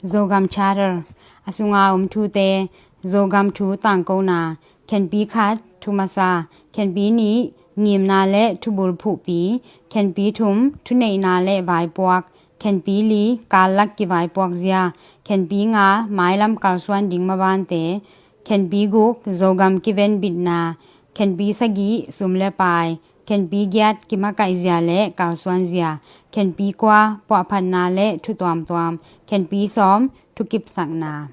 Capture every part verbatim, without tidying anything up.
Zogam Charter, a sunga om thute. Zogam thu tangkona. Khenpi khat, thu masa. Khenpi nih, ngimna le thubul phuhpi. Khenpi thum, thuneihna le vaipuak. Khenpi li, kallak kivaipuak zia. Khenpi nga, mailam kalsuan ding mabante. Khenpi guk, Zogam kivenbitna. Khenpi sagih, sum le pai. Khenpi giat, kimakaih zia le kalsuan zia. Khenpi kua, puahphatna le thu tuamtuam. Khenpi sawm, thukipsakna.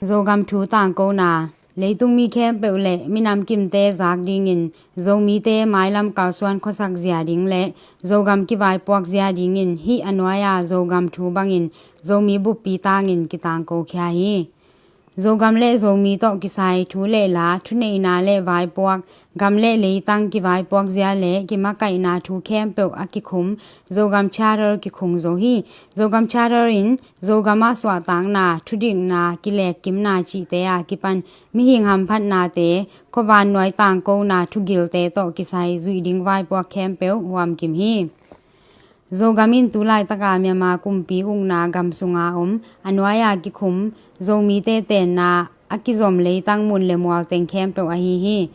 Zogam thu tangkona. Leitung mi khempeuh le minam kimte zak dingin Zomite mailam kalsuan khuasak zia ding le Zogam kivaipuak zia dingin hih a nuai-a Zogam thu bangin Zomi buppi tangin kitangko khia hi. Zogam le Zomi tawh kisai thu le la, thuneihna le vaipuak, gam le leitang kivaipuak zia le kimakaihna thu khempeuh a kikhum Zogam Charter kikhung zo hi. Zogam Charter in Zogam ah suahtakna, thudikna, kilekkimna cihte a kipan mihing hamphatnate, khuavannuai tangkona thugilte tawh kisai zuih ding vaipuak khempeuh huamkim hi. Zogam in tulaitaka Myanmar kumpi ukna gam sunga om a nuai-a kikhum Zomite tenna a kizom leitang mun le mual teng khempeuh ahi hi.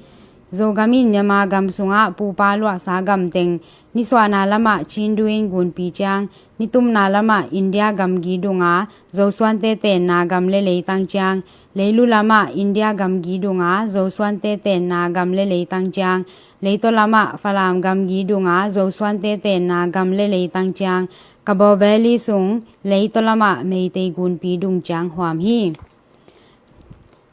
Zogam in Myanmar gam sungah pupa luahsa gam teng, nisuahna lamah Chindu in gunpi ciang, nitumna lamah India gamgi dunga Zosuante tenna gam le leitang ciang, leilu lamah India gamgi dunga Zosuante tenna gam le leitang ciang, leitaw lamah Falam gamgi dunga Zosuante tenna gam le leitang ciang, Kabaw Valley sung leitaw lamah Meitei gunpi dung ciang huam hi.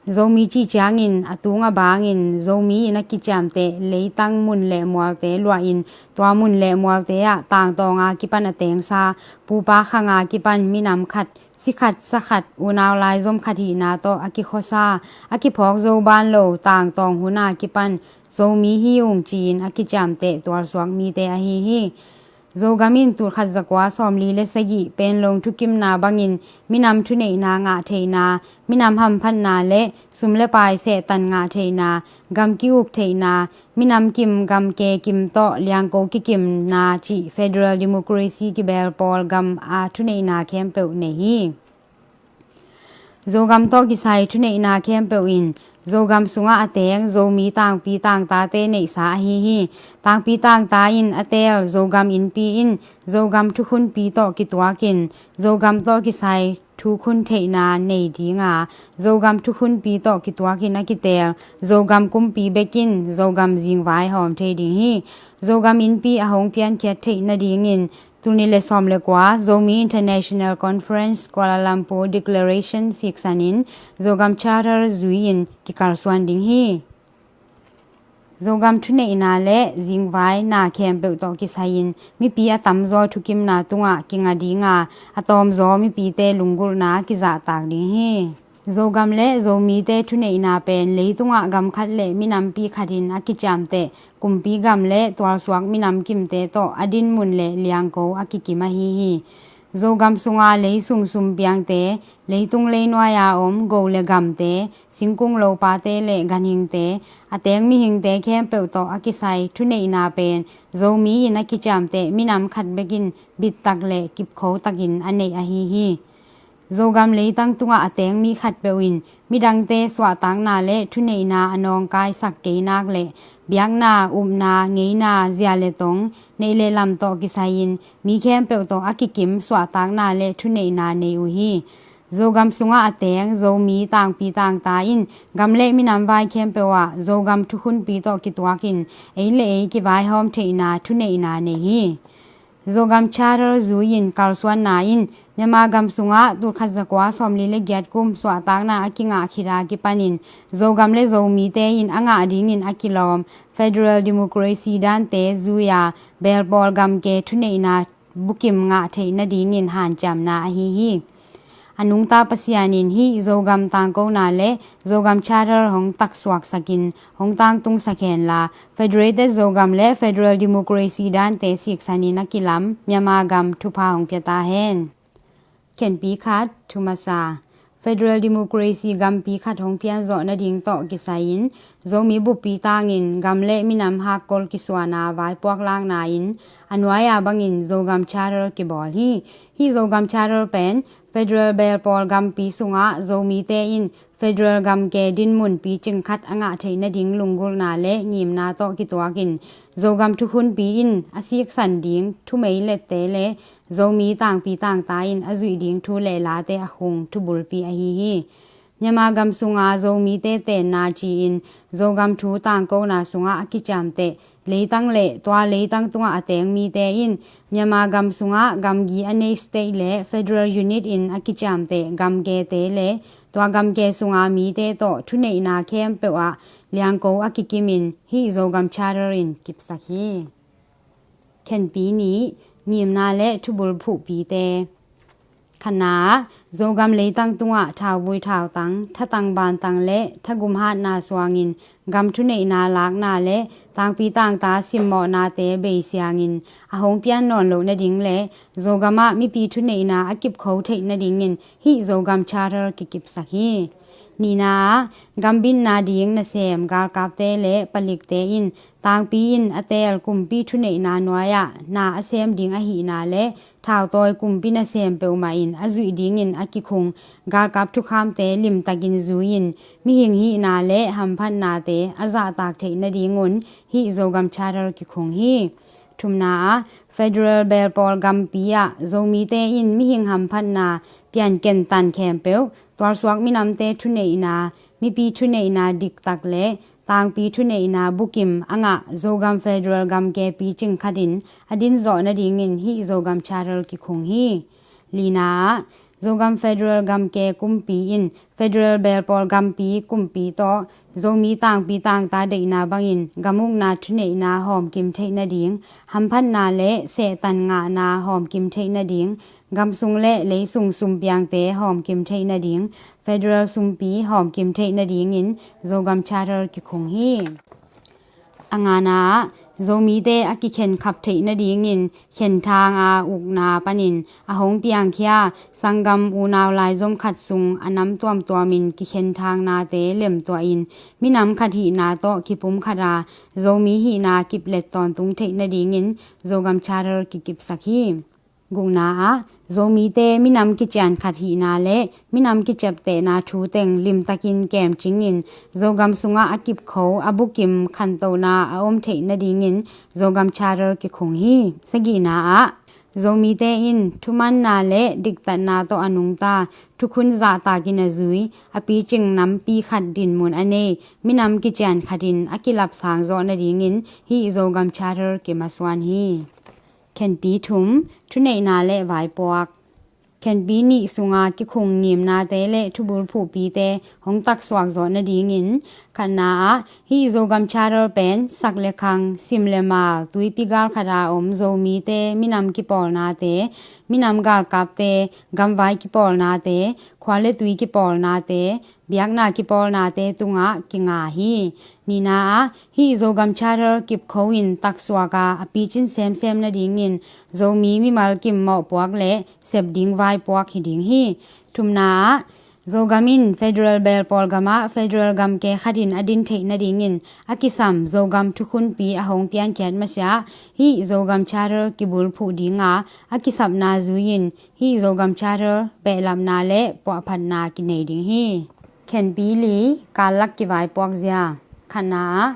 Zomi cih ciangin a tung a bangin Zomi in a kiciamteh leitang mun le mualte luahin tua mun le mualte ah tangtawnga kipan a tengsa, pupa khanga kipan minam khat, si khat, sa khat, unau laizom khat hihna tawh a kikhuasa, a kiphawk zo ban lo tangtawng huna kipan Zomi hi ung ci-in a kiciamteh tualsuak mite ahi hi. Zogam in tulkhat zakua sawmli le sagih Penlong thukimna bangin minam thuneihna ngah theihna, minam hamphatna le sum le pai sehtan ngah theihna, gam ki-uk theihna, minam kim gam ke kim tawh liangko kikimna cih federal democracy kibel pawl gam a thuneihna khempeuh nei hi. Zogam tawh kisai thuneihna khempeuh in Zogam sungah a teng Zomi tangpi tangtate neihsa ahi hi. Tangpi tangta in a teel Zogam innpi in Zogam thukhunpi tawh kituakin Zogam tawh kisai thukhun theihna nei dinga, Zogam thukhunpi tawh kituakin a kiteel Zogam kumpi bekin Zogam zingvai hawm thei ding hi. Zogam innpi a hong piankhiat theih nadingin tul nih le sawm le kua Zomi International Conference Kuala Lumpur Declaration siksanin Zogam Charter zui-in kikalsuan ding hi. Zogam thuneihna le zingvai na khempeuh tawh kisai-in mipi a tamzaw thukimna tungah kinga dinga, a tawmzaw mipite lunggulhna kizahtak ding hi. Zogam le Zomite thuneihna pen leitungah gam khat le minampi khatin a kiciamteh kumpi gam le tualsuak minam kimte tawh a dinmun le liangko a kikim ahi hi. Zogam sunga leisung sumpiangte, leitung leinuai-a om go le gamte, singkung lopate le ganhingte, a teng mihingte khempeuh tawh a kisai thuneihna pen Zomi in a kiciamteh minam khat bekin bittak le kipkhotakin a neih ahi hi. Zogam leitang tungah a teng mi khatpeuh in midangte suahtakna le thuneihna a nawngkaisak keinak le biakna, upna, ngeina, zia le tong, neih le lam tawh kisai-in mi khempeuh tawh a kikim suahtakna le thuneihna nei uh hi. Zogam sungah a teng Zomi tangpi tangta in gam le minam vai khempeuh ah Zogam thukhunpi tawh kituakin ei le ei kivaihawm theihna thuneihna nei hi. Zogam Charter zui-in kalsuanna in Myanmar gam sungah tulkhat zakua sawmli le giat kum suahtakna a kingah khit a kipanin Zogam le Zomite in a ngah dingin a kilawm federal democracy dante zui-a belpawl gamke thuneihna bukim ngah theih nadingin hanciamna ahi hi. A nungta Pasian in hih Zogam tangkona le Zogam Charter hong taksuaksakin hong tangtungsak henla, Federated Zogam le Federal Democracy dante siksanin a kilam Myanmar gam thupha hong pia ta hen. Khenpi khat, thu masa. Federal Democracy gampi khat hong pianzawh nading tawh kisai-in Zomi buppi tangin gam le minam hakkol kisuana vaipuak lakna in a nuai-a bangin Zogam Charter kibawl hi. Hih Zogam Charter pen federal belpawl gampi sungah Zomite in federal gamke dinmun picing khat a ngah theih nading lunggulhna le ngimna tawh kituakin Zogam thukhunpi in a siksan ding thumeilette le Zomi tangpi tangta in a zuih ding thu le late a khung thubulpi ahi hi. Myanmar gam sunga Zomite tenna ci-in Zogam thu tangkona sungah a kiciamteh leitang le tua leitang tungah a teng mite in Myanmar gam sungah gamgi a nei state le federal unit in a kiciamteh gamkete le tua gamke sunga mite tawh thuneihna khempeuh ah liangko a kikimin hih Zogam Charter in kipsak hi. Khenpi nih, ngimna le thubul phuhpite. Khatna ah, Zogam leitang tungah thauvui thautang, thatang bantang le thagum hatna suangin gam thuneihna lakna le tangpi tangta simmawhnate beisiangin a hong pian nawn loh nading le Zogam ah mipi thuneihna a kipkho theih nadingin hih Zogam Charter kikipsak hi. Nihna ah, gambitna ding nasem galkapte le palikte in tangpi in a teel kumpi thuneihna nuai-ah na a sem ding ahihna le thautawi kumpi nasem peuhmah in a zuih dingin a kikhung galkap thukhamte limtakin zui-in mihing hihna le hamphatnate a zahtak theih nadingun hih Zogam Charter kikhung hi. Thumna ah, federal belpawl gampi ah Zomite in mihing hamphatna pianken tan khempeuh tualsuak minamte thuneihna, mipi thuneihna diktak le tangpi thuneihna bukim a ngah Zogam federal gamke picing khatin a dinzawh nadingin hih Zogam Charter kikhung hi. Lina ah, Zogam federal gamke kumpi in federal belpawl gampi kumpi tawh Zomi tangpi tangta deihna bangin gamukna thuneihna hawmkim theih nading, hamphatna le sehtan ngahna hawmkim theih nading, gamsung le leisung sumpiangte hawmkim theih nading, federal sumpi hawmkim theih nadingin Zogam Charter kikhung hi. A ngana ah, Zomite a kikhenkhap theih nadingin khenthang a ukna panin a hong piangkhia sanggam unau laizom khat sung a nam tuamtuamin kikhenthang nate lemtuahin minam khat hihna tawh kipumkhat a Zomi hihna kiplet tawntung theih nadingin Zogam Charter kikipsak hi. Gukna ah, Zomite minam kician khat hihna le minam kiciaptehna thu teng limtakin kemcingin Zogam sungah a kipkho a bukim khantohna a om theih nadingin Zogam Charter kikhung hi. Sagihna ah, Zomite in thumanna le diktatna tawh a nungta thukhun zahtakin a zui a picing nampi khat dinmun a nei minam kician khatin a kilapsang zawh nadingin hih Zogam Charter kimasuan hi. Khenpi thum, thuneihna le vaipuak. Khenpi nih sunga kikhung ngimnate le thubul phuhpite hong taksuak zawh nadingin khatna ah hih Zogam Charter pen sak le khang, sim le mal, tuipi gal khata om Zomite minam kipawlnate, minam galkapte, gamvai kipawlnate, khua le tui kipawlnate, biakna kipawlnate tungah kinga hi. Nihna ah hih Zogam Charter kipkho in taksuak a a picin semsem nadingin Zomi mimal kim mawhpuak le sep ding vaipuak hi ding hi. Thumna ah Zogam in federal belpawl gamah federal gamke khatin a din theih nadingin a kisam Zogam thukhunpi a hong piankhiat masiah hih Zogam Charter kibulphuh dinga a kisapna zui-in hih Zogam Charter behlapna le puahphatna kinei ding hi. Khenpi li, kallak kivaipuak zia. Khatna ah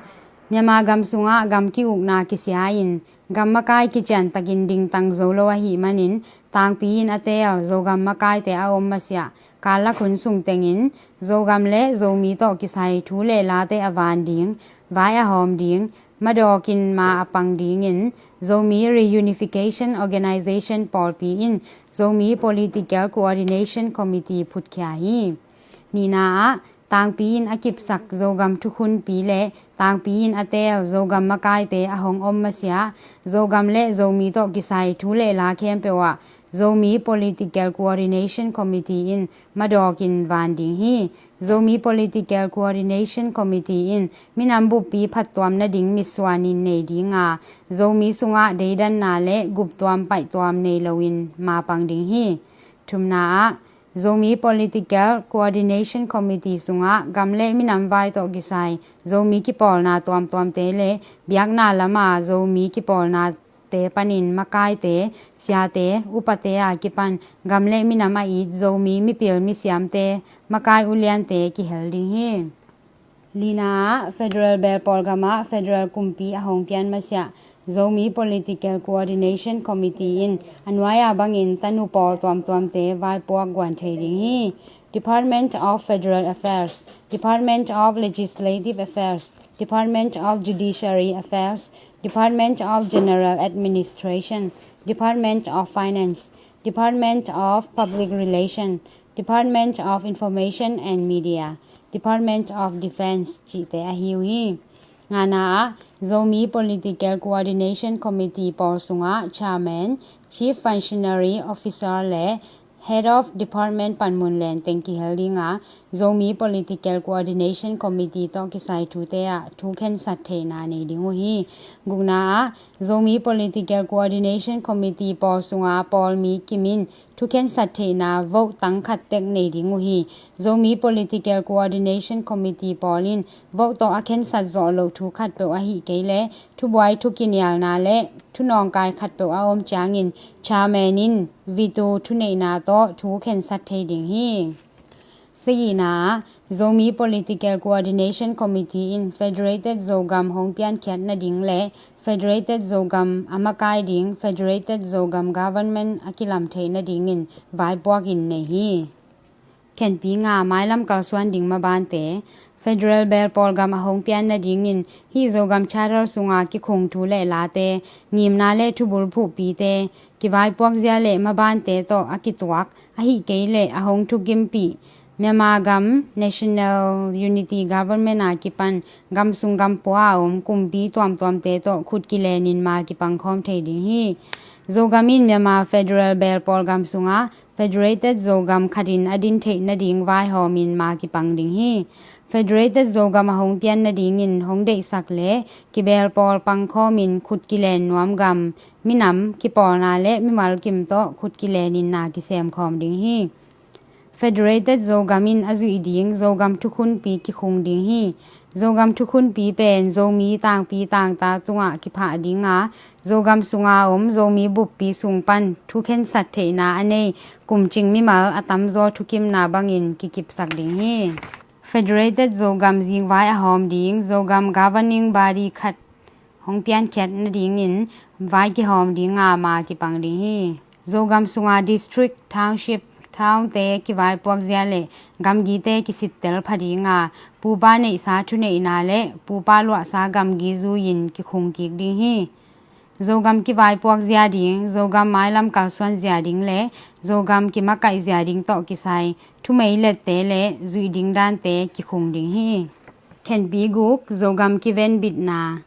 Myanmar gam sungah gam ki-ukna kisia-in gam makai kiciantakin dingtang zo lo ahih manin tangpi in a teel Zogam makaite a om masiah kallak hun sung tengin Zogam le Zomi tawh kisai thu le late a van ding, vai a hawm ding, madawkin ma a pang dingin Zomi Reunification Organization pawlpi in Zomi Political Coordination Committee phutkhia hi. Nihna ah tangpi in a kipsak Zogam thukhunpi le tangpi in a teel Zogam makaite a hong om masiah Zogam le Zomi tawh kisai thu le la khempeuh ah Zomi Political Coordination Committee in madawkin van ding hi. Zomi Political Coordination Committee in minam buppi phattuam nading mitsuanin nei dinga Zomi sungah deidanna le guptuam paihtuam nei loin mapang ding hi. Thumna ah Zomi Political Coordination Committee sungah gam le minam vai tawh kisai Zomi kipawlna tuamtuamte le biakna lama Zomi kipawlnate panin makaite, siate, upate a kipan gam le minam a it Zomi mipil misiamte, makai uliante kihel ding hi. Lina ah, Federal Belpawl gamah Federal kumpi a hong pian masiah Zomi Political Coordination Committee in a nuai-a bangin tanu pawl tuamtuamte vaipuak guan thei ding hi. Department of Federal Affairs, Department of Legislative Affairs, Department of Judiciary Affairs, Department of General Administration, Department of Finance, Department of Public Relation, Department of Information and Media, Department of Defense cihte ahi uh hi. Ngana ah, Zomi Political Coordination Committee pawl sungah Chairman, Chief Functionary Officer le Head of Department panmun lenteng kihel ding a, Zomi Political Coordination Committee tawh kisai thute ah thu khensat theihna nei ding uh hi. Gukna ah, Zomi Political Coordination Committee pawl sunga pawlmi kimin thu khensat theihna vote tang khat tek nei ding uh hi. Zomi Political Coordination Committee pawl in vote tawh a khensat zawh loh thu khatpeuh ahih kei leh thubuai, thukinialna le thunawngkai khatpeuh a om ciangin chairman in veto thuneihna tawh thu khensat thei ding hi. Sagihna ah, Zomi Political Coordination Committee in Federated Zogam hong piankhiat nading le Federated Zogam a makai ding Federated Zogam Government a kilam theih nadingin vaipuak in nei hi. Khenpi nga, mailam kalsuan ding mabante. Federal Belpawl gam a hong pian nadingin hih Zogam Charter sunga kikhung thu le late, ngimna le thubul phuhpite, kivaipuak zia le mabante tawh a kituak, ahih kei leh a hong thukimpih Myanmar gam National Unity Government a kipan gam sung gam pua a om kumpi tuamtuamte tawh khut kilenin ma kipangkhawm thei ding hi. Zogam in Myanmar Federal Belpawl gam sunga Federated Zogam khatin a din theih nading vaihawmin ma kipang ding hi. Federated Zogam a hong pian nadingin hong deihsak le kibelpawl pangkhawmin khut kilen nuam gam, minam, kipawlna le mimal kim tawh khut kilenin na kisemkhawm ding hi. Federated Zogam in a zuih ding Zogam thukhunpi kikhung ding hi. Zogam thukhunpi pen Zomi tangpi tangta tungah kiphah ding a, Zogam sunga om Zomi buppi sung pan thu khensat theihna a nei kumcing mimal a tamzaw thukimna bangin kikipsak ding hi. Federated Zogam zingvai a hawm ding Zogam Governing Body khat hong piankhiat nadingin vai kihawm ding a ma kipang ding hi. Zogam sunga district, township, townte kivaipuak zia le gamgite kisittel pha ding a, pupa neihsa thuneihna le pupa luahsa gamgi zui-in kikhung kik ding hi. Zogam kivaipuak zia ding, Zogam mailam kalsuan zia ding le Zogam kimakaih zia ding tawh kisai thumei lette le zuih ding dante kikhung ding hi. Khenpi guk, Zogam kivenbitna.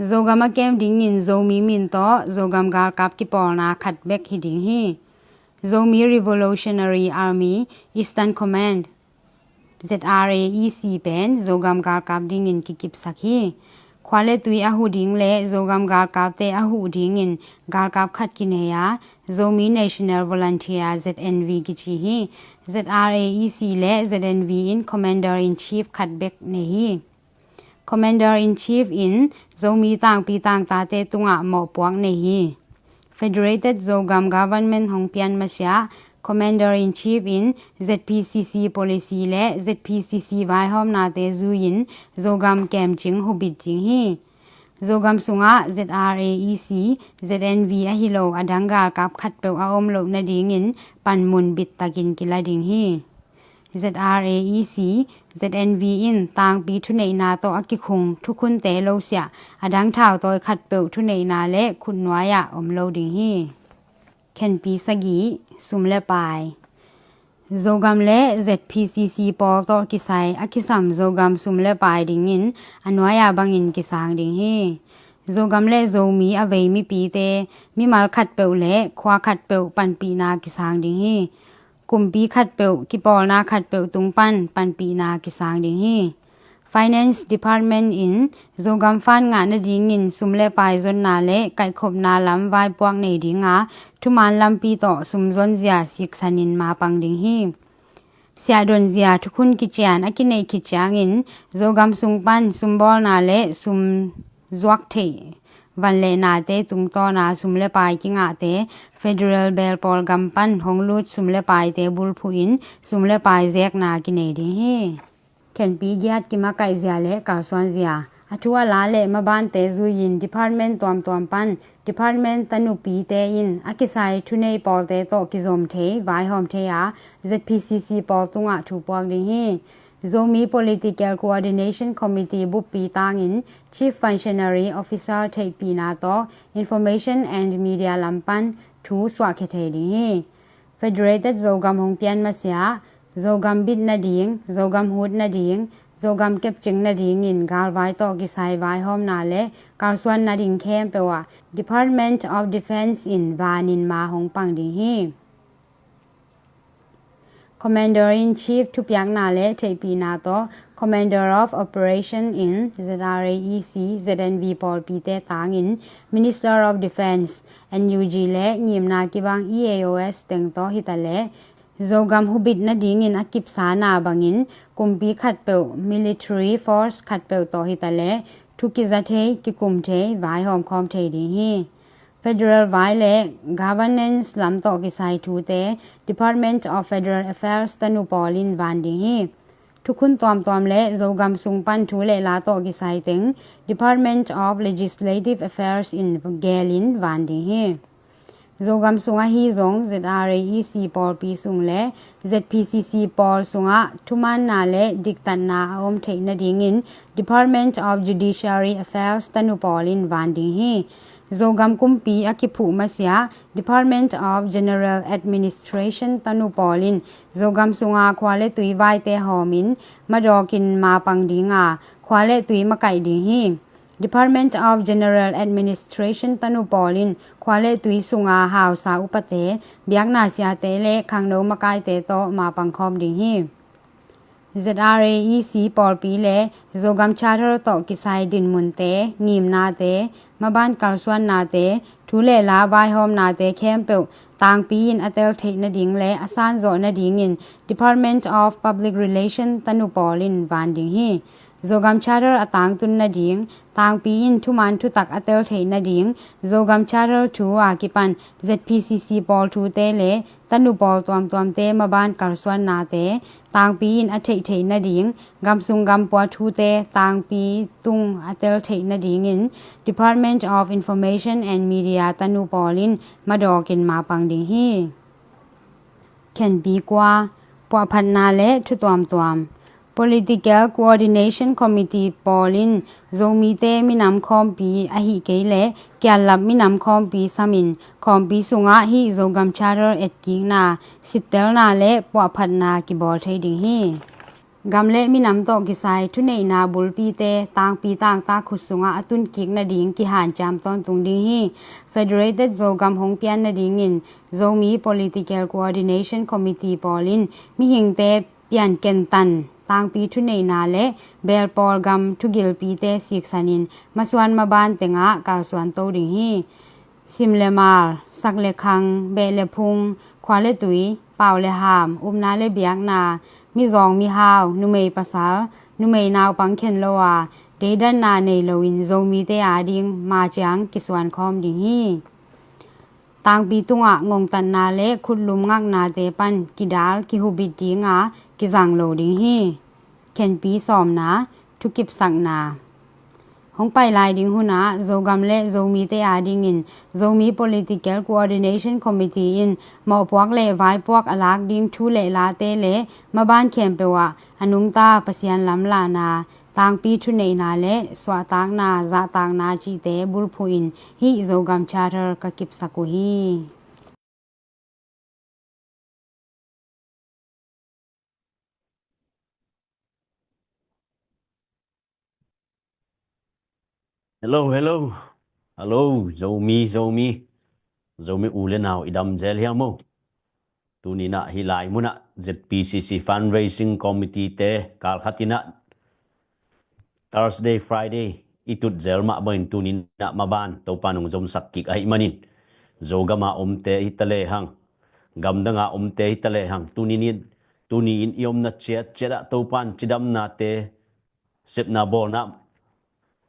Zogam a kem dingin Zomi min tawh Zogam galkap kipawlna khat bek hi ding hi. Zomi Revolutionary Army Eastern Command, Z R A E C pen Zogam galkap dingin kikipsak hi. Khua le tui a huh ding le Zogam galkapte a huh dingin galkap khat kinei a, Zomi National Volunteer, Z N V kici hi. Z R A E C le Z N V in Commander in Chief khat bek nei hi. Commander in Chief in Zomi tangpi tangtate tungah mawhpuak nei hi. Federated Zogam Government hong pian masiah Commander in Chief in Z P C C policy le Z P C C vaihawmnate zui-in Zogam kemcing hubit ding hi. Zogam sungah Z R A E C, Z N V ahi lo a dang galkap khatpeuh a om loh nadingin panmun bittakin kila ding hi. Z R A E C, Z N V in tangpi thuneihna tawh a kikhung thukhunte lo siah a dang thautawi khatpeuh thuneihna le khutnuai-ah om lo ding hi. Khenpi sagih, sum le pai. Zogam le Z P C C pawl tawh kisai a kisam Zogam sum le pai dingin a nuai-a bangin kisang ding hi. Zogam le Zomi a vei mipite, mimal khatpeuh le khua khatpeuh panpihna kisang ding hi. Kumpi khatpeuh, kipawlna khatpeuh tung pan panpihna kisang ding hi. Finance Department in Zogam fund ngah nadingin sum le pai zonna le kaihkhopna lam vaipuak nei dinga thuman lampi tawh sum zonzia siksanin mapang ding hi. Siahdonzia thukhun kician a kineih khit ciangin Zogam sung pan sumbawlna le sum zuak theih van le nate tungtawna sum le pai kingahte federal belpawl gam pan hong lut sum le paite bulphuhin sum le pai zekna kinei ding hi. Khenpi giat kimakaihzia le kalsuanzia a thu a la le mabante zuiin department tuamtuam pan department tanupite in a kisai thunei pawlte tawh kizom thei vaihawm thei a Z P C C pawl tungah thu puak ding hi. Zomi Political Coordination Committee buppi tangin Chief Functionary Officer theihpihna tawh Information and Media lam pan thu suahkhia thei ding hi. Federated Zogam hong pian masiah Zogam bit nading, Zogam hut nading, Zogam kepcing nadingin galvai tawh kisai vaihawmna le kalsuan nading khempeuh ah Department of Defence in vanin ma hong pang ding hi. Commander in Chief thupiakna le theihpihna tawh Commander of Operation in Z R A E C, Z N V pawlpite tangin Minister of Defence, N U G le ngimna kibang E A O S teng tawh hitaleh Zogam hubit nadingin a kipsana bangin kumpi khatpeuh military force khatpeuh tawh hitaleh thu kiza thei, kikum thei, vaihawm khawm thei ding hi. Federal vai le governance lam tawh kisai thute Department of Federal Affairs tanu pawlin van ding hi. Thukhun tuamtuam le Zogam sung pan thu le la tawh kisai teng Department of Legislative Affairs in gelin van ding hi. Zogam sung ahi zong Z R A E C pawlpi sung le Z P C C pawl sungah thumaanna le diktatna a om theih nadingin Department of Judiciary Affairs tanu pawlin van ding hi. Zogam kumpi a kiphuh masiah Department of General Administration tanu pawlin Zogam sunga khua le tui vaite hawmin madawkin mapang dinga khua le tui makaih ding hi. Department of General Administration tanu pawlin khua le tui sunga hausa upate, biakna siate le khangno makaite tawh mapang khawm ding hi. Z R A E C pawlpi le Zogam Charter tawh kisai dinmunte, ngimnate, maban kalsuannate, thu le la vaihawmnate khempeuh tangpi in a tel theih nading le a sanzawh nadingin Department of Public Relation tanu pawlin van ding hi. Zogam Charter a tangtun nading, tangpi in thuman thutak a tel theih nading, Zogam Charter thu a kipan Z P C C pawl thute le tanu pawl tuamtuamte maban kalsuannate tangpi in a theih theih nading, gamsung gampua thute tangpi tung a tel theih nadingin Department of Information and Media tanu pawlin madawkin mapang ding hi. Khenpi kua, puahphatna le thu tuamtuam. Political Coordination Committee pawlin Zomite minam khawmpi ahi kei le kiallap minam khawmpi samin khawmpi sungah hih Zogam Charter etkikna, sittelna le puahphatna kibawl thei ding hi. Gam le minam tawh kisai thuneihna bulpite tangpi tangtak khut sungah a tunkik nading kihanciam tawntung ding hi. Federated Zogam hong pian nadingin Zomi Political Coordination Committee pawlin mihingte piankentan tangpi thuneihna le belpawl gam thugilpite siksanin masuan maban tengah kalsuan to ding hi. Sim le mal, sak le khang, beh le phung, khua le tui, pau le ham, upna le biakna, mizawng mihau, numei pasal, numei naupang khen lo a, deidanna nei loin Zomite ading maciang kisuan khawm ding hi. Tangpi tungah ngongtatna le khutlum ngaknate pan kidal kihubit dinga kizang lo ding hi. Khenpi sawmna, thukipsakna. Hong pai lai ding hunah Zogam le Zomite adingin Zomi Political Coordination Committee in mawhpuak le vaipuak a lak ding thu le late le maban khempeuh ah a nungta Pasian lamlahna, tangpi thuneihna le suahtakna, zahtakna cihte bulphuhin hih Zogam Charter ka kipsak uh hi. Hello, hello. Hello, Zomi, Zomi. Zomi u le nau i dam zel hiam maw? Tuninah hih lai munah Z P C C Fundraising Committee te kalkhatinah Thursday, Friday i tut zel mah bangin tuni-in ah maban Topa nong zomsak kik ahih manin, Zogam a omte hi ta lehang, gamdang a omte hi ta lehang, tuni-in, tuni-in i omna ciatciat ah Topa in cidamnate, sepna bawlna,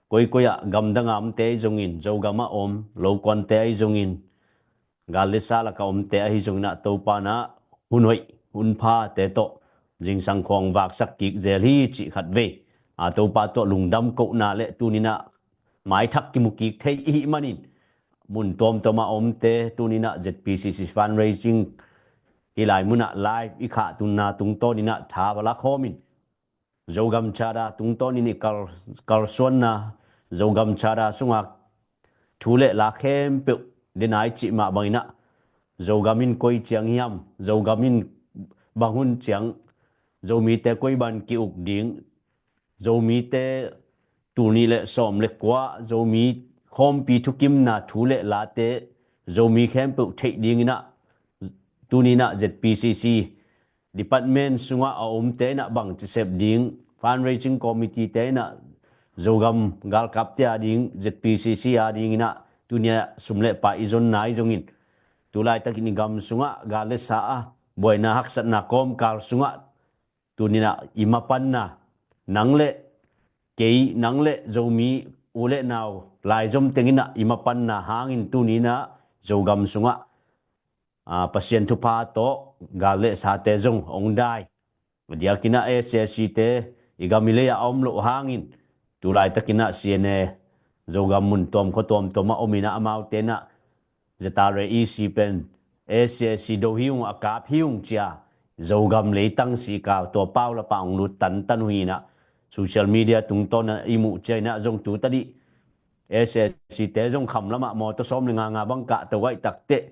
koikoi ah gamdang a omte ahi zongin, Zogam a om lokuante ahi zongin, gal le sa lak a omte ahi zongin ah Topa in ah hun hoih hun phate tawh zingsang khawng vaksak kik zel hi cih khatvei a Topa tawh lungdam kohna le tuni-in ah maithak kimu kik thei i hih manin, mun tuamtuam a omte tuni-in ah Z P C C fundraising hih lai mun ah live i khahtunna tungtawnin ah tha va la khawmin, Zogam Charter tungtawnin i kal, kalsuanna, Zogam Charter sunga thu le la khempeuh denai cih mah bangin ah, Zogam in koi ciang hiam, Zogam in bang hun ciang, Zomite koi bang ki-uk ding, Zomite tul nih le sawm le kua Zomi khawmpi thukimna thu le late Zomi khempeuh theih dingin ah, tuni-in ah Z P C C department sungah a omte in ah bangci sep ding, fundraising committee te in ah Zogam galkapte a ding, Z P C C a dingin ah tuni-in ah sum le pai i zonna ahi zongin, tu laitakin i gam sungah gal le sa a buaina haksatna kawmkal sungah tuni-in ah i mapanna, nang le kei, nang le Zomi u le nau laizom teng in ah i mapanna hangin tuni-in ah Zogam sungah, aa, Pasian thupha tawh gal le sate zong hong dai. A diakin ah S A C te i gam i lei ah a om loh hangin, tu laitakin ah C N A Zogam mun tuam khua tuamtuam ah omin ah amaute in ah Z R A E C pen S A C do hi ung, a kap hi ung ci-a Zogam leitang sika tua pau la pah hong lut tantan uh hi-in ah, social media tungtawn ah i muh ciangin ah zong tu tadih S A C te zong kham lamah mawtaw sawm le nga nga bang kahto ahih takteh,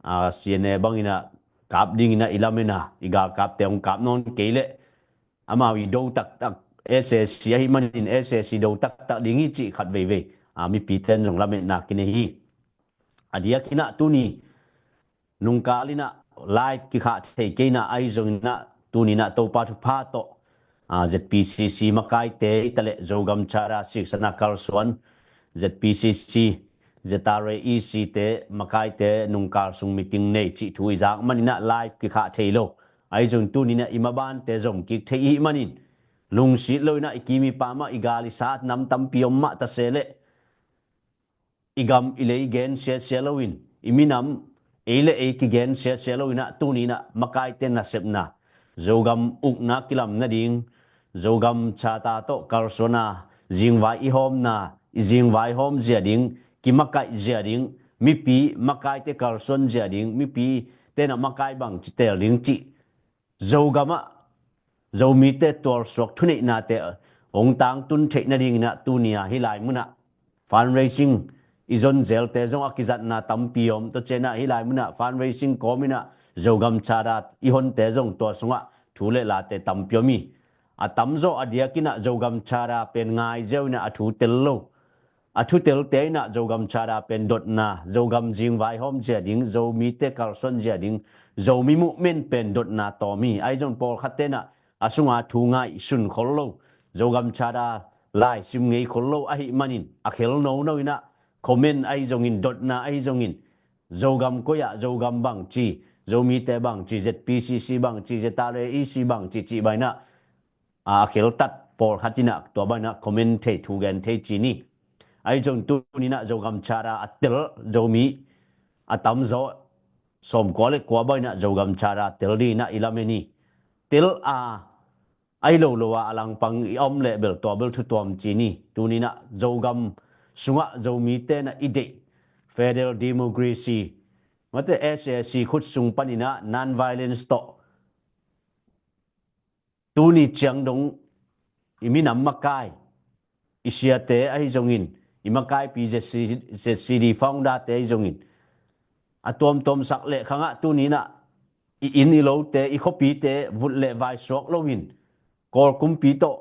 aa, C N A bangin ah kap dingin ah i lamen a, i galkapte hong kap nawn kei leh amau i do taktak, S A C ahih manin S A C do taktak ding hi cih khat veivei, aa, mipite in zong lametna kinei hi. A diakin ah tuni nungkal in ah live kikhah thei kei in ah ahi zongin ah tuni-in ah Topa thupha tawh, aa, Z P C C makaite hi ta leh Zogam Charter siksana kalsuan Z P C C, Z R A E C te makaite nungkal sung meeting nei cih thu i zak manin ah live kikhah thei lo. Ahi zongin tuni-in ah i mabante zom kik thei i hih manin, lungsit loin ah i kim i pam ah i gal i sa nam tampi om mah ta se leh, i gam i lei gen siasia loin, i minam ei le ei kigen siasia loin ah tuni-in ah makaite nasepna, Zogam ukna kilam nading, Zogam Charter tawh kalsuan a zingvai i hawmna, i zingvai hawm zia ding, kimakaih zia ding, mipi makaite kalsuan zia ding, mipite in ah makai bangci teel ding cih Zogam ah Zomite tualsuak thuneihnate hong tangtun theih nadingin ah tuni-a hih lai munah fundraising i zon zelte zong a kizatna tampi om. Tua ciangin ah hih lai munah fundraising kawmin ah Zogam Charter i honte zong tua sungah thu le late tampi om hi. A tamzaw a diakin ah Zogam Charter pen ngai ziau in ah a thu tel lo. A thutelte in ah Zogam Charter pen dotna, Zogam zingvaihawm zia ding, Zomite kalsuan zia ding, Zomi movement pen dotna tawm hi. Ahi zong pawlkhatte in ah a sunga thu ngaihsun khol lo, Zogam Charter lai sim ngei khol lo ahih manin a khel nono in ah comment ahi zongin, dotna ahi zongin, Zogam koi ah, Zogam bangci, Zomite bangci, Z P C C bangci, Z R A E C bangci cih bang in ah a kheltat pawlkhat in ah tua bang in ah comment thei, thu gen thei ci ni. Ahi zong tuni in ah Zogam Charter a tel Zomi a tamzaw sawmkua le kua bang in ah Zogam Charter tel ding in ah i lamen hi. Tel a, ahi lo lo a a langpang i om leh bel tua bel thu tuam ci ni. Tuni in ah Zogam sungah Zomite in ah i deih federal democracy, mate S A C khut sung panin ah non-violence tawh tuni ciang dong i minam makai, i siate ahi zongin, i makaipi Z C, Z C D founder-te ahi zongin, a tuamtuam sak leh khangah tuni in ah i inn i lote, i khuapite vut le vai suak loin, Kawl kumpi tawh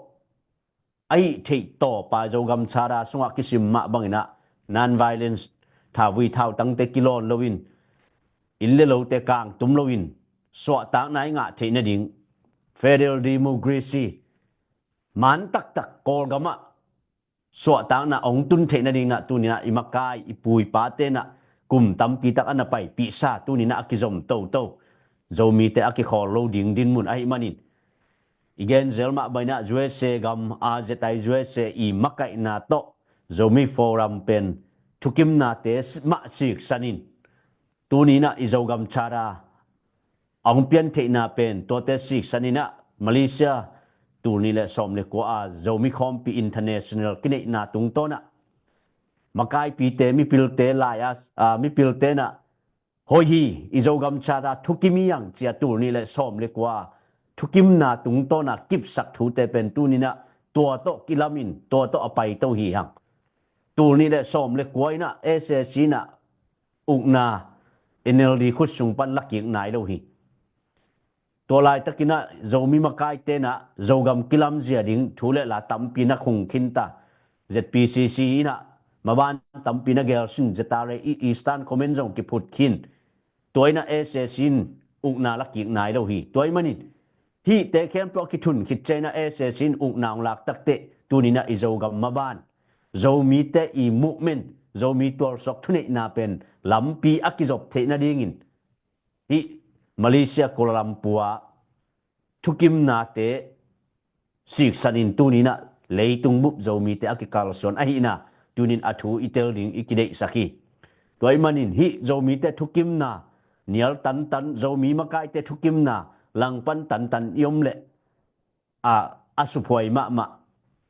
a hih theih tawpa Zogam Charter sungah kisim mah bang in ah non-violence, thavui thautangte kilawn loin, inn le lote kangtum loin, suahtakna i ngah theih nading, federal democracy, man taktak Kawlgam ah suahtakna hong tun theih nading ah tuni-in ah i makai i pu i pate in ah kum tampi tak a na paipihsa tuni-in ah a kizom toto Zomite a kikhawl lo ding dinmun ahih manin i genzel mah bangin ah U S A gam a Z I U S A i makaihna tawh Zomi Forum pen thukimnate mah siksan in tuni-in ah i Zogam Charter a hong pian theihna pen tuate siksan in ah Malaysia tul nih le sawm le kua a Zomi Khawmpi International kineihna tungtawn ah makaipite mipilte lai a, a, mipilte in ah hoih hi, i Zogam Charter thukim hi hang ci-a tul nih le sawm le kua thukimna tungtawn a kipsak thute pen tuni-in ah tua tawh kilamin tua tawh a paito hi hang. Tul nih le sawm le kua in ah S A C in ah ukna N L D khut sung pan lakik nai lo hi. Tua laitakin ah Zomi makaite in ah Zogam kilamzia ding thu le la tampi na khung khinta Z P C C in ah maban tampi na gelsin Z R A i Eastern Command zong kiphut khin. Tua in ah S A C in ukna lakik nai lo hi. Tua ahih manin hihte khempeuh a kithun khit ciangin ah S A C in ukna hong lak takteh tuni-in ah i Zogam maban Zomite i movement Zomi tualsuak thuneihna pen lampi a kizop theih nadingin hih Malaysia Kuala Lumpur ah thukimnate siksan in tuni-in ah leitung bup Zomite a kikalsuan ahihna tuni-in a thu i tel ding i kideihsak hi. Tua ahih manin hih Zomite thukimna nial tantan Zomi makaite thukimna langpan tantan i om leh a, a suphuai mahmah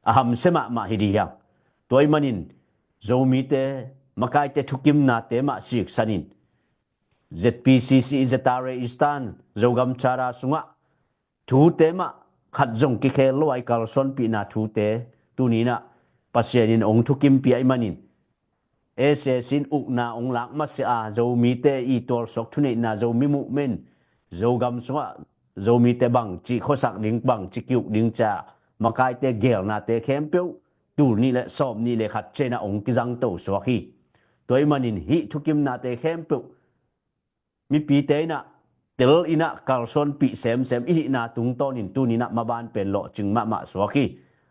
a hamsia mahmah hi ding hi hang. Tua ahih manin Zomite makaite thukimnate mah siksan in Z P C C, Z R A Eastern, Zogam Charter sungah thute mah khat zong kikhel lo a i kalsuanpihna thute tuni-in ah Pasian in hong thukimpih ahih manin S A C in ukna hong lak masiah a Zomite i tualsuak thuneihna Zomi movement Zogam sungah Zomite bangci khuasak ding bangci ki-uk ding ci-a makaite gelnate khempeuh tul nih le sawm nih le khat ciangin ah hong kizangto suak hi. Tua ahih manin hih thukimnate khempeuh mipite in ah tel in ah kalsuanpih semsem i hihna tungtawnin tuni-in ah maban pen lawhcing mahmah suak hi.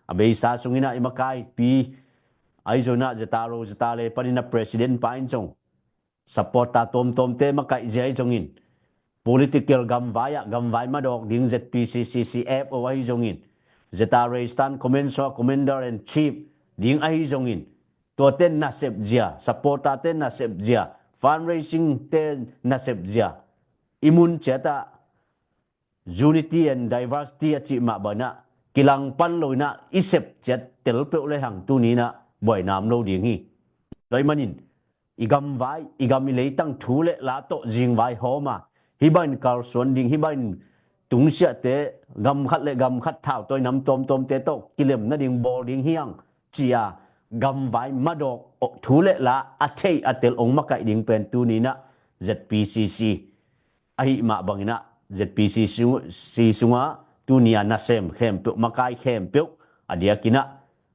A beisa sungin ah i makaipi ahi zongin ah Z R O Z R A panin ah president pa in zong supporter tuamtuamte makaihzia ahi zongin political gamvai ah gamvai madawk ding Z P C C C F O ahi zongin Z R A Eastern Command sungah commander in chief ding ahi zongin tuate nasepzia, supporterte nasepzia, fundraisingte nasepzia i mun ciat ah unity and diversity a cih mah bangin ah kilangpan lo-in ah i sep ciat tel peuh le hang tuni-in ah buaina om lo ding hi. Tua ahih manin i gamvai i gam i leitang thu le la tawh zingvai hawm a hih bangin kalsuan ding hih bangin tungsiahte gam khat le gam khat thautawi nam tuamtuamte tawh kilem nading bawl ding hi hang ci-a gamvai madawk thu le la a theih a tel hong makaih ding pen tuni-in ah Z P C C ahih mah bangin ah Z P C C sungah tuni-a nasem khempeuh makai khempeuh a diakin ah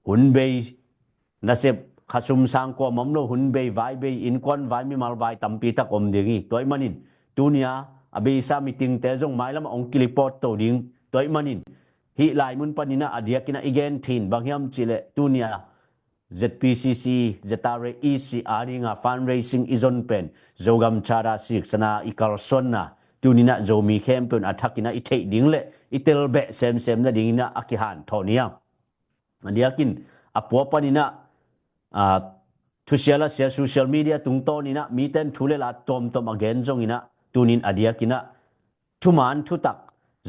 hun bei nasep khasum sang kuamah om lo hun bei vai bei innkuan vai mimal vai tampi tak om ding hi. Tua ahih manin tuni-a a beisa meetingte zong mailam ah hong ki-report to ding. Tua ahih manin hih lai mun panin ah a diakin ah i gen theih bang hiam cih leh tuni-a Z P C C, Z R A E C a dingin fundraising i zon pen Zogam Charter siksan a i kalsuanna tuni-in ah Zomi khempeuh in a thakin ah i theih ding le i telbeh semsem nadingin ah a kihanthawn hi hang. A diakin a pua panin ah, a, thusia lasia social media tungtawnin ah mite in thu le la tuamtuam a gen zongin ah tuni-in a diakin ah thuman thutak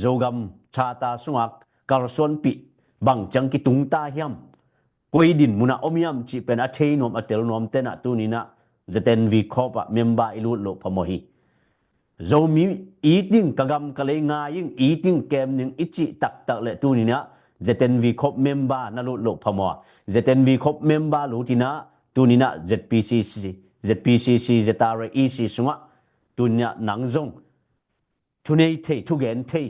Zogam Charter sungah kalsuanpih bang ciang kitung ta hiam, koi dinmun ah om hiam cih pen a thei nuam a tel nuamte in ah tuni-in ah Z N V Corp ah member i lut loh phamawh hi. Zomi it ding ka gam ka lei ngai ing it ding kem ning i cih taktak le tuni-in ah Z N V Corp member na lut loh phamawh a Z N V Corp member lut in ah tuni-in ah Z P C C, Z P C C, Z R A E C sungah tuni-in ah nang zong thunei thei thugen thei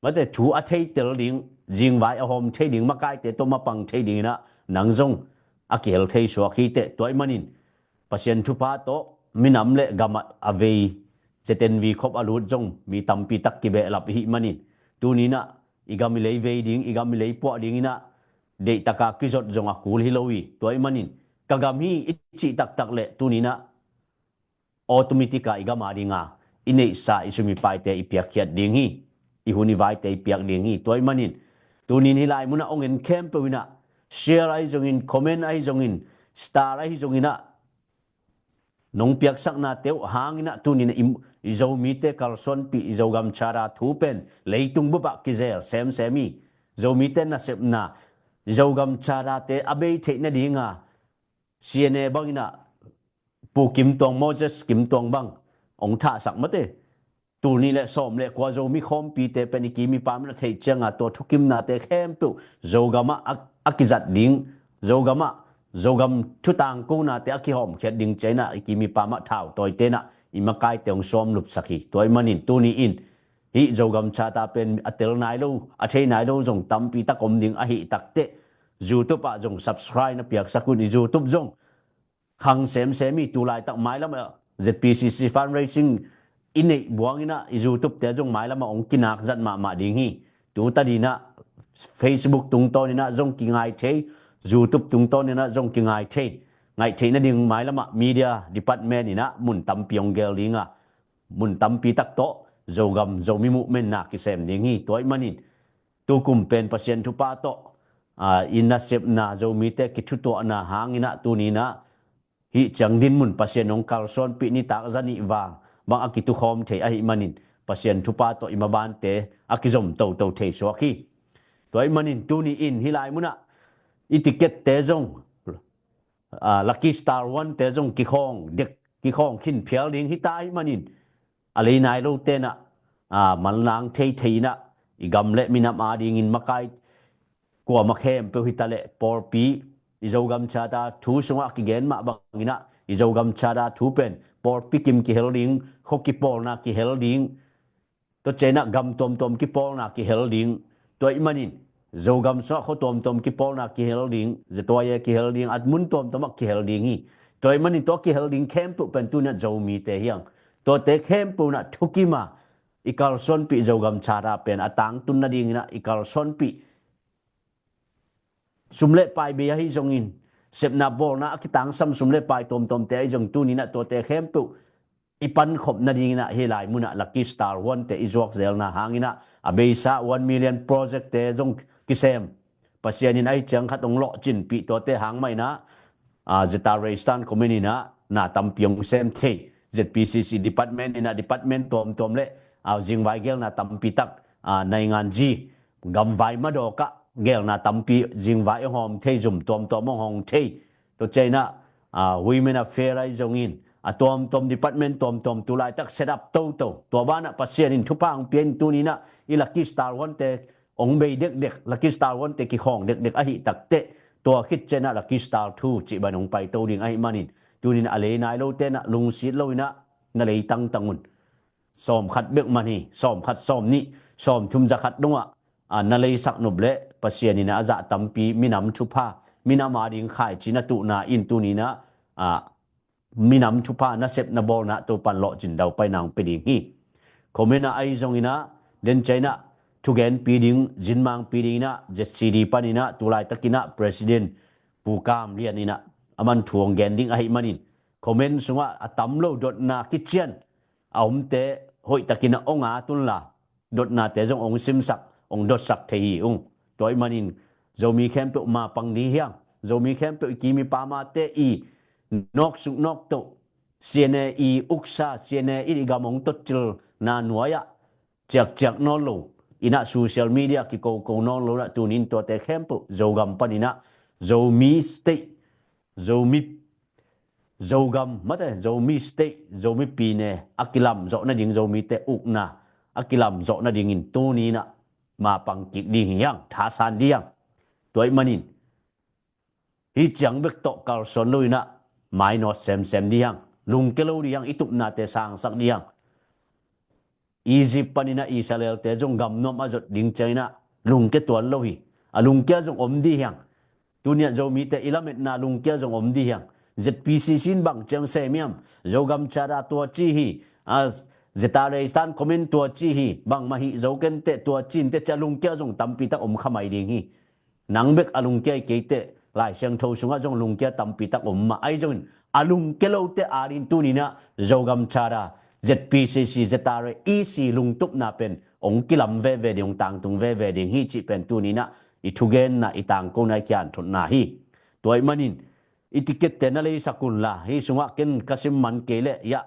mate thu a theitel ding zingvai a hawm thei ding makaite tawh mapang thei dingin ah nang zong a kihel thei suak hi teh. Tua ahih manin Pasian thupha tawh minam le gam ah a vei Z N V Corp a lut zong mi tampi tak kibehlap i hih manin tuni-in ah i gam i leivei ding, i gam i leipuah ding inah deihtaka kizot zong a kul hi lo hi. Tua ih manin ka gam hi i cih taktak leh tuni inah automatic a i gam a dinga i neihsa i sum i paite i piakkhiat ding hi. I hun i vaite i piak ding hi. Tua ih manin tunin hih lai munah ong en khempeuh inah share ahi zongin, comment ahi zongin, star ahi zonginah nong piaksaknate uh hanginah tuninah i, i Zomite kalsuanpih i Zogam Charter thu pen leitung bupah kizel semsem hi. Zomite nasepna i Zogam Charterte a bei theih nadinga C N A banginah Pu Kim Tuang, Moses Kim Tuang bang ong thahsak mate. Tul nih le sawm le kua Zomi khawmpite pen i kim i pam in a theih cianga tua thukimnate khempeuh Zogamah a, a kizat ding, Zogamah Zogam thutangkonate a kihawmkhiat ding cianginah i kim i pamah thautawite inah i makaite hong sawm lupsak hi. Tua ih manin tuni in hih Zogam Charter pen a tel nai lo, a thei nai lo zong tampi tak om ding ahih takteh YouTube ah zong subscribe na piaksak un. I YouTube zong khang semsem hi. Tu laitak mailamah Z P C C fundraising i neih buanginah i YouTube te zong mailamah ong kinak zat mahmah ding hi. Tu tadinah Facebook tungtawninah zong kingai thei, YouTube tungtawninah zong kingai thei. Ngaih theih nading mailamah media department inah mun tampi ong gel dinga mun tampi tak tawh Zogam Zomi movement na kisem ding hi. Tua ih manin tukum pen Pasian thupha tawh, aa, i nasepna Zomite kithutuahna hanginah tuninah hih ciang dinmun Pasian hong kalsuanpih nitak zanih vang bang a kitukhawm thei ahih manin Pasian thupha tawh i mabante a kizom toto thei suak hi. Tua ih manin tuni in hih lai munah i ticket-te zong, aa, Lucky Star One-te zong kikhawng dek, kikhawng khin phial ding hita ahih manin a lei nai lo tenah, aa, manlang thei thei inah i gam le minam a dingin makai kuama khempeuh hitaleh pawlpi i Zogam Charter thu sungah a kigen mah banginah i Zogam Charter thu pen pawlpi kim kihel ding, khua kipawlna kihel ding, tua cianginah gam tuamtuam kipawlna kihel ding. Tua ih manin Zogam sungah khua tuamtuam kipawlna kihel ding, Z Y A kihel ding, a mun tuamtuamah kihel ding hi. Tua ih manin tua kihel ding khempeuh pen tuninah Zomite hiang. Tuate khempeuh inah thukima i kalsuanpih Zogam Charter pen a tangtun nadinginah i kalsuanpih sum le pai bei ahi zongin, sepna bawlna a kitangsam sum le pai tuamtuamte ahi zong tuninah tuate khempeuh i pankhop nadinginah hih lai munah Lucky Star One-te i zuak zelna hanginah a beisa one million project-te zong kisem. Pasian in ahi ciang khat hong lawhcinpih tuate hang mah inah, aa, Zeta Reistan comment inah na tampi hong sem thei. Z P C C department inah department tuamtuam le, aa, zingvai gelna tampi tak, aa, naingan zi gamvai madawkah gelna tampi zingvai hong hawm thei, zum tuamtuam hong hawm thei. Tua cianginah, aa, Women Affair ahi zongin a tuamtuam department tuamtuam tu laitak set up toto. Tua banah Pasian in thupha hong pia in tuninah i Lucky Star One-te ong bei dekdek, Lucky Star One-te kikhawng dekdek ahih takteh tua khit cianginah Lucky Star thu cih ban ong paito ding ahih manin tuninah a lei nai lo tenah lungsit loinah na lei tangtang un. Sawm khat bek man hi, sawm khat, sawm nih, sawm thum, za khat dongah, aa, na leisak nop leh Pasian inah a zah tampi minam thupha, minam a ding khaici na tuhna in tuninah, aa, minam thupha nasep na bawlna Topan lawhcin daupaina hong pia ding hi. Comment ah ahi zonginah den cianginah thugenpi ding, zinmangpi dinginah Z C D paninah tu laitakinah President Pu Kam Lian inah a man thu hong gen ding ahih manin comment sungah a tam lo dotna kician a omte hoihtakinah ong at unla dotnate zong ong simsak, ong dotsak thei hi ung. Tua ih manin Zomi khempeuh mapang ding hiang, Zomi khempeuh i kim i pamte i nawksuk nawktoh, C N A i uksa, C N A i gam ong totcilna nuai-ah ciakciak nawn lo inah social media kikoko nawn lo inah tunin tuate khempeuh Zogam paninah Zomi State, Zomi Zogam mate, Zomi State, Zomi pine a kilamzawh nading, Zomite ukna a kilamzawh nadingin tuninah mapang kik ding hi hang, thasan ding hang. Tua ih manin hih ciang bek tawh kalsuan loinah mainawt semsem ding hang, lungke lo ding hang, i tupnate sangsak ding hang. Egypt paninah Israel-te zong gamnuam a zot ding cianginah lungke tuan lo hi. A lungkia zong om ding hiang. Tuniah Zomite i lametna lungkia zong om ding hiang. Z P C C in bang ciang sem hiam? Zogam Charter tua ci hi. A, Zeta Reistan comment tua ci hi, bangmah hih zo kenteh tua cin teh cia lungkia zong tampi tak om kha mai ding hi. Nang bek a lungkia i kei teh Lai Siangtho sungah zong lungkia tampi tak om mah ahi zongin a lungkia lote adingin tuninah Zogam Chada, Z P C C, Zeta Re E C lungtupna pen ong kilam veve ding, ong tangtung veve ding hi cih pen tuninah i thugenna, i tangkona, i kianthotna hi. Tua ih manin i ticket te na leisak unla, hi sungah ken ka sim man kei leh iah,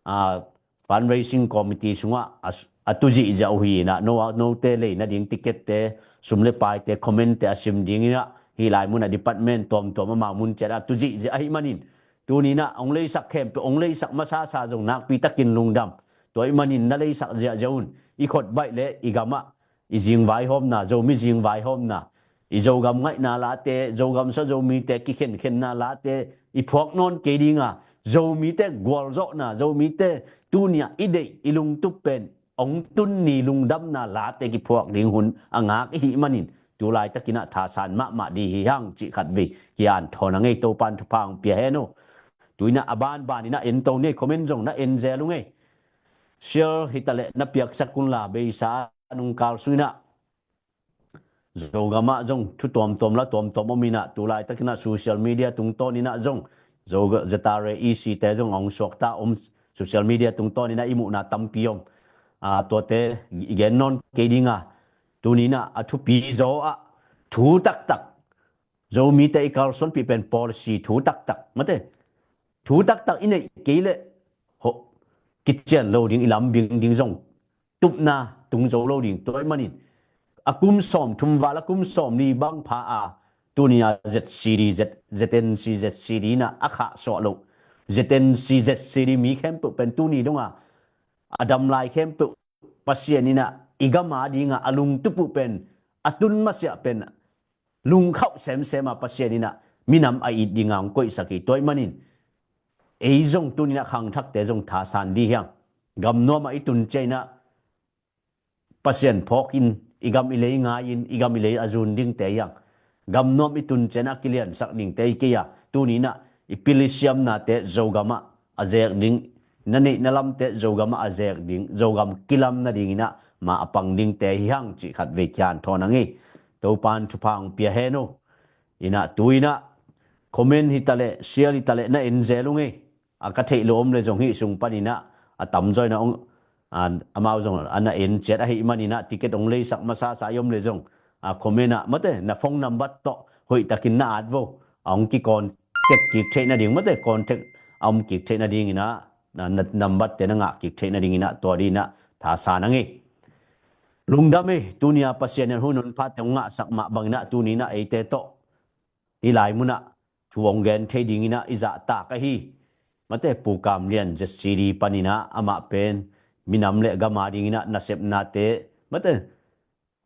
a, fundraising committee sungah a, a tuzihziah uh hi inah, no, note lei nading ticket te, sum le paite, comment te a sim ding inah, hih lai munah department tuamtuam amau mun ciat a tuzihziah ahih manin tuninah ong leisak khempeuh, ong leisak masasa zong nakpi takin lungdam. Tua ih manin na leisak ziahziah un. I khot baih le i gamah i zingvaihawmna, Zomi zingvaihawmna, i Zogam ngaihna late, Zogam sa Zomite kikhenkhenna late i phuak nawn kei dinga, Zomite gualzawhna, Zomite tunia i deih i lungtup pen ong tun ni lungdamna late kiphuak ding hun a ngak i hih manin tu laitakinah thasan mahmah di hi hang cih khatvei kianthawn a ngei. Topan thupha ong pia hen uh. Tuinah a banbaninah en to ngei, comment zong na en zel uh ngei. Share hitaleh na piaksak unla, beisa a nungkal suninah Zogamah zong thu tuamtuam la tuamtuam om inah tu laitakinah social media tungtawninah zong Zo-, Zeta Re E C te zong ong suakta om, social media tungtawninah i muhna tampi om. A, tuate i gen nawn kei dinga, tuninah a thupi zaw ah thu taktak, Zomite i kalsuanpih pen policy thu taktak, mate, thu taktak i neih kei leh ho, kician lo ding, i lambing ding zong tupna tung zo lo ding. Tua ih manin a kum sawm thum val, a kum sawm li bang pha a, tunia Z C D, Z-, Z N C, Z C D inah a khahsuah loh Z N C, Z C D mi khempeuh pen tuni donga a dam lai khempeuh Pasian inah i gam adinga a lungtup uh pen a tun masiah pen lungkhauh semsem a Pasian inah minam a it dinga ong koihsak hi. Tua ih manin ei zong tuninah khangthakte zong thasan di hiang. Gamnuam ah i tun ciainah Pasian phawkin i gam i lei ngai-in i gam i lei a zun dingte hiang. Gamnuam i tun cianah kiliansak dingte i kei a, tuninah i pil i siamnate Zogamah a zek ding, na neih na lamte Zogamah a zek ding, Zogam kilam nadinginah ma a pang dingte hi hang cih khatvei kianthawn a ngei. Topan thupha ong pia hen uh. Inah tuinah comment hitaleh, share hitaleh na en zel uh ngei. A, ka theih lo om le zong hih sung paninah a tamzaw inah ong, a, amau zong a na en ciat ahih maninah ticket ong leisak masasa i om le zong, a, comment ah mate na phone number tawh hoihtakin na at vo. A ong kicontact kik theih nading mate, contact a om kik theih nadinginah na, na number te na ngah kik theih nadinginah tua dinah thasan a ngei. Lungdam ei, tunia Pasian in hun honphate ong ngahsak mah banginah tuninah eite tawh hih lai munah thu ong gen thei dinginah i zahtak ahi. Mate Pu Kam Lian Z C D paninah amah pen minam le gam adinginah nasepnate, mate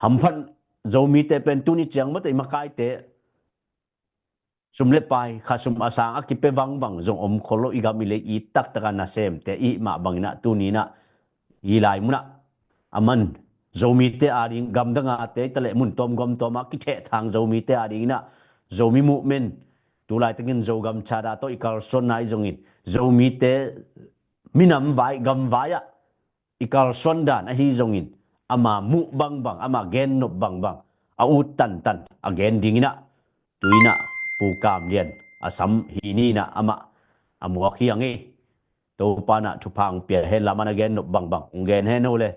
hamphat Zomite pen tuni ciang mate i makaite sum le pai, khasum a sang a kipia vangbang zong om khol lo, i gam i lei it taktak a nasemte i hih mah banginah tuninah hih lai munah a man Zomite ading, gamdang ate hitaleh mun tawm gam tawm a kithehthang Zomite adinginah Zomi movement, tu laitakin Zogam Chada tawh i kalsuanna ahi zongin, Zomite minam vai, gam vai ah i kalsuan dan ahi zongin, ama muh bangbang, ama gennop bangbang, a ut tantan a gen dinginah tuinah Pu Kam Lian a sam hi ninah amah a muak hi a ngei. Topanah thupha ong pia hen la, amah na gennop bangbang ong gen hen uh le.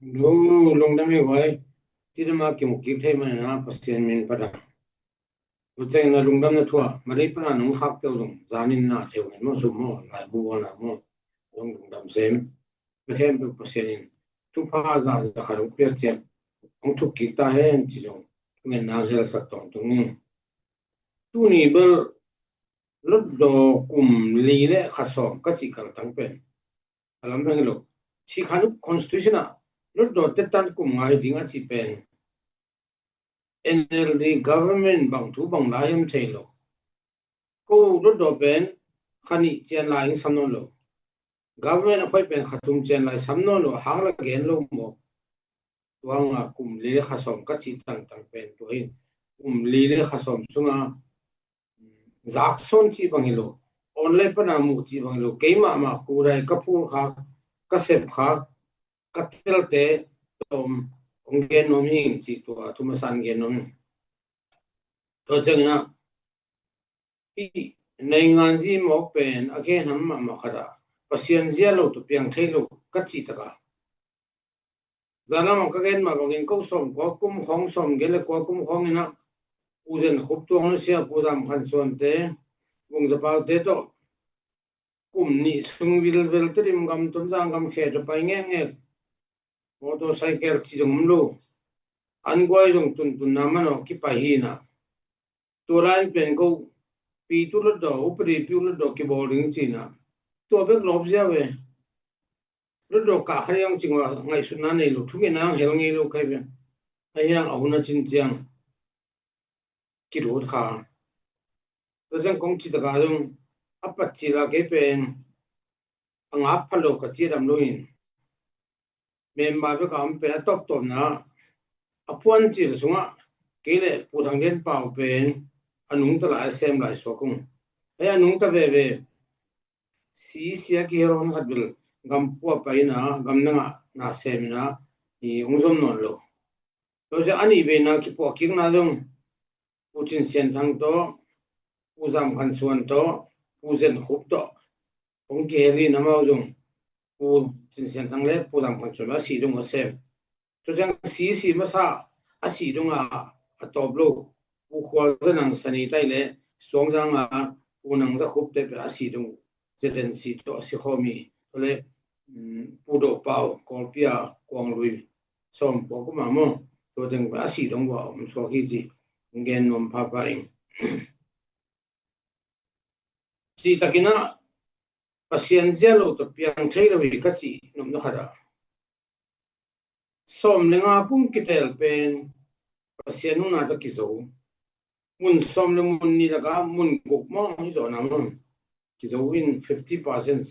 Lu, lungdam hi huai. Cidam a kimu kik thei maninah Pasian min phat a, tuceng na lungdamna thu a, Malay pana nong khakte uh zong zanin na theu hen maw, sum maw, laibu bawlna maw, zong lungdam sem. Bia khempeuh Pasian in thupha za za khat hong piak ciat hong thuk kik ta hen ci zong thungen nang helsak tawntung ing. Tuni bel Hlutdaw kum li le kha sawm ka cih kaltang pen a lamdang hi lo. Sikhanuk constitution ah Hlutdaw tetan kum nga hi ding a cih pen N L D government bang thu bang lai hiam thei lo. Ko Hlutdaw pen kha nih cian lai hing sam nawn lo. Government a phoih pen kha thum cian lai sam nawn lo, a hang la gen lo maw. Tua hanga kum li le kha sawm ka cih tangtang pen tua hin kum li le kha sawm sunga zaksawn cih bang hi lo. online pana muh cih bang lo, keimah mah kudai ka phul khak, ka sep khak, ka telte tawm hong gen nuam hi ing cih tua thu masa in gen nuam hi. Tua ciangin ah, hih nainganzi mawk pen a khenham mahmah khat ah Pasian zia lo tawh piang thei lo ka cih takah, zan lamah ka gen mah bangin ko sawm kua kum khawng, sawm gel le kua kum khawng in ah Pu Zen Khup tuang nusia, Pu Zam Khan Suante, Vung Za Paute tawh kum nih sung vilvel Tedim gam, Tonzang gam khe tawh pai ngekngek. Motorcycle ci zong om lo. An guai zong tuntunna manawh kipai hi in ah, tua lai-in pen ko pitu lotdaw, upadi piu lotdaw kibawl ding ci in ah, tua bek lawp ziau e. Lotdaw kah khat hi hong cing uh a ngaihsutna nei lo, thungetna hong hel ngei lo ka hi ve. Ahi hang a hun a cin ciang kilut kha. Tua ciang kong cih takah zong a pat cil a kei pen a ngak pha lo ka ci a dam lo in, member bek a om pen a tawptawpna a puan cil sungah kei le Pu Thang Lian Pau pen a nungta lai a sem lai suak ung. Hei a nungta veve, CEC a kihel hon khat bel gam pua pai in ah gam dangah na sem in ah i hong zom nawn lo. Tua ciang a nih veina kipuah kikna zong Pu Cin Sian Thang tawh, Pu Zam Khan Suan tawh, Pu Zen Khup tawh hong kihel in, amau zong Pu Cin Sian Thang le Pu Zam Khan Suan a sih dong a sem. Tua ciang CEC masa a sih dong a, a tawp lo Pu Khual Za Nang Sani Tai le Suangzang a Pu Nang Za Khup te pen a sih dong, Zelensi tawh a si khawm hi. Tua le, um, Pu Do Pau, Kawlpi a Kuang Lui, sawm kua kum a maw, tua teng a sih dong uh a om suak hi cih gen nuam phapha ing. Cih takin ah Pasian zia lo tawh piang thei lo hi ka cih nopna khat ah, sawm le nga kum kiteel pen Pasian nunna tawh kizo. Mun sawm le mun nih lakah mun guk maw hi zawhna maw, kizo in fifty percent,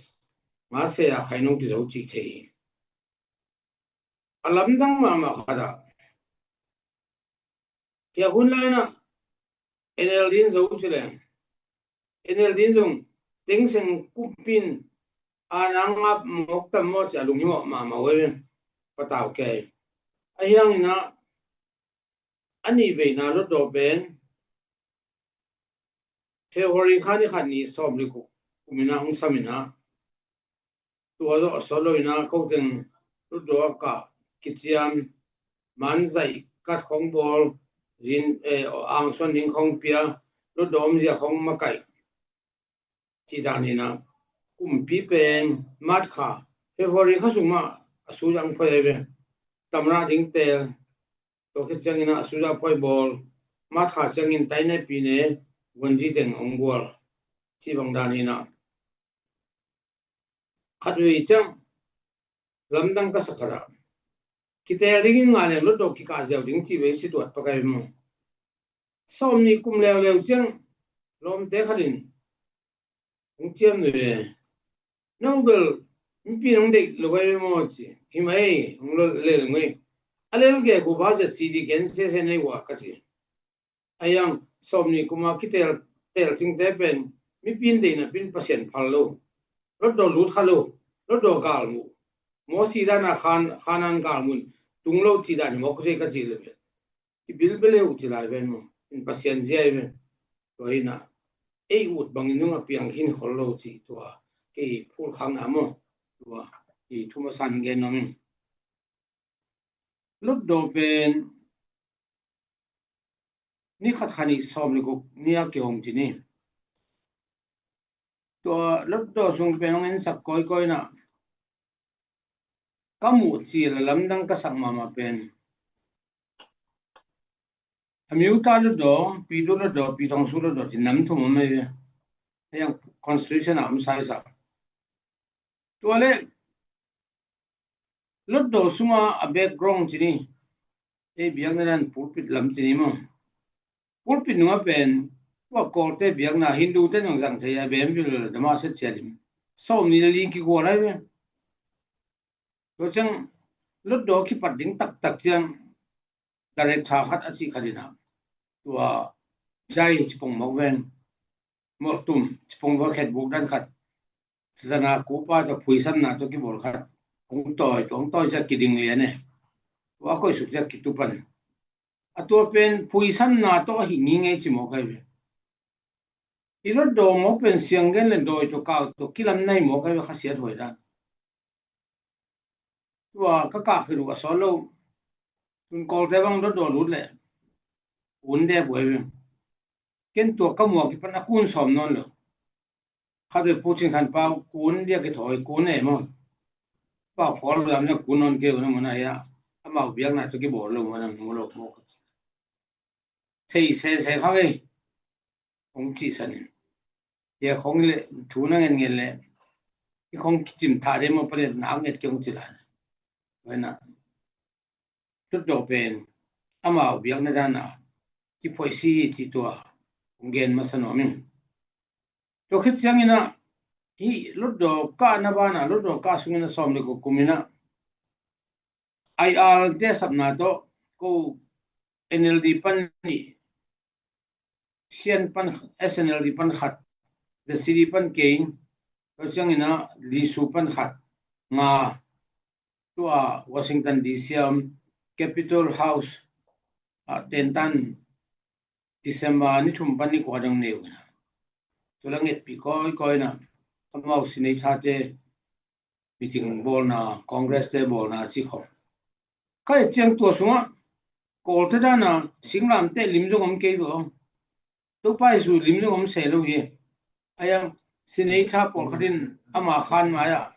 nga se a khai nong kizo cih thei hi. A lamdang mahmah khat ah, kei a hun lai-in ah NLD in zo ci leng, NLD in zong Thein Sein kumpi in a na ngap mawk tam maw ci a lunghimawh mahmah uh ei ve, patau kei. Ahi hangin ah a nih veina lotdaw pen February kha ni khat ni sawm le guk kum in ah hong sam in ah, tua zawh a sawt lo in ah ko teng lotdaw a kah kiciam, man zaih kat khong bawl, zin, eh, angsuan ding khong pia, lotdaw omzia khong makaih cih dan in ah, kumpi pen March kha, February kha sung mah a suzang phuai ei ve, tamra ding teel, tua khit ciangin ah a suzang phuai bawl, March kha ciangin tainai pine, guanzi teng hong gual cih bang dan in ah, khatvei ciang lamdang ka sak khat ah, kiteel dingin ngah leng lotdaw kikah ziau ding cih vei si tuat pakai maw. Sawm nih kum leuleu ciang lawmte khat in hong ciam nuih e, no bel mipi in hong deih lo gai ve maw ci. Hi mah ei, hong lel ngei. A lel gegu ba zet CD gen sese nei uh a ka ci. Ahi hang sawm nih kum a kiteel, teel cingte pen mipi in deih napi in Pasian phal lo, lotdaw lut kha lo, lotdaw galmuh, mawsi dan a Khan, Khanan galmuh in tung lo cih dan hi mawk zei ka cih le pen, kibilbel ei uh ci lai ven maw, in Pasian zia ei ven. Tua hi in ah ei ut bangin nung a piang khin khol lo cih tua kei phulkhakna maw, tua i thu masa in gen nuam ing. Lotdaw pen ni khat kha nih sawm le guk ni a kihong ci ni. Tua lotdaw sung pen hong ensak kawikawi in ah, ka muh cil a lamdang ka sak mahmah pen, Amyotha lotdaw, Pyidaungsu lotdaw, Pyidaungsu lotdaw ci nam thum om ei ve. Hei ang constitution ah om saisak. Tua le lotdaw sunga a background ci ni, ei biakna dan pulpit lam ci ni maw. Pulpit nungah pen tua Kawlte biakna, Hindu te nong zang thei a bem vil dama set cia lim sawm nih le li kigual ai ve. Tua ciang lotdaw kipat ding taktak ciang director khat a cih khat in ah, tua Jai ci pong mawk ven. Molhtum, Chipong Vakhet buk dan khat, Sasana kupa tawh phuisamna tawh kibawl khat, hong tawi tawh, hong tawi ciang kiding lian e. Tua a koihsuk ciang kitupan. A tua pen phuisamna tawh ahi ngingei ci mawk ahi ve. I lotdaw mawk pen sianggen le dawi tawh kau tawh kilamna hi mawk ahi ve, khasiat huai dan. Tua ka kah khit uh a sawt lo. Tun Kawlte bang lotdaw lut leh kun dep uh ahi ve. Ken tua ka muak i pan a kun sawm nawn lo. Khat vei Pu Cin Khan Pau kun diak i thawi kun e maw. Pau khawl lam na kun nawn kei uh na maw na hia. Amau biakna tawh kibawl lo maw na mu lo maw. Thei sese kha ngei. Hong cihsan in. Hia khong le thu na ngen ngen le. I khong kicim tha de maw pale nak nget kei hong ci lai. Vai na. Lotdaw pen amau biakna dana kiphoih si hi cih tua hong gen masa nuam ing. Tua khit ciangin ah hih lotdaw kahna bana lotdaw kah sungin a sawm le kua kum in ah I R te sapna tawh ko N L D pan nih, Sian pan, S N L D pan khat, The City pan kei, tua ciangin ah Lisu pan khat, nga, tua Washington D C a om Capitol House ah tentan December ni thum pan ni kua dong neu ina. Tua la ngetpih kawikawi ina, amau sinei thate meeting bawlna, Congress te bawlna ci khawm. Ka et ciang tua sungah Kawlte dana singlamteh lim zong om kei tua. Topa Jesu lim zong om se lo hi. Ayang sinei tha pawlkhat in ama khan mai-ah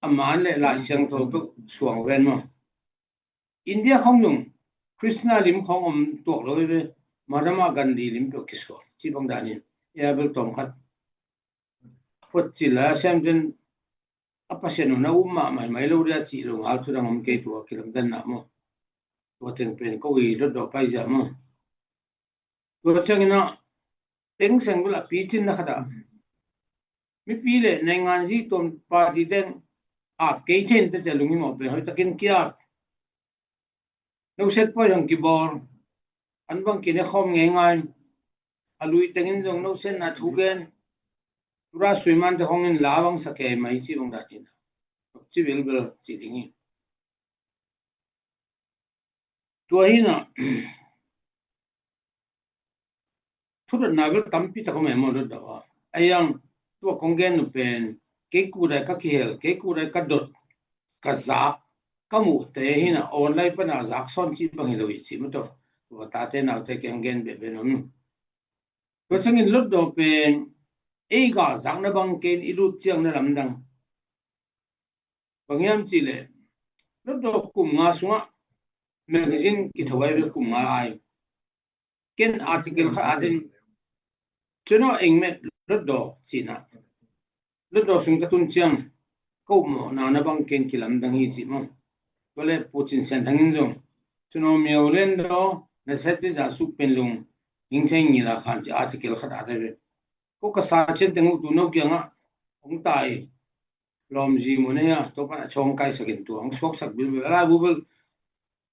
a man le Lai Siangtho peuh suang ven maw. India khong zong Krishna lim khong om tuak lo hi ve. Mahatma Gandhi lim peuh kisuang ci bang danin ia bel tawm khat. Phuat cil a siam ten a Pasian hun a um mahmah mai lo dia cih lo ngal thu dang om kei tua kilamdanna maw. Tua teng pen ko i lotdaw paizia maw. Tua ciangin ah teng seng bel a picinna khat ah mipi le naingan zi tuam party teng ap kei thein ta cia lunghimawh pen hoih takin kiap. Noset pawi zong kibawl, an bang kine khawm ngeingai. A lui tengin zong nosetna thu gen. Tura suimante khawngin la bang sa kei mai ci bang datin ci bilbil ci ding hi. Tua hi na thudotna bel tampi tak om e maw lotdaw a. Ayang tua kong gen nu pen kei kudai ka kihel, kei kudai ka dot, ka zak, ka muhte hi na online pana zak sawn ci bang hi lo hi ci maw tua. Tua tate naute keng gen bebe nom. Tua ciangin lotdaw pen ei ga zakna bang ken i lut ciang na lamdang. Bang hiam cih leh lotdaw kum nga sungah magazine kitho ai ve kum nga ai. Ken article khat atin cun aw engmet lotdaw cihna. Lotdaw sung ka tun ciang ko mawhna na bang ken kilamdang hi cih maw. Tua le Pu Cin Sian Thang in zong cun aw mio len daw na set ci za suk pen lung hing thei ngila khan ci article khat atin ve. Ko ka sa cian teng uh tu no kiangah hong tai lawmzi mu nei a, tua pan a chawng kaisakin tua hong suaksak bilbil a lai bu bel.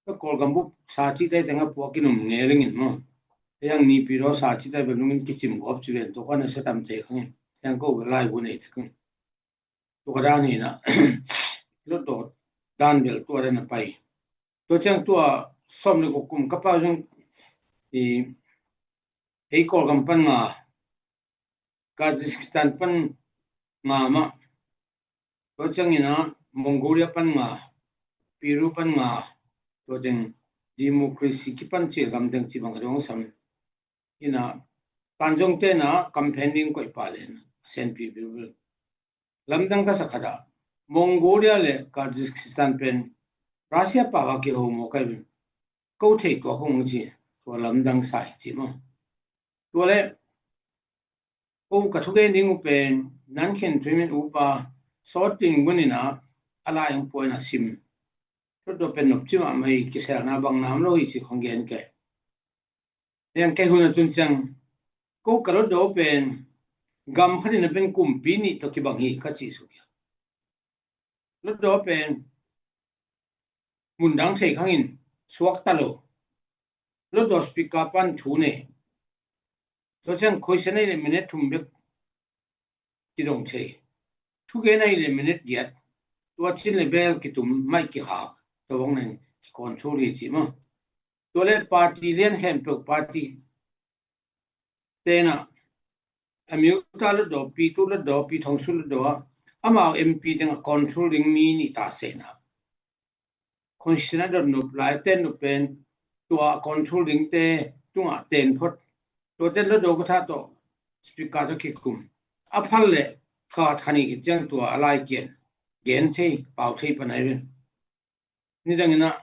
Ka Kawlgam bu sa ci tai tengah puak in um nge ringin maw. Yang nipi daw sa ci tai bel nungin kicim gawp ci ven tua kan a sa tam te khangin. Yang ko bel lai bu nei te khangin. Tua ka dan hi na lotdaw dan bel tua dan a pai. Tua ciang tua sawm le kua kum ka pau ciang i ei Kawlgam pan nga Kazakhstan pan nga mah. Tua ciangin ah Mongolia pan nga, Peru pan nga, tua teng democracy kipan cil gam teng ci bang ka dong sam. Ina panzong tena campaign ding koih pa len senpi bilbil. Lamdang ka sa khat ah Mongolia le Kazakhstan pen Russia pau a kiho maw kai bin. Ko thei tua khong ci tua lamdang sai ci maw. Tua le ko ka thugen ding uh pen nan khen thuimin upa sawt ding bunin ah a lai ang puain a sim. Lotdaw pen nop ci mahmah hi kiselna bang nam lo hi ci khong gen kei. Yang kei hun a tun ciang ko ka lotdaw pen gam khatin a pen kumpi nih tawh kibang hi ka ci suk hi. Lotdaw pen mundang thei khangin suak ta lo. Lotdaw speaker pan thu nei. Tua ciang question ahih leh minute thum bek kidong thei. Thugen ahih leh minute giat. Tua cin leh bel kitum, mic kikhak. Tua bang nen kicontrol hi ci maw. Tua leh party lian khempeuh, party tenah, a MUTA lotdaw, P two lotdaw, P Thongsu lotdaw ah, amau MP teng a control ding mi nih ta sehna. Constitution a dot nop lai, ten nop pen, tua a control dingte tungah ten phot. Tua ten lotdaw ka tha tawh, speaker tawh kikum. A phal leh kha khat kha nih khit ciang tua a lai kian, gen thei, pau thei pan ai ven. Nidang in ah,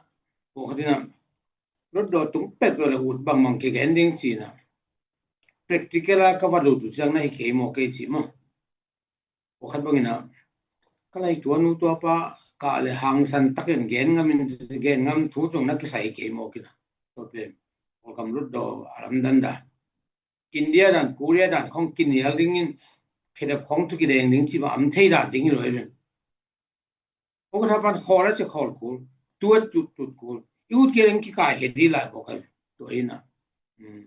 pawlkhat in ah, lotdaw tung pek leh ut bangbang kigen ding ci-in ah, practical a ka va lut uh ciang na hi kei maw kei ci maw. Pawlkhat bang in ah, ka lei tua nu tua pa kah leh hangsan takin gen ngam in, gen ngam thu zong na kisai kei maw kei in ah. Tua pen, Kawlgam lotdaw a lamdang dan. India dan, Korea dan khong kinial dingin, khedap khong thu kideng ding ci mah om thei dan ding hi lo hi ven. Pawlkhat pan khawl a ci khawl kul, tut tut tut kul. I ut kei leng kikai khe ding lai pawlkhat. Tua in ah, um,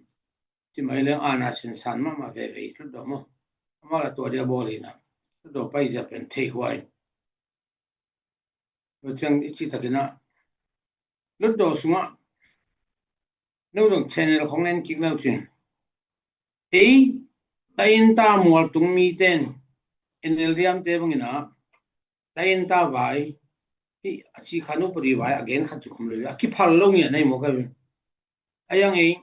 ci mai leng ana sinsan mahmah veve i lotdaw maw. Amah lah tua dia bawl in ah, lotdaw paizia pen thei huai. Tua ciang i cih takin ah, lotdaw sungah, no zong channel khong en kik lo cin. Ei, tainta mualtung miten, NLD amte bang in ah, tainta vai, hih a cikha upadi vai a gen khat cu khum lo, a kiphal lo ngiat na hi maw ka hi. A yang ei,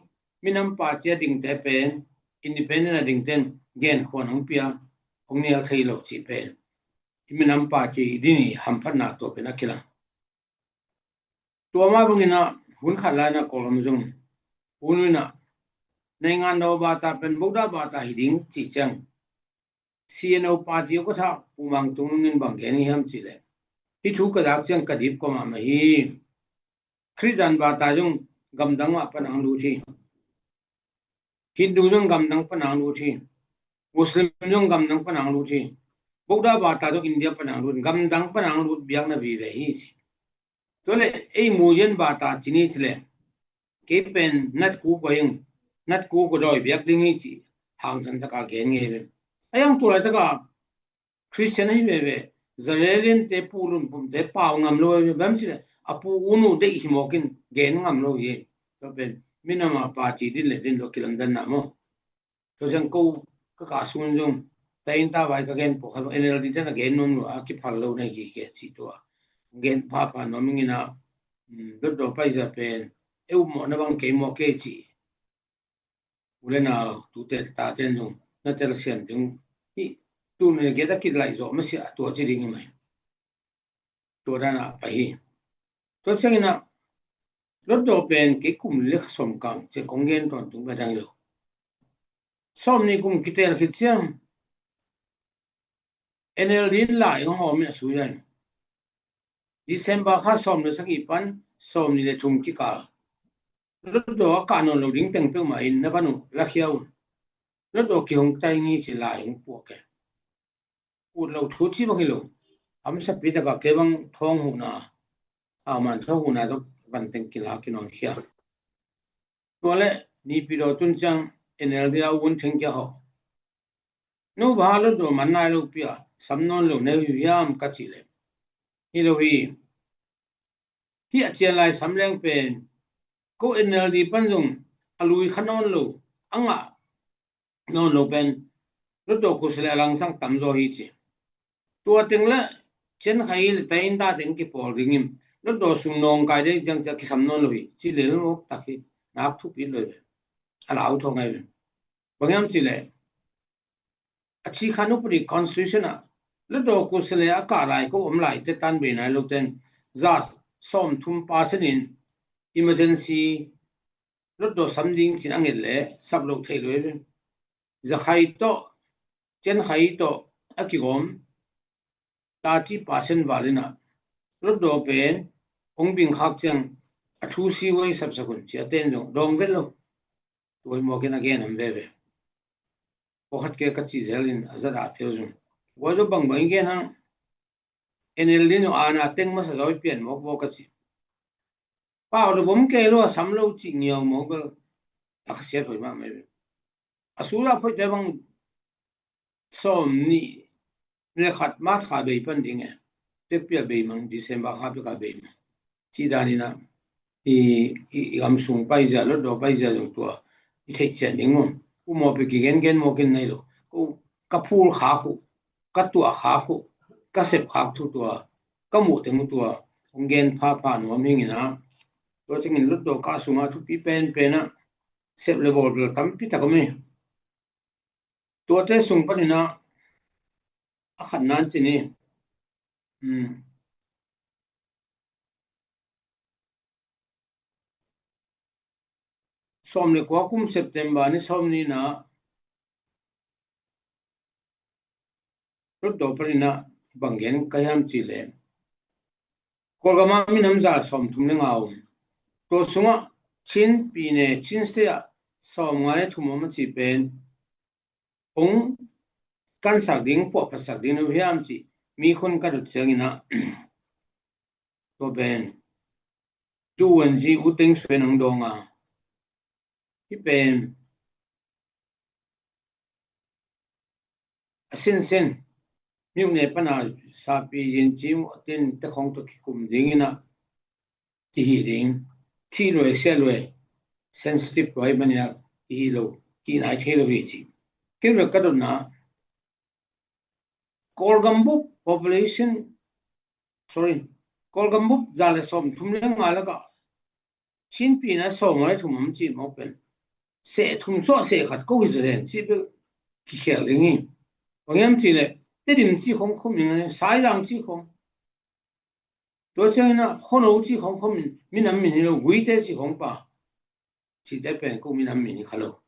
minam party a dingte pen, independent a dingten gen khuan hong pia, hong nial thei lo cih pen, i minam party i din i hamphatna tua pen a kilang. Tua mah bang in ah, hun khat lai in ah Kawlgam zong, hun in ah, naingan daw bata pen, Buddha bata hi ding cih ciang, CNO party uh ka tha, Pu Mang Tung Lung in bang gen hiam cih leh, hih thu ka zak ciang ka dip kua mahmah hi. Khristian bata zong gamdang mah pan ang lut hi. Hindu zong gamdang pan ang lut hi. Muslim zong gamdang pan ang lut hi. Buddha bata zong India pan ang lut, gamdang pan ang lut biakna vive hi ci. Tua leh ei muyen bata ci ni ci leh, kei pen nat ku ko ing, nat ku ko dawi biak ding hi ci, hangsan taka gen ngei ve. A yang tua lai taka Khristian ahi veve, Zarelian te pu lun pum te pau ngam lo veve, bang ci leh, a pu u nu deih hi mawk in gen ngam lo hi. Tua pen minam a party din leh din lo kilamdanna maw. Tua ciang ko ka kah sung in zong, tainta vai ka gen pawlkhat NLD ten a gen nuam lo a, kiphal lo na hi kei cih tua. Gen phapha nuam ing in ah, um, lotdaw paizia pen, e upmawhna bang kei mawk kei cih. U le nau, tute taten zong na telsiam ding. Hih, tu ni giat a kilaih zawh masiah tua ci ding hi mai. Tua dan a pai hi. Tua ciangin ah, lotdaw pen kei kum li le kha sawm kang ci kong gen tawntung ka dang hi lo. Sawmnih kum kitel khit ciang, NLD in lai hong hawm in a sui a hi. December kha sawm le sagih pan sawmnih le thum kikal, lotdaw a kah nawn lo ding teng peuhmah in na van uh lakhia un. Lotdaw kihong tai ngi ci lai hong puak e. Ut lo thu ci bang hi lo. Hamsapi taka kei bang thawng huhna, a man thawng huhna tawh van teng kila kinawn khia. Tua leh Naypyidaw tun ciang NLD a un theng kia hawh. No bang hang lotdaw man nai lo pi a sam nawn lo na hi hiam ka cih leh, hi lo hi. Hih a cian lai sam leng pen, ko NLD pan zong a lui kha nawn lo, a ngah nawn lo pen, lotdaw khuasia le a langsang tam zaw hi ci. Tua teng le cian khai le tainta teng kipawl ding in, lotdaw sung nawngkai ding ciang cia kisam nawn lo hi ci lel mawk tak hi. Nak thupi lo hi ve. A lau thawng ngai ve. Bang hiam cih leh, a cikha upadi constitution ah, lotdaw khuasia le a kah lai ko om lai te tan bei nai lo ten, za sawmthum percent in emergency lotdaw sam ding cin a nget leh sap lo thei lo hi. Za khai tawh, cian khai tawh a kigawm thirty percent val in ah, lotdaw pen hong bing khak ciang a thu si huai sapsak un ci a ten zong dawng vet lo. Tua hi mawk in a gen ham veve. Pawlkhat ke ka cih zel in a zat a pheu zong, huai zong bangbang in gen hang. NLD in ana teng masa zaw i pian mawk vaw ka ci. Pau lo bom kei lo a sam lo cih ngiau mawk bel a khasiat huai mahmah hi ve. a sui-ah phoihte bang sawm nih le khat March kha bei pan ding e. Pekpi-a bei mang, December kha pek-a bei mang. Cih danin ah i, i, i gam sung paizia, Hlutdaw paizia zong tua i theih cian ding maw. Pu maw pek kigengen maw kin nei lo. Ko ka phul khak uh, ka tuah khak uh, ka sep khak thu tua, ka muh teng uh tua hong gen phapha nuam hi ing ah. Tua ciangin Hlutdaw kah sungah thupi penpen ah sep le bawl bel tampi tak om hi. Tuate sung panin ah a khatna in ci ni. Hmm. Sawm le kua kum September ni sawm ni-in ah Hlutdaw panin ah bang gen ka hiam cih leh, Kawlgam ah minam za le sawm thum le nga om. Tua sungah Chin pyine, Chin State ah sawm nga le thum om a cih pen hong kansak ding, puahphatsak ding na hiam cih mi khun ka dot ciangin ah, tua pen duhunzi uteng suen ang dawng a, hih pen a sinsen miuk ne pana sapi yin cim tin te khong to kikum dingin ah kihi ding. Thi luai, sia luai, sensitive luai mania kihi lo, kihinai thei lo hi ci. Kin vek ka dotna, Kawlgam bup population, sorry, Kawlgam bup za le sawm thum le nga lakah Chin pyine sawm nga le thum om cih mawk pen seh thum suah seh khat ko hi zaw den cih bel kikhial ding hi. Bang hiam cih leh Tedim cih khong khum ding a, Saizang cih khong. Tua ciangin ah Khuano cih khong khum in minam min hi lo, Guite cih khong pa. Cihte pen ko minam min hi kha lo.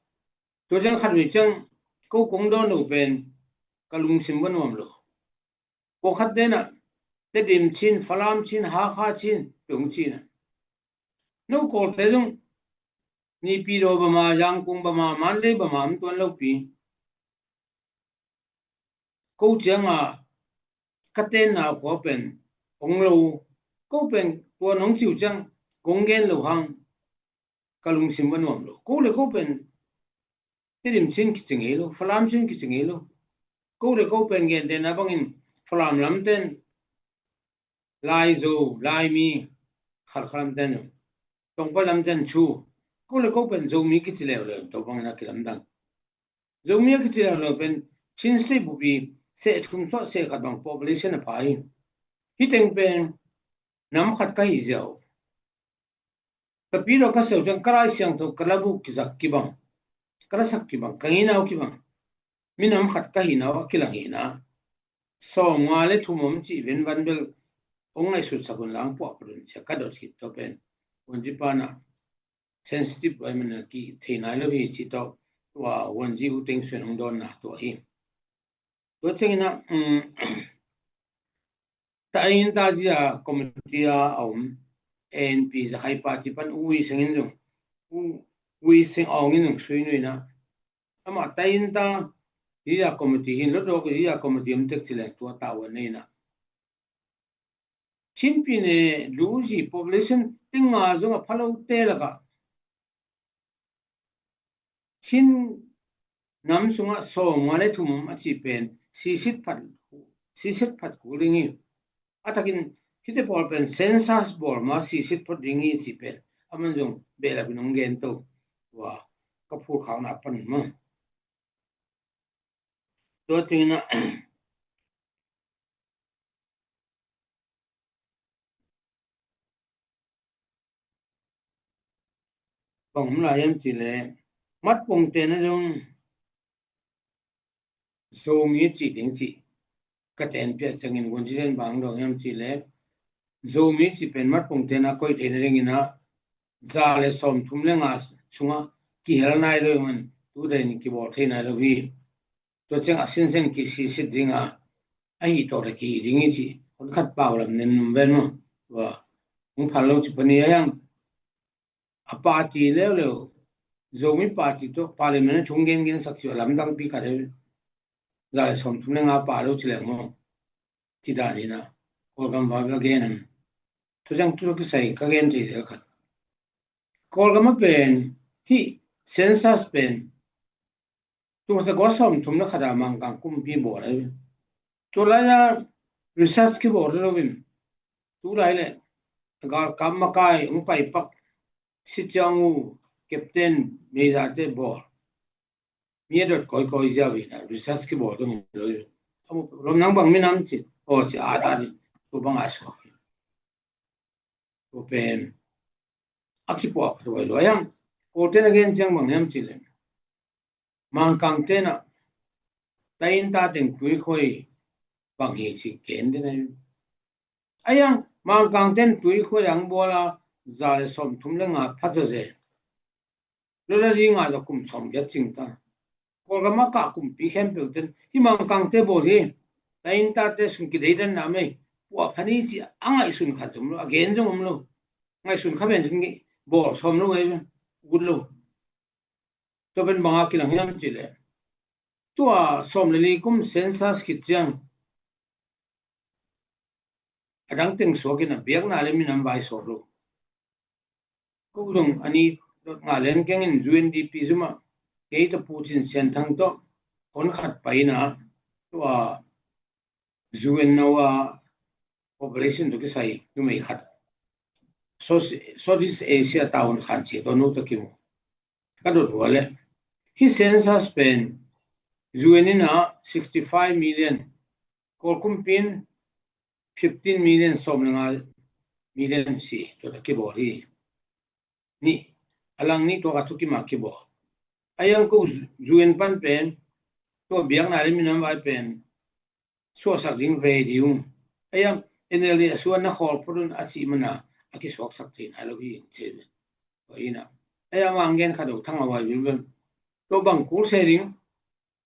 Tua ciang khat vei ciang ko kong dawn lo pen ka lungsim va nuam lo. Pawlkhat den ah Tedim Chin, Falam Chin, Hakha Chin peuh hong ci-in ah, no Kawlte zong Naypyidaw bama, Yangon bama, Mandalay bama om tuan lopi. Ko cianga ka tenna khua pen hong lo, ko pen tua nong ci uh ciang kong gen lo hang ka lungsim va nuam lo. Ko le ko pen Tedim Chin kici ngei lo, Falam Chin kici ngei lo. Ko le ko pen gentehna bangin Falam lamten Laizo, Laimi, Khalkha lamten, Tongpai lamten Chu. Ko le ko pen Zomi kici leuleu, tua bangin a kilamdang. Zomi a kici leuleu pen Chin State bupi seh thum suah seh khat bang population a pha hi. Hih teng pen nam khat ka hi ziau. Ka pi lo ka seu ciang ka Lai Siangtho ka labu kizak kibang, ka lasak kibang, ka nginau kibang, minam khat ka hinau a kilang hi-in ah, sawm nga le thum om cih venvan bel hong ngaihsutsak un lang puahphat un cia ka dot hi. Tua pen Wanji pan ah sensitive vai man a kithei nai lo hi cih tawh tua Wanji uteng suen hong dawnna tua hi. Tua ciangin ah, um, Tainta zia committee a om A N P Zakhai Party pan U Wi Seng in zong, U Wi Seng Aung in zong sui nuina. Ama Tainta zia committee hin lo dawk zia committee om tek ci leng tua tau a neina. Chin pyine lu zi population tinga zong a phalo te lakah Chin nam sungah sawm nga le thum a cih pen sisit phat, sisit phat kul ding hi. A takin hite pawl pen census bawl ma sisit phat ding hi cih pen a man zong behlap in hong gen to. Tua ka phurkhakna pan maw. Tua ciangin ah bang om lai hiam cih leh, Mat Pongte na zong Zomi cih ding cih ka tenpiah ciangin Wanji ten bang dong hiam cih leh, Zomi cih pen Mat Pongte na koih theihna dingin ah za le sawm thum le nga sungah kihel nai lo man tu den kibawl thei nai lo hi. Tua ciang a sinsen kisisit ding a, ahi tawh le kihi ding hi ci. Hun khat pau lam nen num ven maw. Tua hong phal lo ci pani a hiang. A party leuleu, Zomi party tawh parliament a thung gengen sak ci a lamdang pi khat e. Za le sawm thum le nga pa lo ci leng maw. Ci dan hi na. Kawlgam va bia gen am. Tua ciang tu kisai ka gen thei zel khat. Kawlgam a pen hih census pen Tung zakua sawmthum le khat a Mangkang kumpi bawl ahi. Tua lai-a research kibawl lo in, tu lai le galkap makai hong paipak, si ciang uh, captain, meizate bawl. Mi a dot kawikawi ziau hi a, research kibawl dong hi lo hi. Lom nang bang minam ci, aw ci, a dadi, tua bang a suak hi. Tua pen a kipuak tua hi lo a hiam. Kawlten a gen ciang bang hiam ci le, Mangkangten a, ta inn ta teng tuikhoi bang hi ci gen den a hi. A hiam, Mangkangten tuikhoi ang bawl a, za le sawmthum le nga pha zaw ze. Lula zi nga za kum sawm giat cing ta. Kawlgam a kah kumpi khempeuh ten hi Mangkangte bawl hi. Ta inn tate sung kideidan na mei, puah pha ni ci a ngaihsun khat zong om lo, a gen zong om lo. Ngaihsun kha pen zong bawl sawm lo, ut lo. Tua pen bang a kilang hiam ci le, tua sawm le li kum census khit ciang a dang teng suak in a, biakna le minam vai sawt lo. Ko zong a ni dot nga len keng in U N D P zum a, kei tawh Pu Cin Sian Thang tawh hon khat pai in a, tua U N no a population tawh kisai numei khat, South, Southeast Asia ta hon khan ci tawh nu tawh kimu. Ka dot hua le, hi census pen U N in a sixty five million, Kawl kumpi in fifteen million, sawm le nga million si, tua ta kibawl hi. Nih, a lang nih tua ka thu kima kibawl. A hiang ko U N pan pen, tua biakna le minam vai pen suaksak ding ve ding. A hiang N L D a suan na khawl phot un a cih man a, a kisuaksak thei nai lo hi ing ci ve. Tua hi na. A hiang mang gen khat lo thang a vai vil ven. Tua bang kul se ding.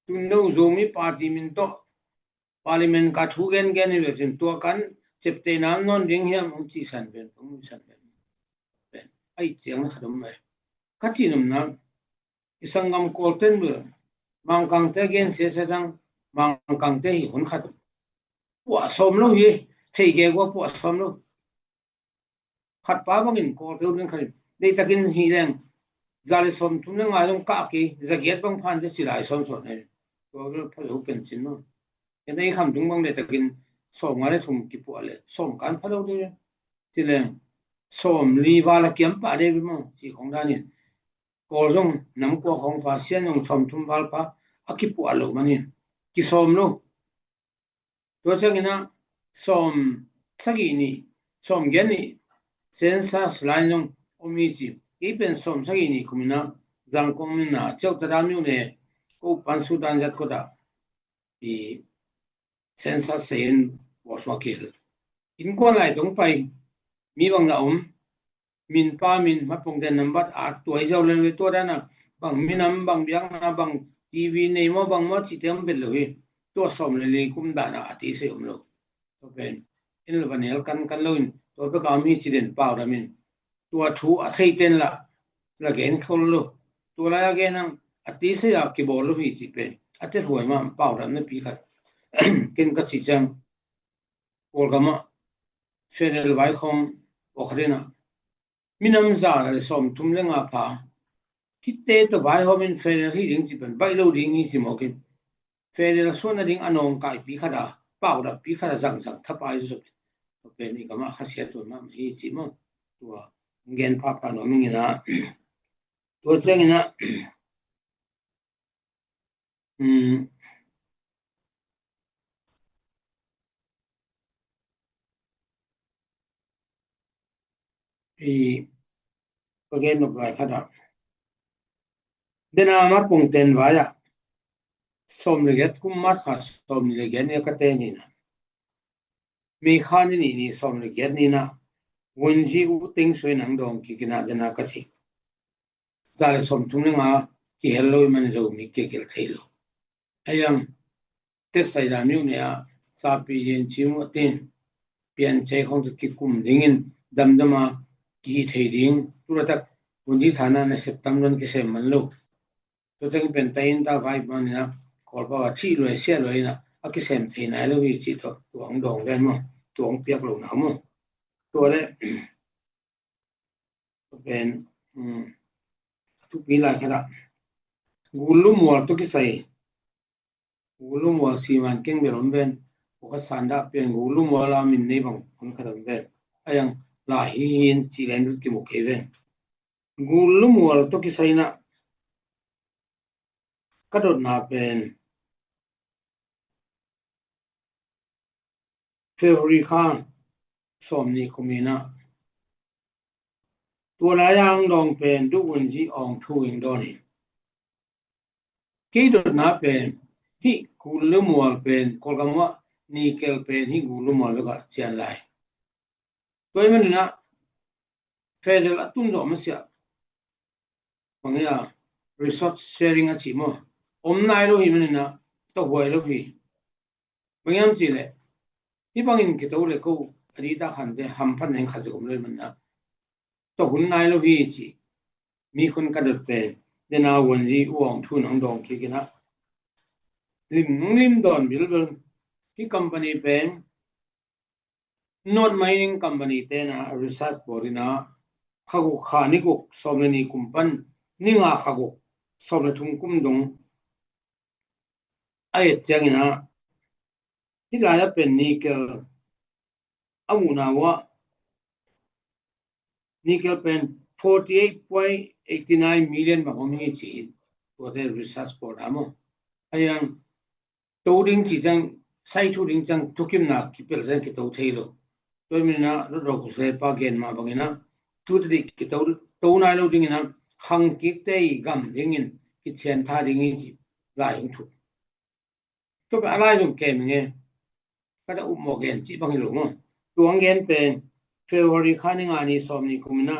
Tun no Zomi party min tawh parliament ka thu gen gen hi ve cin, tua kan ciapteh nam nawn ding hiam hong cih san ven, hong cih san ven. Pen a it ciang na khat om ve. Ka cih nopna, i sanggam Kawlten bel Mangkangte gen sia sia dang, Mangkangte hi hun khat om. Puah sawm lo hi, thei gegu a puah sawm lo. Khat pa bangin Kawlte uh den khat in, deihtakin hi leng, za le sawmthum le nga zong kah kei, za giat bang phan te ci lai sawnsawn hi. Tua bel pha lo ken cin maw. Ken ei kham tung bang deihtakin sawm nga le thum kipuah le sawm kan pha lo ding. Ci leng sawm li val a kiam pah ding maw ci khong danin, Kawl zong nam kua khong pha, Sian zong sawmthum val pha, a kipuah lo manin kisawm lo. Tua ciangin ah sawm sagih nih, sawm giat nih census lai zong om hi ci. Kei pen sawm sagih nih kum in ah Zangkong min ah Ciauta dam nih uh le ko pan Sudan zat kawt ah i census sei in bawlsuak kihel. Innkuan lai tong pai mi bang na om, min pa min, hmatpawng den nambat a tuai zo le ve, tua dana bang minam, bang biakna, bang T V nei maw, bang maw cihte om vet lo hi. Tua sawm le li kum dana a ti sei om lo. Tua pen in lo van hel kan kan lo in, tua peka om hi ci den pau dam in. Tua thu a thei ten la la gen khol lo. Tua lai a gen ang a ti sei a kibawl lo hi ci pen a te huai ma pau dam na pi khat. Ken ka ci ciang Kawlgam ah federal vai khawng awkharin ah minam za le sawmthum le nga pha, hihte tawh vaihawm in federal hi ding ci pen baih lo ding hi ci mawk in, federal suahna ding a nawngkaipi khat a, paudappi khat a zangzang thapai zo pen, tua pen i gam ah khasiat tuan mahmah hi ci maw. Tua gen phapha nuam ing in ah, tua ciangin ah, um, i ka gen nop lai khat ah, dena March kung ten vai ah sawm le giat kum, March kha sawm le giat ni a ka ten in ah, May kha ni nih ni sawm le giat ni in ah, Wunji U Teng Sui in ang dawng kik in ah dena ka ci. Za le sawmthum le nga kihel lo i man Zomi kikil thei lo. A yang Tet Saida miu ne a sapi yin ci mu a tin pian cei khong tu kikum dingin damdam a kihih thei ding. Tulatak Wunji thana na sep tam don kisem man lo. Tua teng pen ta in ta vai man in ah Kawlpa a thih luai sia luai in ah a kisem thei nai lo hi ci tawh tua ang dawng den maw, tua ang piak lo na maw. Tua le pen, um, thupi lai khat ah gul lu mual tawh kisai Gulumual siman keng bel om ven. Ko ka sandah pen Gulumual a min nei bang hun khat om ven. A yang lai hi hin ci len lut kimu kei ven. Gulumual to kisaina ka dotna pen February kha sawm ni kumina tua lai ang dong pen duhunzi ong thu ing don hi. Kei dotna pen hi Gulumual pen Kolgam wa ni kel pen hi Gulumual beka cian lai. Tua i manina federal a tun zo masia bangya resource sharing a ci mo om nai lo hi manina to huai lo hi. Bang hiam cih leh hi bangin kito le ko a dih tak hante hamphat neng khat zong om lo hi manina to hun nai lo hi ci. Mi khun ka dot pen dena wanzi uang thu nang dong kikina lim lim don bilbil hi company pen North Mining Company tena research board ina khaguk kha ni guk sawm le ni kum pan ni nga khaguk sawm le thum kum dong a et ciangina hi lai a pen nickel a muhna ua nickel pen forty eight point eighty nine million bang om hi ci tuate research board a mo a yang to ding ci ciang sai thu ding ciang thukimna kipel ciang kito thei lo. Tua i manina rot ro kusle pa gen ma bangina tu te dih kito to nai lo dingina khang kik te i gam dingin kichian tha ding hi ci lai hong thu. Tua pen a lai zong kem inge ka ta up mawh gen ci bang hi lo mo. Tuang gen pen February kha ni nga ni sawm ni kumina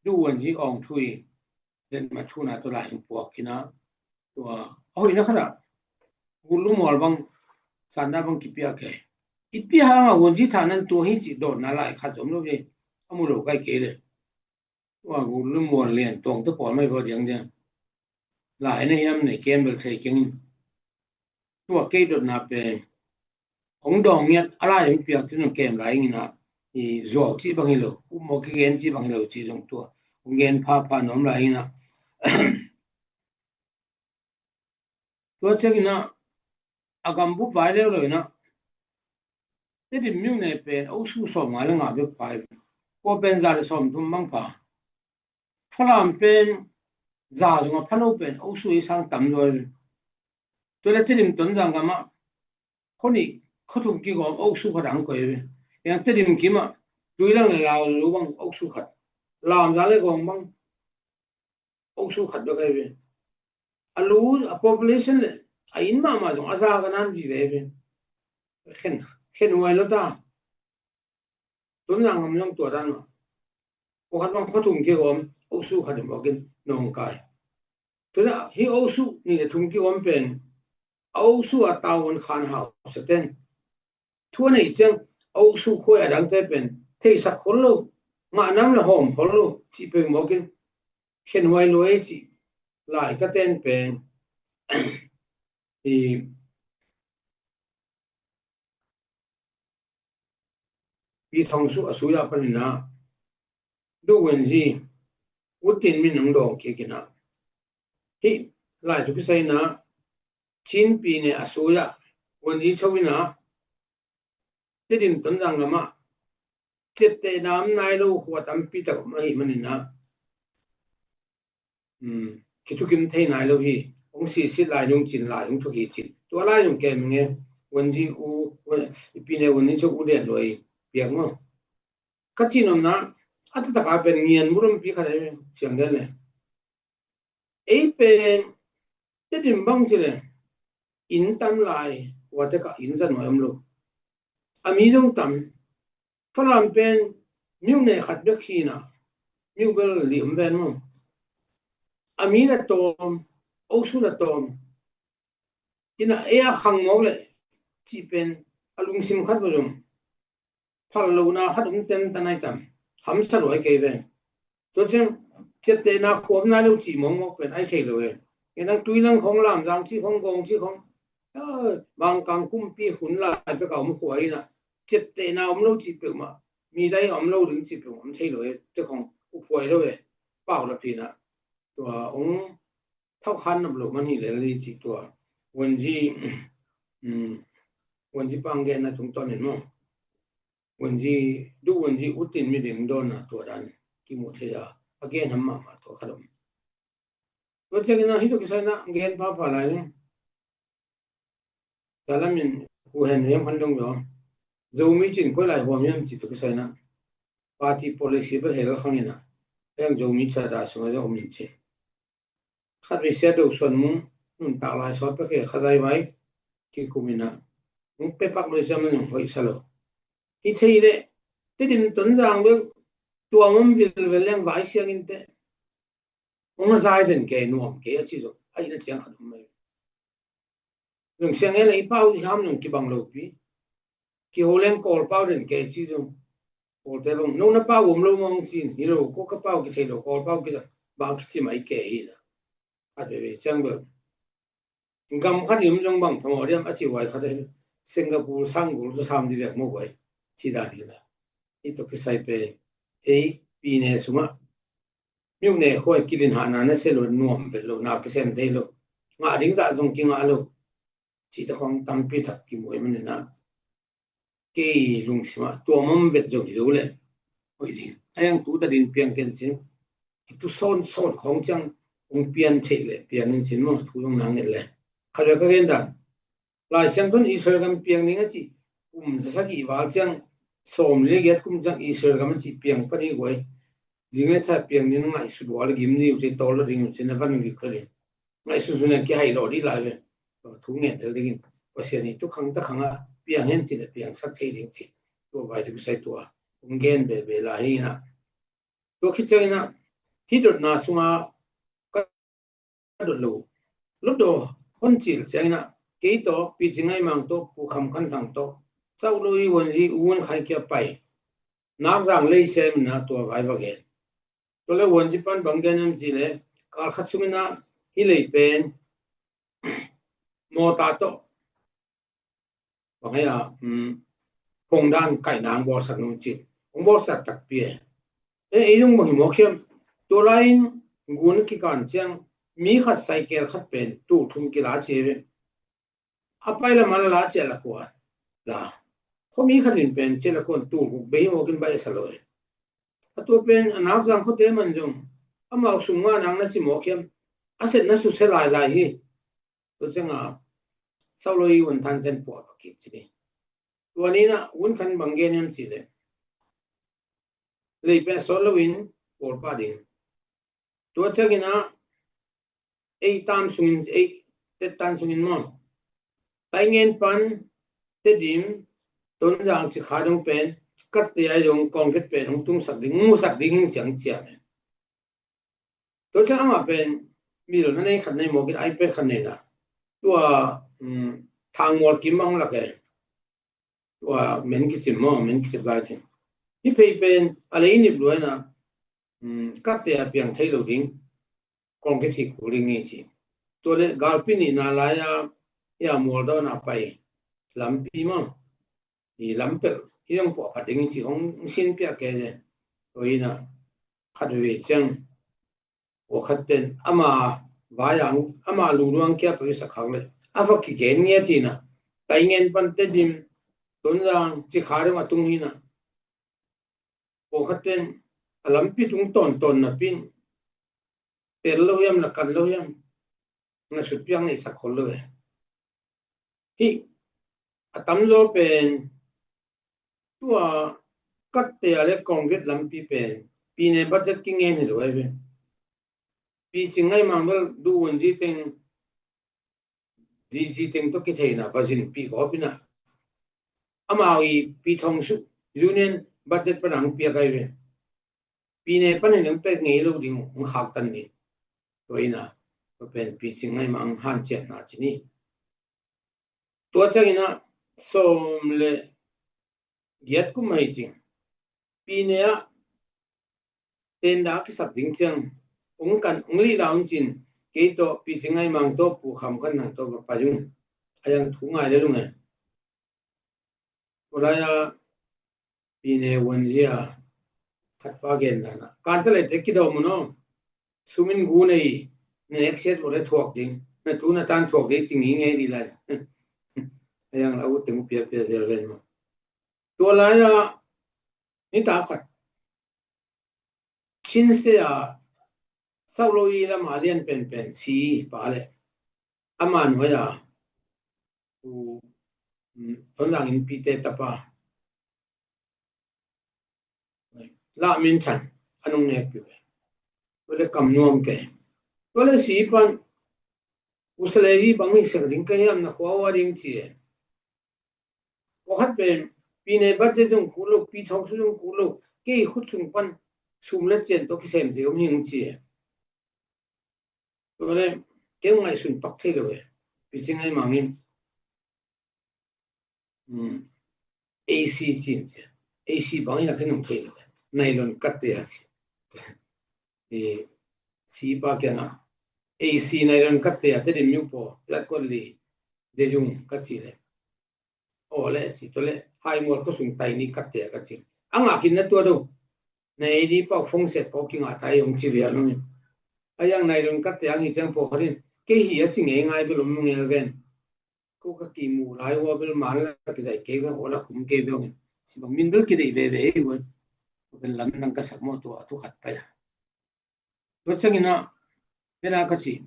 duhunzi ong thu i den ma thuna tua lai hong puak kina tua a hoihna khat ah Gulumual bang sanna bang kipia kei i pi hanga hunzi thanan tua hi ci dotna lai khat zom lo hi. A mu lo kai kei le tua Gulumual lian tuang te pawl mai vaw diang diang lai na hiam nei kem bel thei kengin tua kei dotna pen hong dong ngiat a lai hong piak tun kem lai ingina i zuau ci bang hi lo um mawh kigen ci bang hi lo ci zong tua hong gen pha pha nom lai ingina Tua ciangina a gambup vai leuleu ina Tedim myone pen osu sawm nga le nga bek pai. Kua pen za le sawm thum bang pa. Falam pen za zunga phalo pen osu i sang tam zoi. Tua le Tedim Tonzang gama khoni khothum kigawm osu khat ang koi ve. Yang Tedim kima tuilang le lau lu bang osu khat. Lam za le gawm bang osu khat bek ahi ve. A lu a population le a inn mahmah zong a za ka nan vive ve. Khen khen huai lo ta. Tun na ngam zong tua dan mah. Ko khat bang khothum kigawm osu khat in bawkin nong kai. Tuna hi osu ni le thum kigawm pen a osu a tau on khan hau sa ten. Thu a nei ciang a osu khuai a dangte pen theisak khol lo ngah nam le hawm khol lo cih peuh mawkin khen huai lua ei cih lai ka ten pen i i thong su a sui a panina duh wen hi utin min nong dawng kikina hi lai thu kisaina Chin pi ne a sui a wen hi chawina Tedim Tonzang gama ciaptehna om nai lo khua tampi tak om ahi manina kithukim thei nai lo hi. Hong sihsit lai nung cin lai hong thuk hi cin tua lai nung kem nge wanzi u ipi ne wanzi chok u den loi piak maw? Ka cin omna a tataka pen ngian murampi khat ahi siang den le ei pen Tedim bang ci le inn tam lai wate ka inn za nuai om lo. A mi zong tam Falam pen miu ne khat bek hina miu bel li om ven maw? A mi la tawm osu la tawm ina ei a khang mawk le cih pen a lungsim khat bel zong phal lona khat om ten ta nai tam hamsa luai kei ven. Tua ciang ciaptehna khuam nai lo cih mawngmawk pen ai thei lo e. Ngenang tuilang khong lamzang cih khong gawng cih khong bangkang kumpi hun lai peka om khua ina ciaptehna om lo cih peuhmah mi dai om lo ding cih peuhmah om thei lo e. Te khong uphuai lo e. Pau la phina tua ong thau khan nop lo man hi lel hi cih tua wanzi um, Wanzi pang genna tungtawn in maw, Wanzi, duh Wanzi utin miding dawnna tua dan kimu thei a, a gen ham mahmah tua khat om. Tua ciangin ah hih tawh kisai in ah gen papa lai ni. Tua lamin Pu Hen Hiam Khan dong daw, Zomi cin koi lai huam hiam cih tawh kisai in ah party policy bel hel khang in ah, heng Zomi chada sungah zong om in ci. Khat vei sia do suan mung nuntak lai sawt pek e, khat vai vai kikum in ah, hong pe pak lo i sia man hong hoih sa lo. Hi thei leh, Tedim Tonzang bel tuam om vilvel leng vai siang in teh, hong a zai den kei, nuam kei a ci zong a ina ciang khat om mai. Zong siang e le i pau i ham zong kibang lo pi. Kiho leng Kawl pau den kei ci zong, Kawlte bang no na pau om lo mawng cin, hi lo, ko ka pau kithei lo, Kawl pau kithei, bang kici mai kei hi na. A veve ciang bel gam khat i om zong bang phamawh diam a ci vai khat a hi. Singapore sang gol tu sam di vek maw vai, ci dan hi na. Hi tawh kisai pen ei pine sungah miuh ne khuai kilin hahna na se lo, nuam vet lo, na kisem thei lo, ngah ding zah zong kingah lo, cih te khong tampi tak kimuai man in ah, kei lungsim ah tuam om vet zong hi lo leh hoih ding. A yang tu ta din piang ken cin, i tu sawn sawn khong ciang hong pian theih leh piang in cin maw, thu zong nang nget leh. Khat vei ka gen dan, Lai Siangtho in Israel gam piang ding a cih kum za sagih val ciang, sawm le giat kum ciang Israel gam a cih piang pan hi guai. Ding le tha piang ding ngaihsut ua le gim ni uh ci, tawl lo ding uh ci, na van vik lo ding. Ngaihsut sun le kihaih lo dih lai ve. Thu ngen del dingin Pasian i tu khang ta khang a piang hen ci le piang sak thei ding ci. Tua vai tu sai tua hong gen bebe lai hi na. Tua khit ciangin ah hih dotna sungah ka dot lo. Lotdaw hon cil ciangin ah kei tawh Pi Cing Ngai Mang tawh Pu Kham Khan Thang tawh Sau Lo i Wanzi un khai kia pai. Nak Zang lei sem in ah tua vai va gen. Tua le Wanzi pan bang gen em ci le, kal khat sungin ah hih lei pen mawta tawh bang hei a, um, phongdan kaihna hong bawlsak nung ci, hong bawlsak takpi e. E, ei zong bang hi mawk hiam? Tua lai-in gun kikan ciang mi khat cycle khat pen tul thum kila ci e ve. A pai lam a la la ciah la kua la. Khuami khat in pen ciah la kuan tul guk bei hi mawk in bai a sa lo e. A tua pen a Nak Zang khuate man zong amau sung nga nang na ci mawk hiam? A set na su se lai lai hi. Tua ciangin Sau Lo i Wan Than Ten puah pakik ci ni. Tua ni in ah Vun Khan bang gen hiam ci le, lei pen sawt lo in Kawlpa ding. Tua ciangin ah ei tam sungin, ei Tet Tan sungin maw, Taingen pan Tedim, Tonzang Cikha dong pen, Katte ai dong concrete pen hong tungsak ding, musak ding hing ciang ciam e. Tua ciang amah pen mil na nei khat nei mawk in iPad khat nei na. Tua, um, Thang Mual Kim bang lak e. Tua men kicim maw, men kicim lai ding. Hih phei pen a lei nip lua in ah, um, Katte a piang thei lo ding. Kong kithik kul ding hi ci. Tua le galpi nihna lai a, i a mual dawn a pai lampi maw, i lampelh hi dong puah phat ding hi ci hong sin piak kei le. Tua hi in ah khat veve ciang, aw khat ten ama vai ang, ama lu luang kia pai sak khak le a va kigen ngiat hi in ah, Taingen pan Tedim, Tonzang Cikha dong a tung hi in ah, aw khat ten a lampi tung tawntawn napi in, tel lo hiam, na kan lo hiam, na sutpiak neihsak khol lo e. Hih a tamzaw pen tua Katte a le Kawngret lampi pen pine budget kingen hi lo e ve. Pi Cing Ngai Mang bel duh un zi teng, D G teng tawh kitheihna va zinpih kawp in ah, amau i Pi Thong Suk Union budget pan a hong piak ai ve. Pine pan in hong pek ngei lo ding hong khaktan ni. Tua in ah tua pen Pi Cing Ngai Mang hanciamna ci ni. Tua ciangin ah sawm le giat kum ahi cing, pine ah tenda a kisap ding ciang hong kan, hong lih la hong cin, kei tawh Pi Cing Ngai Mang tawh Pu Kham Khan Thang tawh va pai ung. A yang thu ngai le lung e. Tua lai a pine Wanzi a khat pa gen dan a, kan ta le te kidawm un aw. Sum in gu nei, na next set vawh le thuak ding, na tu na tan thuak ding ci ngi ngei dih lai. A yang la u teng u pia pia zel ven maw. Tua lai-a nitak khat Chin State a Sauh Lo i lama lian penpen si pa le ama nuai a u Thon Lang Innpite tapa La Min Chan a nung nek piu. Tua le kam nuam ke. Tua le si pan u Sale hi bang hi sek ding ka hiam, na khua ua ding ci e. Pakhat pen pi ne budget zong kul lo, pi thawk su zong kul lo, kei khut sung pan sum le cian tawh kisem thei om hi ung ci e. Tua le kei ngaihsun pak thei lo e. Pi cing ai mangin. Hmm. A C cin ci. A C bangin a kinung thei lo e. Nylon katte a ci. I si pa kiangah A C nylon katte a te dim miu po lat kol li de yung ka ci le. Aw le si to le hai mual khosung tai ni katte a ka ci. A ngah khin na tua do. Nei di pau fong set pau kingah tai ong ci vial nung. A yang nylon katte ang hi ciang pau kharin. Kei hi a ci ngei ngai bel om nung el ven. Ko ka kimu lai ua bel man la kizai kei ve, ua la khum kei ve ong. Si bang min bel kidei veve ei ua. Ko bel lam nang ka sak maw tua thu khat pai a. Tua ciangin ah, pen a ka ci.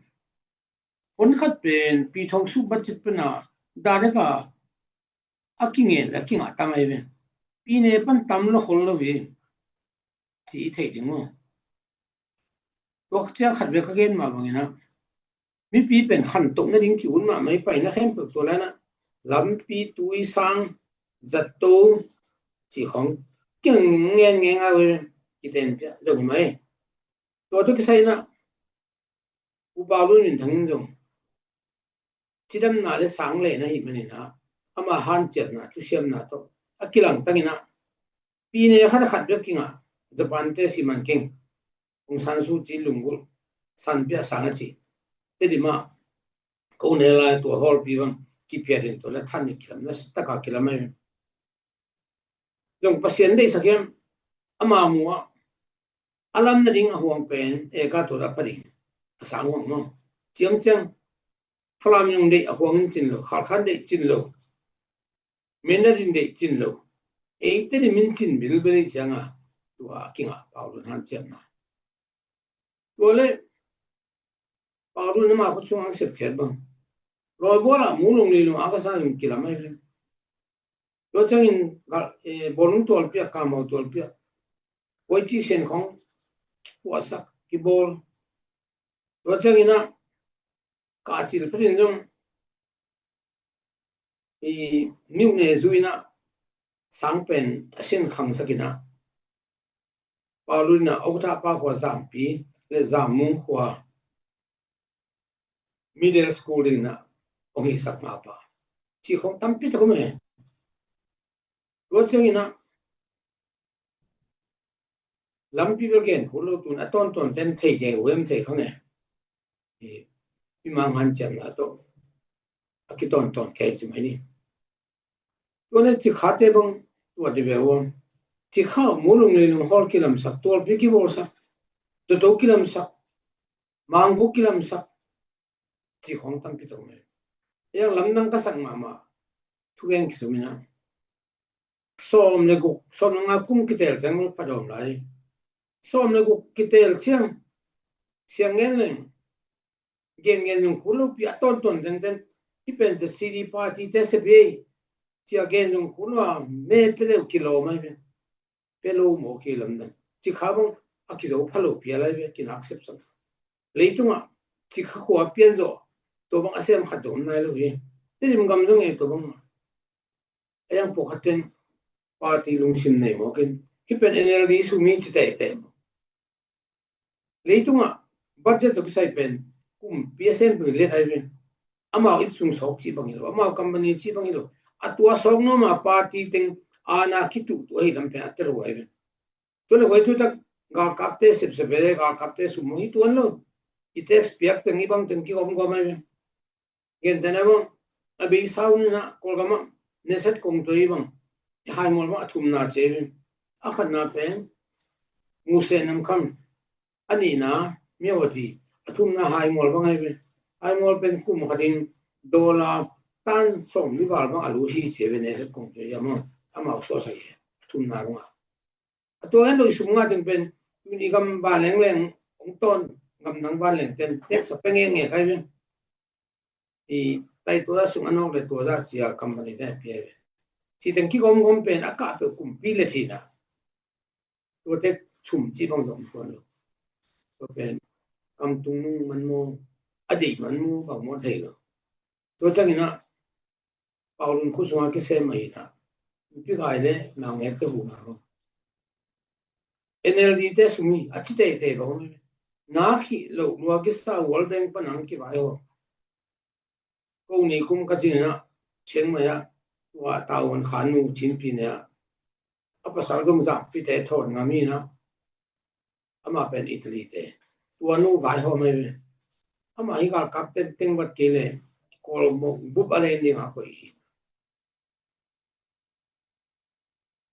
Hon khat pen pi thawk su budget pen a direct a a kingen le a kingah tam ai ve. Pi ne pan tam lo khol lo ve. Ci i thei ding maw. Tua ciang khat ve ka gen mah bangin ah mipi pen khantoh nading ki-un mahmah i paina khempeuh tua lana lampi, tui, sang, zato ci khong kingen ngen ngai ue kiten pia zong mai. Tua tu kisai na upa lu min thangin zong cidamna le sang le na hi manin ah ama hanciamna thusiamna tawh a kilang tangin ah pi ne khat a khat bek kingah Japan te si man keng Aung San Suu Kyi lunggulh san pia sang a ci. Te di mah ko ne lai tua hawlpi bang kiphiat in tua le than ni kilam na taka kilam ai. Zong Pasian deihsak hiam ama mu ah a lam nading a huang pen e ka tua da pha ding a sang huang maw. Ciamciang Falam zong deih a huang in cin lo, Khalkhan deih cin lo, Mindat in deih cin lo. Eite di min cin bilbel i cianga tua a kingah Paulun hanciamna. Tua le Paulun ama khut sung ang sepkhiat bang. Lawibual ah mulung lilung a ka sa zong kilam ai ve. Tua ciangin bawlung tualpiak, kamau tualpiak, kuaici sen khong puahsak kibawl. Tua ciangin ah kacil phetin zong i miuh ne zu in ah sang pen a sin khangsak in ah Paulun in ah Okatahpa khua Zampi le Zammung khua middle school ding in ah ong hisak ma pa ci khong tampi tak om e. Tua ciangin ah lampi bel gen kul lo tun a tawntawn ten thei gen uem thei khang e. I mang hanciamna tawh a kitawntawn kei ci mai ni. Tua le cikhate bang tua di ve uam. Cikha mulung lilung hawl kilamsak, tualpi kibawlsak, toto kilamsak, mangguk kilamsak ci khong tampi tak mai. Yang lamdang ka sak mahmah thugen kisum in ah sawm le guk, sawm le nga kum kitel ciang lo phadawm lai. Sawm le guk kitel ciang siang ngen leng gen gen zong kul lo pi a tawntawn tengteng hi pen Z C D party te se pi ei cia gen zong kul lo a me pe leu kilawm ai ve. Pe lo maw ki lamdang cikha bang a kizo pha lo pi a lai ve kinak sepsak. Leitungah cikha khua pian zawh tua bang a sem khat zong nai lo hi. Tedim gam zong e tua bang a yang pawh khaten party lungsim nei mawkin hi pen N L D sumi ci teitei maw. Leitungah budget tawh kisai pen kumpi a sem pen let ai ven. Amau ip sung sawk cih bang hi lo, amau company cih bang hi lo. A tua sawk nuam a party teng ana kituhtuh ahi lam pen a tel huai ven. Tua le koi thutak galkapte sepsep ve le galkapte sum mawh hi tuan lo. I tax piak teng i bang teng kigawmgawm ai ven. Gentehna bang a beisa un in ah Kawlgam ah Nasat kong tua i bang i haimual bang a thumna ci ai ven. A khatna pen Muse Namkham, a nihna Myawaddy, a thumna haimual bang ai ven. Haimual pen kum khatin dollar tan sawm li val bang a lu hi ci ve ne, kong tu ya maw. Amau suaksak hi a thumna rungah. A tua hen lo i sum nga teng pen, tuni gam vanleng leng hong tawn, gam nang vanleng ten teksa pia ngenge kai ve. I tai tua sung a nawk le tua za cia company te pia ve. Ci teng kigawmgawm pen a kah peuh kumpi le thina. Tua tek sum ci bang zong tuan lo. Tua pen kam tung nung man maw, a deih man maw, bang maw thei lo. Tua ciangin ah Paulun khut sungah kisem mah hi ta. Mipi gai le nang ngek te hu na lo. N L D te sum hi a ci teitei bang om. Na khih lo lua kisa World Bank pan ang kivai ho. Ko ni kum ka cin ah Chiang Mai ah tua Taiwan khan nu Chin Pi ne ah a pasal dong zak pi te thon ngam hi na. Amah pen Italy te. Tua nu vai hawm ahi ve. Amah hi galkap teng teng vat kei le, Kawlmawk bup a len ding a koih hi.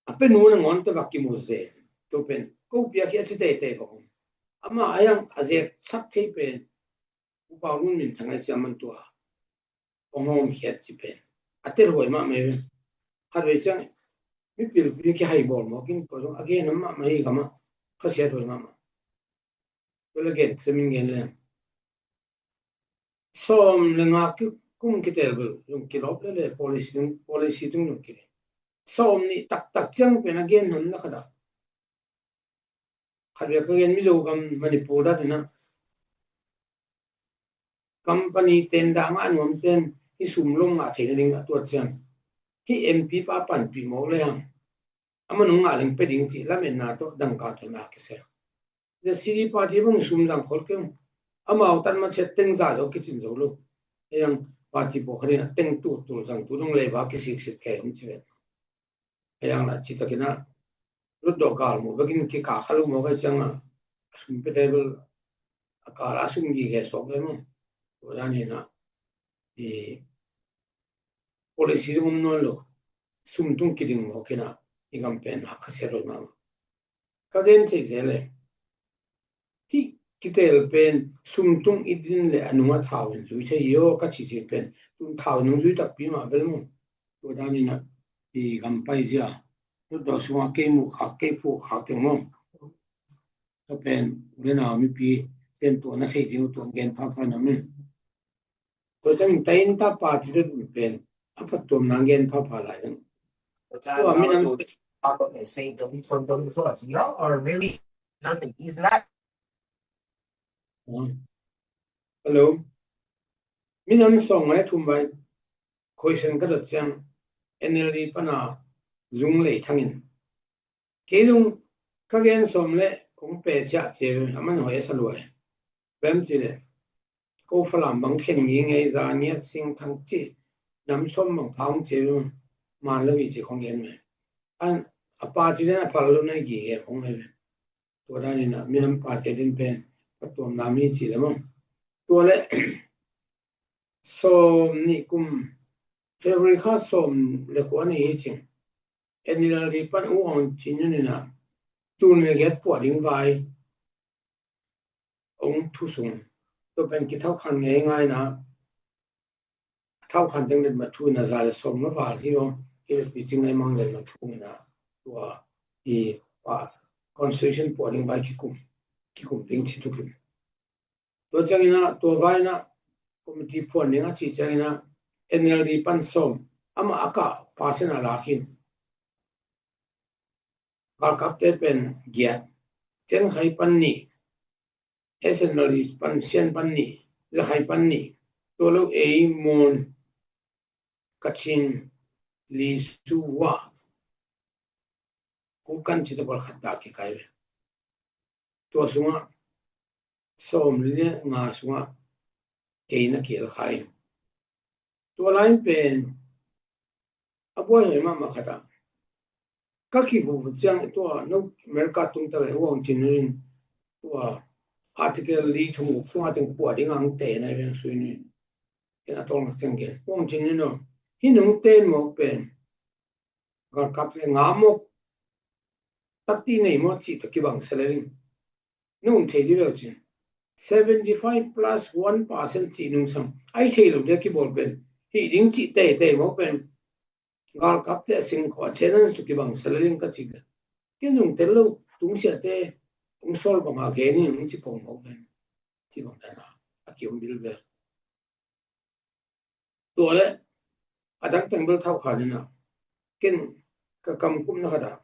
A pe nu nangawn te va kimu zel. Tua pen ko piak hi a ci teitei bang om. Amah a hiang a zek sak thei pen U Paulun minthang ai cia man tua. Hong hawm khiat ci pen a tel huai mahmah hi ve. Khat vei ciang mipilpi kihai bawl mawk in tua zong a gen mahmah hi, gamah khasiat huai mahmah. Tua le gen, tua min gen le sawm le nga ki kum kitel bel zong kilawp le le policy tung, policy tung zong kile. Sawm nih taktak ciang pen a gen hamna khat ah. Khat vei ka gen Mizo gam Manipur dan in ah company ten dah ngah nuam ten hi sum lom ngah theihna ding a tuat ciang hi M P pa panpih mawk le hang. Amah nung ngah leng pe ding cih lametna tawh dangka tawh na kisel. The C D party bang sum zang khol keng. Amau tan ma chet teng za lo kicin zo lo. Hei ang party pawh khanin a teng tu tul zang tu dong lei ba kisiksik kei om ci ve. Hei ang la ci takin ah lut dawh gal mu bekin kika kha lo maw kai ciang ah a sum pe table a kal a sum gi kei sawk ve maw. Tua dan hi na i policy zong om nawn lo. Sum tung kiding mawk hi na i gam pen hak kha siat lo mahmah. Ka gen thei zel le. Hih kitel pen sum tung i din le a nungah thau in zui thei hi aw ka cih cih pen tun thau in hong zui takpi mah bel maw. Tua dan in ah i gam pai zia. Lut dawh sungah kei muh khak, kei phuh khak teng maw. Tua pen u le nau mipi pen tua na thei ding uh tua gen phapha na min. Tua ciang tain ta party dot pen a phattuamna gen phapha lai ding. Tua minam Hello. Minam sawm ngai thum vai khoisen ka dot ciang N L D pana zung lei thangin. Kei lung ka gen sawm le kong pe ciah cia a man hoi a sa luai. Bem ci le ko Falam bang khen ngi ngei za ngiat sing thang ci nam sawm bang phang ci man lo hi ci kong gen mai. An a pa ci den a phal lo nai gi nge kong mai ve. Tua dan in a minam pa te din pen ka tuam nam hi ci le mong. Tua le sawm nih kum February kha sawm le kua ni hi cing. N L D pan u ong cin yun in a tun le giat puah ding vai ong thu sung. Tua pen kithau khan ngei ngai na thau khan teng let ma thu in a za le sawm ma val hi ong. Kei le pi cing ngai mang let ma thu in a tua i pa constitution puah ding vai kikum kikum ding ci thukim. Tua ciangin a tua vai in a committee phuan ding a ci ciangin a N L D pan sawm amah a kah pasen a lakin galkapte pen giat, Ciankhai pan nih, S N L D pan Sian pan nih, Zakhai pan nih, tua lo ei Mon, Kachin, Lisu, Wa, Kukan ci tabal khat dah kikai ve. Tua sungah sawm le nga sungah ei na kial khai. Tua lai pen a buai hoi mahmah khat ah ka kihu ciang tua no America tung ta ve uang cin in tua article li thum guk sungah teng puah ding ang te na veng sui ni. Ken a tawng ciang ke uang cin in no hi nung ten mawk pen galkap le nga mawk takti nei maw cih ta kibang sa le ding. Nung thei dih lo cin seventy five plus one percent cih nung sam ai thei lo dia kibawl pen Cih ding cih teitei mawk pen galkapte a singkhuah a challenge tu kibang sa lel ing ka cih pen. Ken zong tel lo, tungsiahte hong sawl banga gen ing hong ci pong mawk pen. Ci bang dana a kiom bilbel. Tua le a dang teng bel thau kha nina ken ka kam kumna khat ah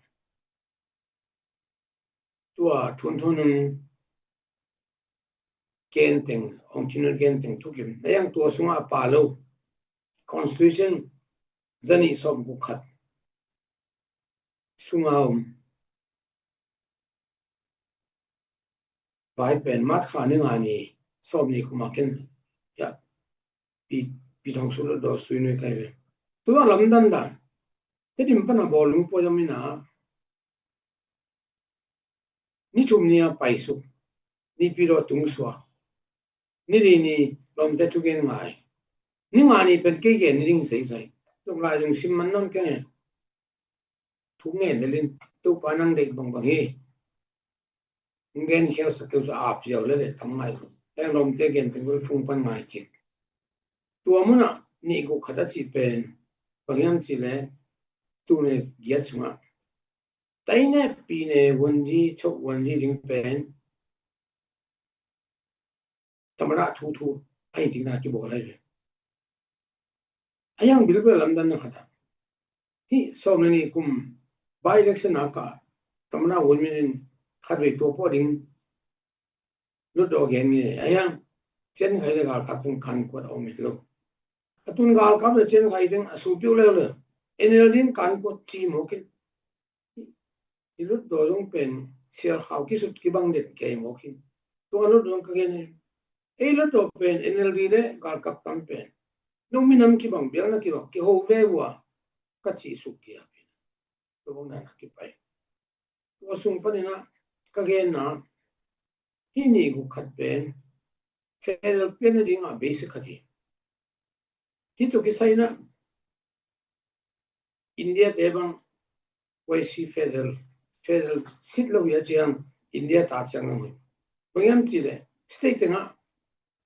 tua thunthun un gen teng, hong thin un gen teng thukim. Na yang tua sungah a pa lo constitution zanih sawm guk khat sunga om. Vai pen March kha ni nga ni sawm ni kuma ken ya pi, pi thong su lo do sui nui kai ve. Tua lamdan dan. Tedim pana bawlung pua jam ina ni thum ni a paisuk, ni pi lo tung sua, ni li ni lawmte thugen ngai. Ni nga ni pen kei gen ni ding seisai. Tuk lai zung sim man non keng e. Thu ngen lelin Topa nang deih bangbang hi. Ngen khial sak keu sa ap ziau lele tam ngai. Eng lawmte gen teng bel fung pan ngai kik. Tua munah nih guk khat a cih pen bang hiam cih le tuni giat sungah taine pine wunzi chok wunzi ding pen tamada thu thu a hi dingna kibawl ahi ve. A yang bilbel lamdan na khat ah hih sawm le nih kum by election a ka tamada wunzi in khat vei tua pawh ding lutdaw gen nge a yang cian khai le galkap teng kan kuat a om lo. A tun galkap le cian khai teng a su piu leu le N L D in kan kuat ci mawkin i lutdaw zong pen sial khau kisut kibang den kei mawkin tua lutdaw zong ka gen e. Ei lutdaw pen N L D le galkap tam pen nong minam kibang biakna kibang kiho ve vua ka cih suk kia pen tua bang dan a kipai. Tua sung panina ka genna hih nih guk khat pen federal pian nadinga basic khat hi. Hih tuk kisaina India te bang Y C federal, federal sit lo hi a ciang India ta ciang ang hoi. Bang hiam cih le state tengah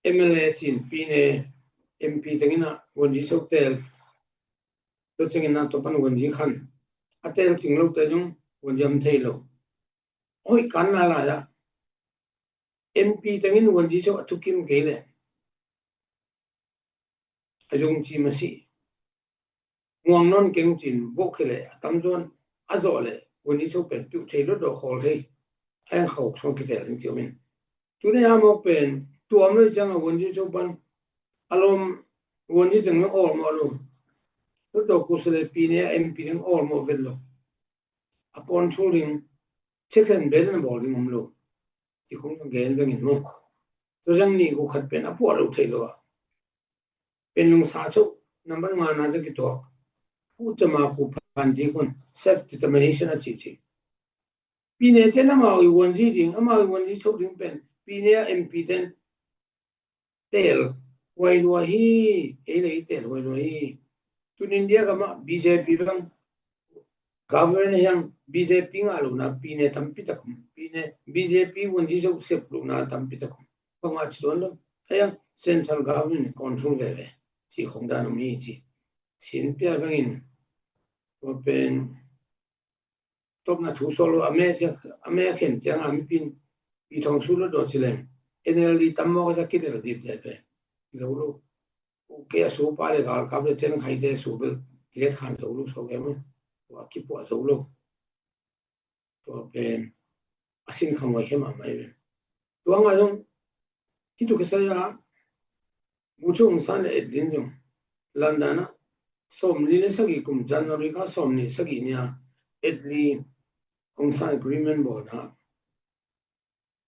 M L A cin pine M P tengina wunzi sok tel lo tengina topan wunzi khan a tel cing lo te zong wunzi am thei lo. Hoi kan na lai ah M P tengin wunzi sok a thukim kei le a zung ci masi muang non keng cin bok khe le a tamzuan a zawh le wunzi sok pen piuh thei lutdaw khawl thei a yang khawk song kitel ding ci omin. Tuni a mawk pen tuam lo ciang a wunzi sok pan a lawm wunzi teng awl mawh lo. Lutdaw kusa le pine a M P teng awl mawh vet lo. A control ding check and balance bawl ding om lo. Ti khong gen vengin maw. Tua zang nih guk khat pen a puah lo thei lo a. Pen lungsa chauh nambat nga na te kituak. Pu cama ku phan ti khun self determination a ci ci. Pine ten amau i wunzi ding, amau i wunzi chauh ding pen pine a M P ten tel huai lua hi. Ei le i tel huai lua hi. Tun India gamah B J P bang government hiang B J P ngah lohna pine tampi tak om. Pine B J P wunzi zo sep lohna tampi tak om. Bangmah ci tuan lo. Hiang central government control veve ci khong dan om hi ci. Sin pia vengin tua pen topna thu sawl lo a me a khen cianga mipin i thong su lo daw ci leng N L D tam mawk a za kilel dip zai pe. Lo lo. Kei a su pa le galkap le ten khaite su bel kilet khan zo lo so ke mo. Tua kipuah zo lo. Tua pen a sin kham wai khe mahmah hi ve. Tua nga zong hi tu kisai a bu chu Aung San le Atlin zong London a sawm li le sagih kum January kha sawm ni sagih nia Atlin Aung San agreement bawlna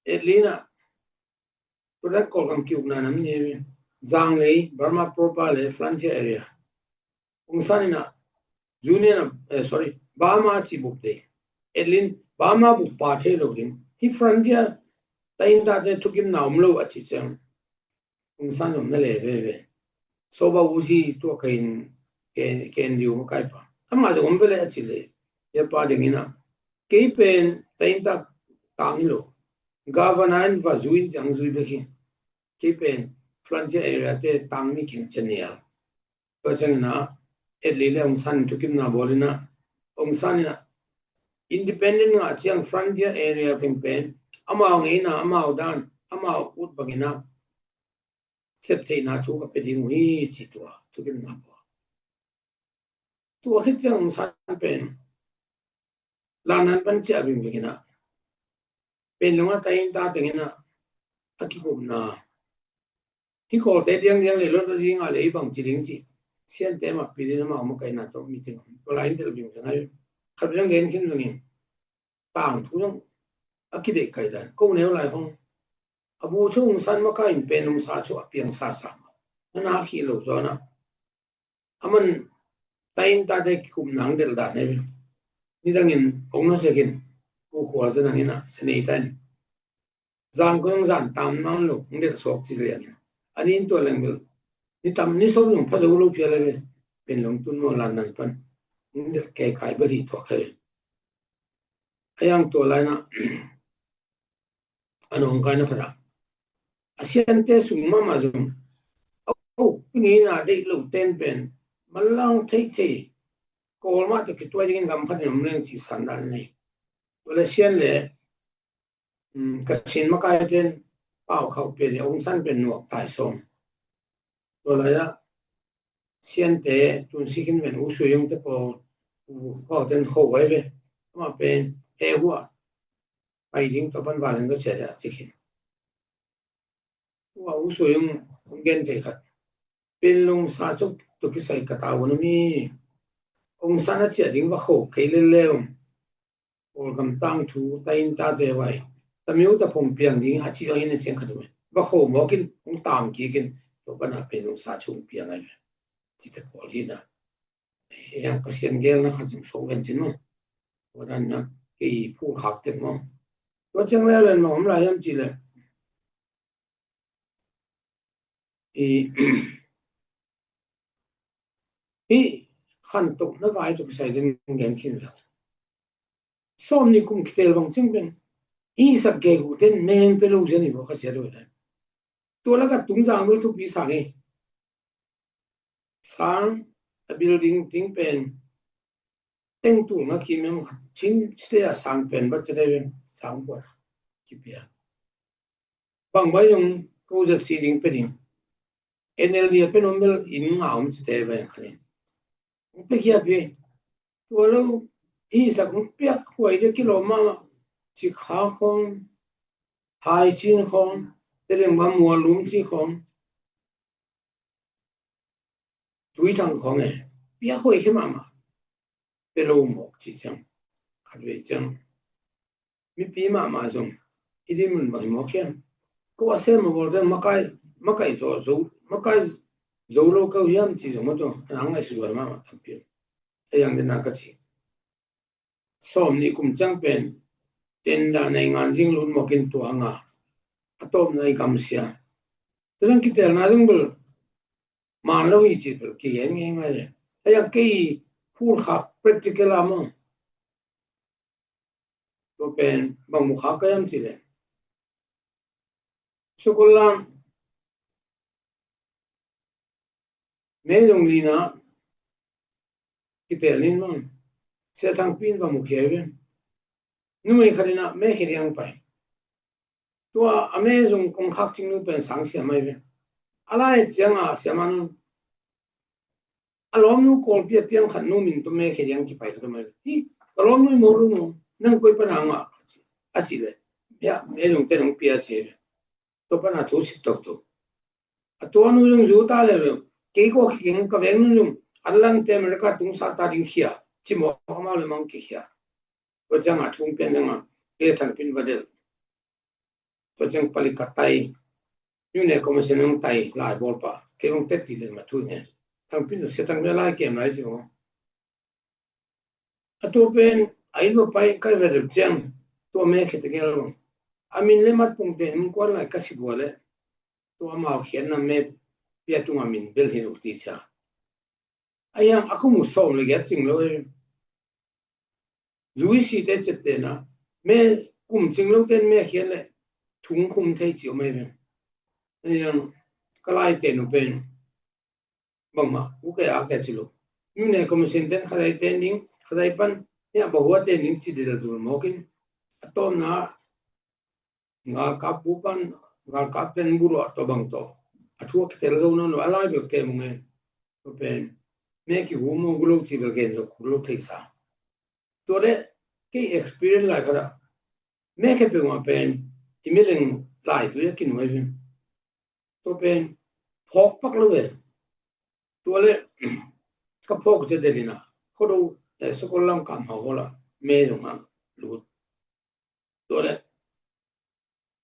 Atlin a Kodak Kawlgam kiukna nam ni zanglei Burma proper le frontier area Aung San in a Union a, eh, sorry, Burma ci bup dei. Atlin Burma bup pa thei lo ding. Hi frontier ta in tate thukim na om lo a ci ciang Aung San om na le veve. Soba uzi tua ka in ken diu ma kai pa. Ama zong om vele a ci le. Ya pa ding in a kei pen ta in ta tang hi lo. Governor in va zui in ciang zui bek hi. Kei pen frontier area te tang mi khen chanial. Tua ciangin ah, Attlee le Aung San in thukimna bawl in ah, Aung San in ah, independent ngah ciang frontier area teng pen amau ngeina, amau dan, amau ut bangin ah sep theihna thu ka pia ding uh hi, ci tua thukimna bawl. Tua khit ciang Aung San pen Lannan pan ciah vingving in ah, Panglong a tai in ta teng in ah a kikupna, hih Kawlte diangdiang le Lotazing a le i bang ci ding ci, Siante mah pi ding amau makaihna tawh meeting om. Tua lai in delh vingving ai. Khat bang gen khin zongin, tangthu zong a kideih kai dan, ko neu lai khong, a bu chu Aung San makai in Panglong sa chu a piang sasa mah. Na na khih lo zaw na. Aman tai in tate kikupna ang delh dan hi. Nidangin ong na sekin, ku khua zanang in ah, sanei ta in, zang ko zong zan tam nang lo, ang delh suak ci liang in. A nin tua leng bel, ni tam ni sawm zong pha zo lo phial a ve. Panglong tun maw Lannan pan, ang delh kei kai bel hi thuak kha ve. A yang tua lai na, a nawngkaina khat ah, a Siante sung mahmah zong, o, pi ngeina deih lo ten pen manlang theithei, Kawl mah tawh kituai dingin gam khat in om leng cih san dan nei. Tua le Sian le, um, Kachin makai ten pau khauh pen, Aung San pen nuak tai sawm. Tua lai ah Siante tun sikin pen U Sui Yung te pawl, U Kau ten kho ai ve. Amah pen he hua pai ding tua pan valeng ka cia a ci khin. Ua U Sui Yung gen thei khat, Panglong sa cuk tu kisai ka tau na mi, Aung San a ciah ding va kho kei lel leu. Kawlgam tangthu, tai in tate vai, tamiu taphong piang ding a ci dong in a ciang khat um e. Va kho mawk in, hong tam kik in, tua pan a Panglong sa cuk piang ai ve. Ci te pawl hi na. Yang Pasian gelna khat zong so ven cin maw. Tua dan na, kei phul khak tek maw. Tua ciang le len maw, om lai hiam ci le. I, i khantohna vai tuk sai den gen khin la. Sawm ni kum kitel bang cing pen, i sak gegu ten meng pe lo zen i bo ka sia do dan. Tua la ka tung zang dul thupi sang e. Sang a building ting pen teng tul nga kim em khat chin site a sang pen bat chate pen sang buat kipia. Bang bai zong ko zat si ding pe ding. N L D a pen om bel in nga om chate bai khat in. Pe kia pe. Tua lo i sak hong piak huai de kilo ma, ci kha khong, hai chin khong, te deng ba mua lum ci khong. Tui thang khong e, piak huai khe mahmah. Pe lo mawk ci ciang, khat vei ciang. Mipi mahmah zong, i di mun bang hi mawk hiam. Ko a sem a bawl ciang makai, makai zo, zo, makai zo lo kau hiam ci zong maw tua, a nang ngai su luai mahmah tampi. A yang dena ka ci. Sawm ni kum ciang pen, tenda nei ngan zing lut mawk in tua nga. A tawpna i gamsia. Tua zong kitelna zong bel, man lo hi ci bel, kigen ngei ngai le. A yang kei phul khak practical a maw. Tua pen, bang mu khak ka yam ci le. Sukul lam, me zong lina, kitel nin maw. Sia Thangpi in va mu khia ve. Numei khat in a me khe diang pai. Tua a me zong kong khak cing nu pen sang siam ai ve. A lai ciang a siam an a lawmnu Kawlpi a piang khat nu min tua me khe diang kipai khat a mai ve. Hi, ka lawmnu i mo lu mo. Nang koi pan a ngah a ci le. Ya, me zong te nong pia ci ve. Tua pan a thu sit toktok. A tua nu zong zu ta le lo. Kei ko kikeng ka veng nu zong. A langte America tung sa ta ding khia. Ci mawk amau le mang kikhia. Tua ciang a thung pian ciang a. Kei Thangpi in va del. Tua ciang palik ka tai. Yu ne commission hong tai lai bawl pa. Kei hong tet ti le ma thu ne. Thangpi in Sia Thangpi lai kem lai ci mawk. A tua pen, a inn va pai kai ve rep ciang, tua me khe tegel bang. A min le mat pungte in kuan lai ka si bua le. Tua amau khiatna me pia tunga min bel hi lo ti cia. A hiang a kum uh sawm le giat cing lo e. Zui si te cep te na. Me kum cing lo ten me khiat le. Thung khum thei ci om e ve. A hiang ka lai te nu pen. bangmah u kei a kei ci lo. Mine commission ten khazai ten ding, khazai pan, ya bahua ten ding ci dil dul mawkin, a tawmna galkap bu pan, galkap ten bu ruah tawh bang tawh a thu a kitel zo nawn lo, a lai bel kei mung e. Tua pen me kigum mawk lo ci bel gen lo kul lo theisa. Tua le kei experience lai khat ah me khe peuhmah pen i mileng lai tui a kinuai ve. Tua pen phawk pak lo ve. Tua le ka phawk cia delina khodo, eh, sukol lam kam hau hola me zong a lut. Tua le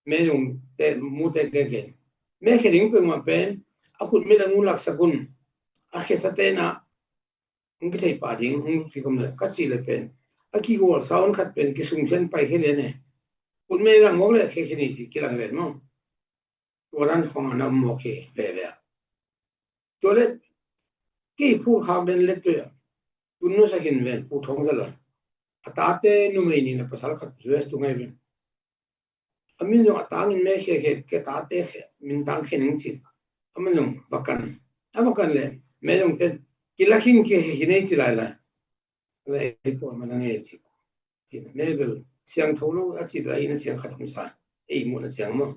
me zong te mu te ke ken me khe ding peuhmah pen a khut mi le ngu laksak un. A khe sa tena hong kithei pah ding hong lut kikom le ka ci le pen a kigual sa un khat pen kisung sian pai khe lian e. Khut me lang mawk le khe khe ni ci kilang ven maw. Tua dan khong a na um mawk hi veve a. Tua le kei phur khak den let tua tun nusakin ven pu thong zala a tate numei ni na pasal khat U S tu ngai ven. A min zong a tangin me khe khe ke tate khe min tang khe ning ci. A min zong bakan a bakan le me zong ten kila khin khe khe khin ei ci lai lai. Le ei pua ma na nge ci. Ci na me bel siang tho lo a ci bel a ina siang khat hong sa ei mu na siang maw.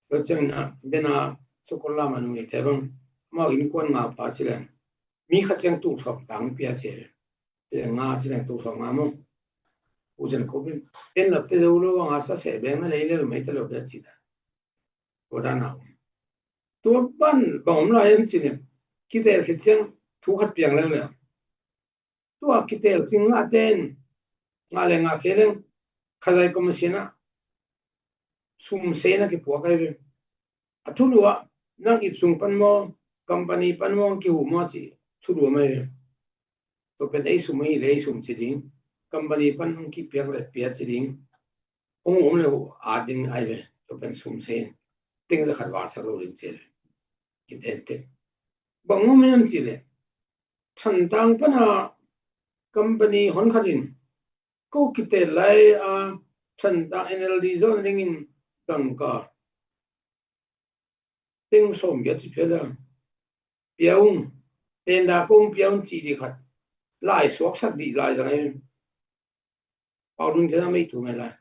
Lo ciang na dena sukol lam a nung i te bang mau in kuan nga pa ci leng mi khat ciang tu thok tang pia ci leng nga ci leng tu thok nga maw. U zen ko bin en la pe lo lo nga sa se beng na lei le mai ta lo da ci da. Ko da na tua ban bang om lai em ci ne kitel khit ciang thu khat piang leng le. Tua kitel cing ngah ten ngah le ngah kei leng khazai commission ah sum se na kipuak ai ve. A thulu ah nang ip sung pan maw company pan maw kihu maw ci thulu mai ve. Tua pen ei sum hi le ei sum ci ding company pan hong kipiak le pia ci ding hong um le hu a ding ai ve. Tua pen sum se ting za khat val sak lo ding ci ve. Kiten te bang mu miam ci le Thantlang pana company hon khat in ko kitel lai a Thantlang N L D zone dingin dangka teng sawm bia ci pia la pia ung tenda kong pia ung ci di khat lai suaksak di lai zang in pau dun kena mei tu mai lai.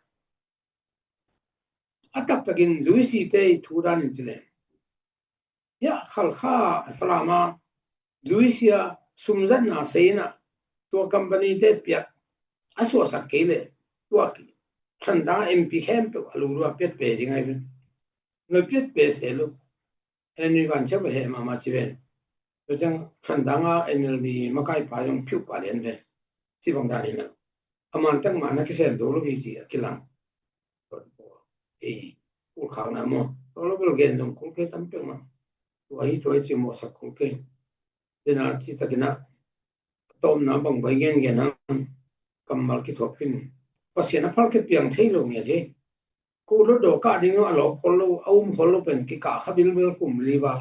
A taktakin zuisi te i thu dan in ci le. Hia khalkha Falam a zuisi a sumzatna seina tua company te piak a suahsak kei le tua Thantlang M P khempeuh a lungdua piat pe ding ai ve. Noi piat pe se lo. Henry Van Chau he mama ci ven. Tua ciang Thantlang a N L D makai pa zong phiu pa lian ve. Ci bang dan in a man tang man a kisem do lo hi ci a kilang. Ei kul khak na maw. Tua lo bel gen zong kul kei tam peuh ma. Tua hi tua hi ci mawhsak kul kei. Dena ci takin a tawmna bang bai gen gen hang kammal kithuap in Pasian a phal ke piang thei lo ngia thei. Ko lo do kah ding a lawp khol lo a um khol lo pen kikah kha bilbil kum li val.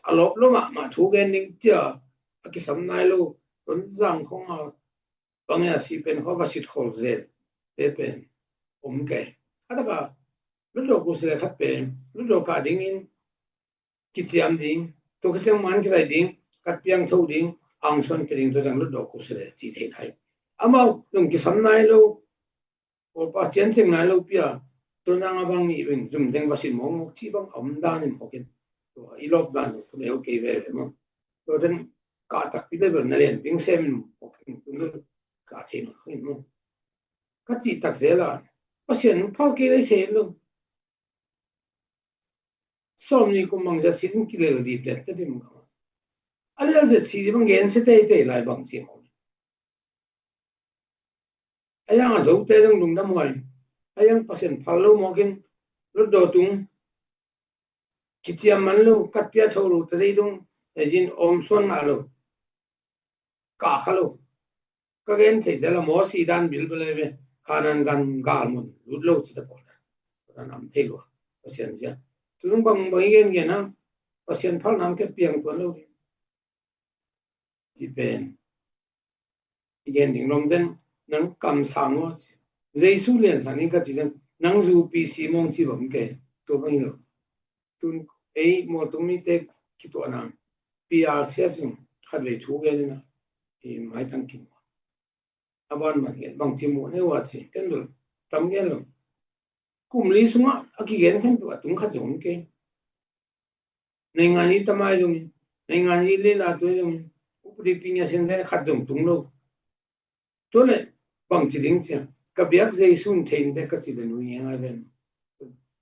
A lawp lo mahmah thu gen ding cia a kisam nai lo. Tonzang khong a bang a si pen kho va sit khol zel te pen om ke. A taka lo do ko se khat pen lo do kah dingin kiciam ding, tua khit ciang man kizai ding, kat piang tho ding, angsuan pia ding tua ciang lutdawh khusia le ci thei nai. Amau nung kisam nai lo, Kawlpa ciancing nai lo pia, tua nang a bang nih beng zum deng va sin mawkmawk ci bang a om dan in mawkin. Tua i lawp dan lo, tua neu kei veve maw. Tua den kah takpi le bel na lian bing sem in mawkin, tua neu kah thei mawk in maw. Ka cih tak zel a, Pasian phal kei lei thei lo. Sawm ni kum bang zat sit in kilel dip lian ta dim ka. A lel zat sit bang gen se teitei lai bang ci mawk. A yang a zo te dong lungdam huai. A yang Pasian phal lo mawkin lutdawh tung. Kiciam man lo, kat pia tho lo, ta dei dong, e zin om suan ngah lo. Kah kha lo. Ka gen thei zel a Mosi dan bilbel ai ve. Khanan gan gal mun lut lo ci ta pawl dan. Tua dan am thei lua. Pasian zia. Tunung bang bang i gen gen a Pasian phal nam ke piang tuan lo ding. Ci pen i gen ding lom den nang kam sang aw ci. Jesu lian sang in ka ci zen nang zu pi si mong ci bang ke. Tua bang i lo. Tun ei mualtung mite kituahna P R C F in khatvei thu gen in a, i maitang kim a ban man gen bang ci mu ne wa ci ken dul tam gen lo. Kum li sungah a kigen khen tu a tung khat zong kei. Nei ngan i tamai zong in, nei ngan i lela tu zong in, upadi ping a sen khat zong tung lo. Tua le bang ci ding cia, ka biak Jesu in thei in te ka ci le nui ngai ven.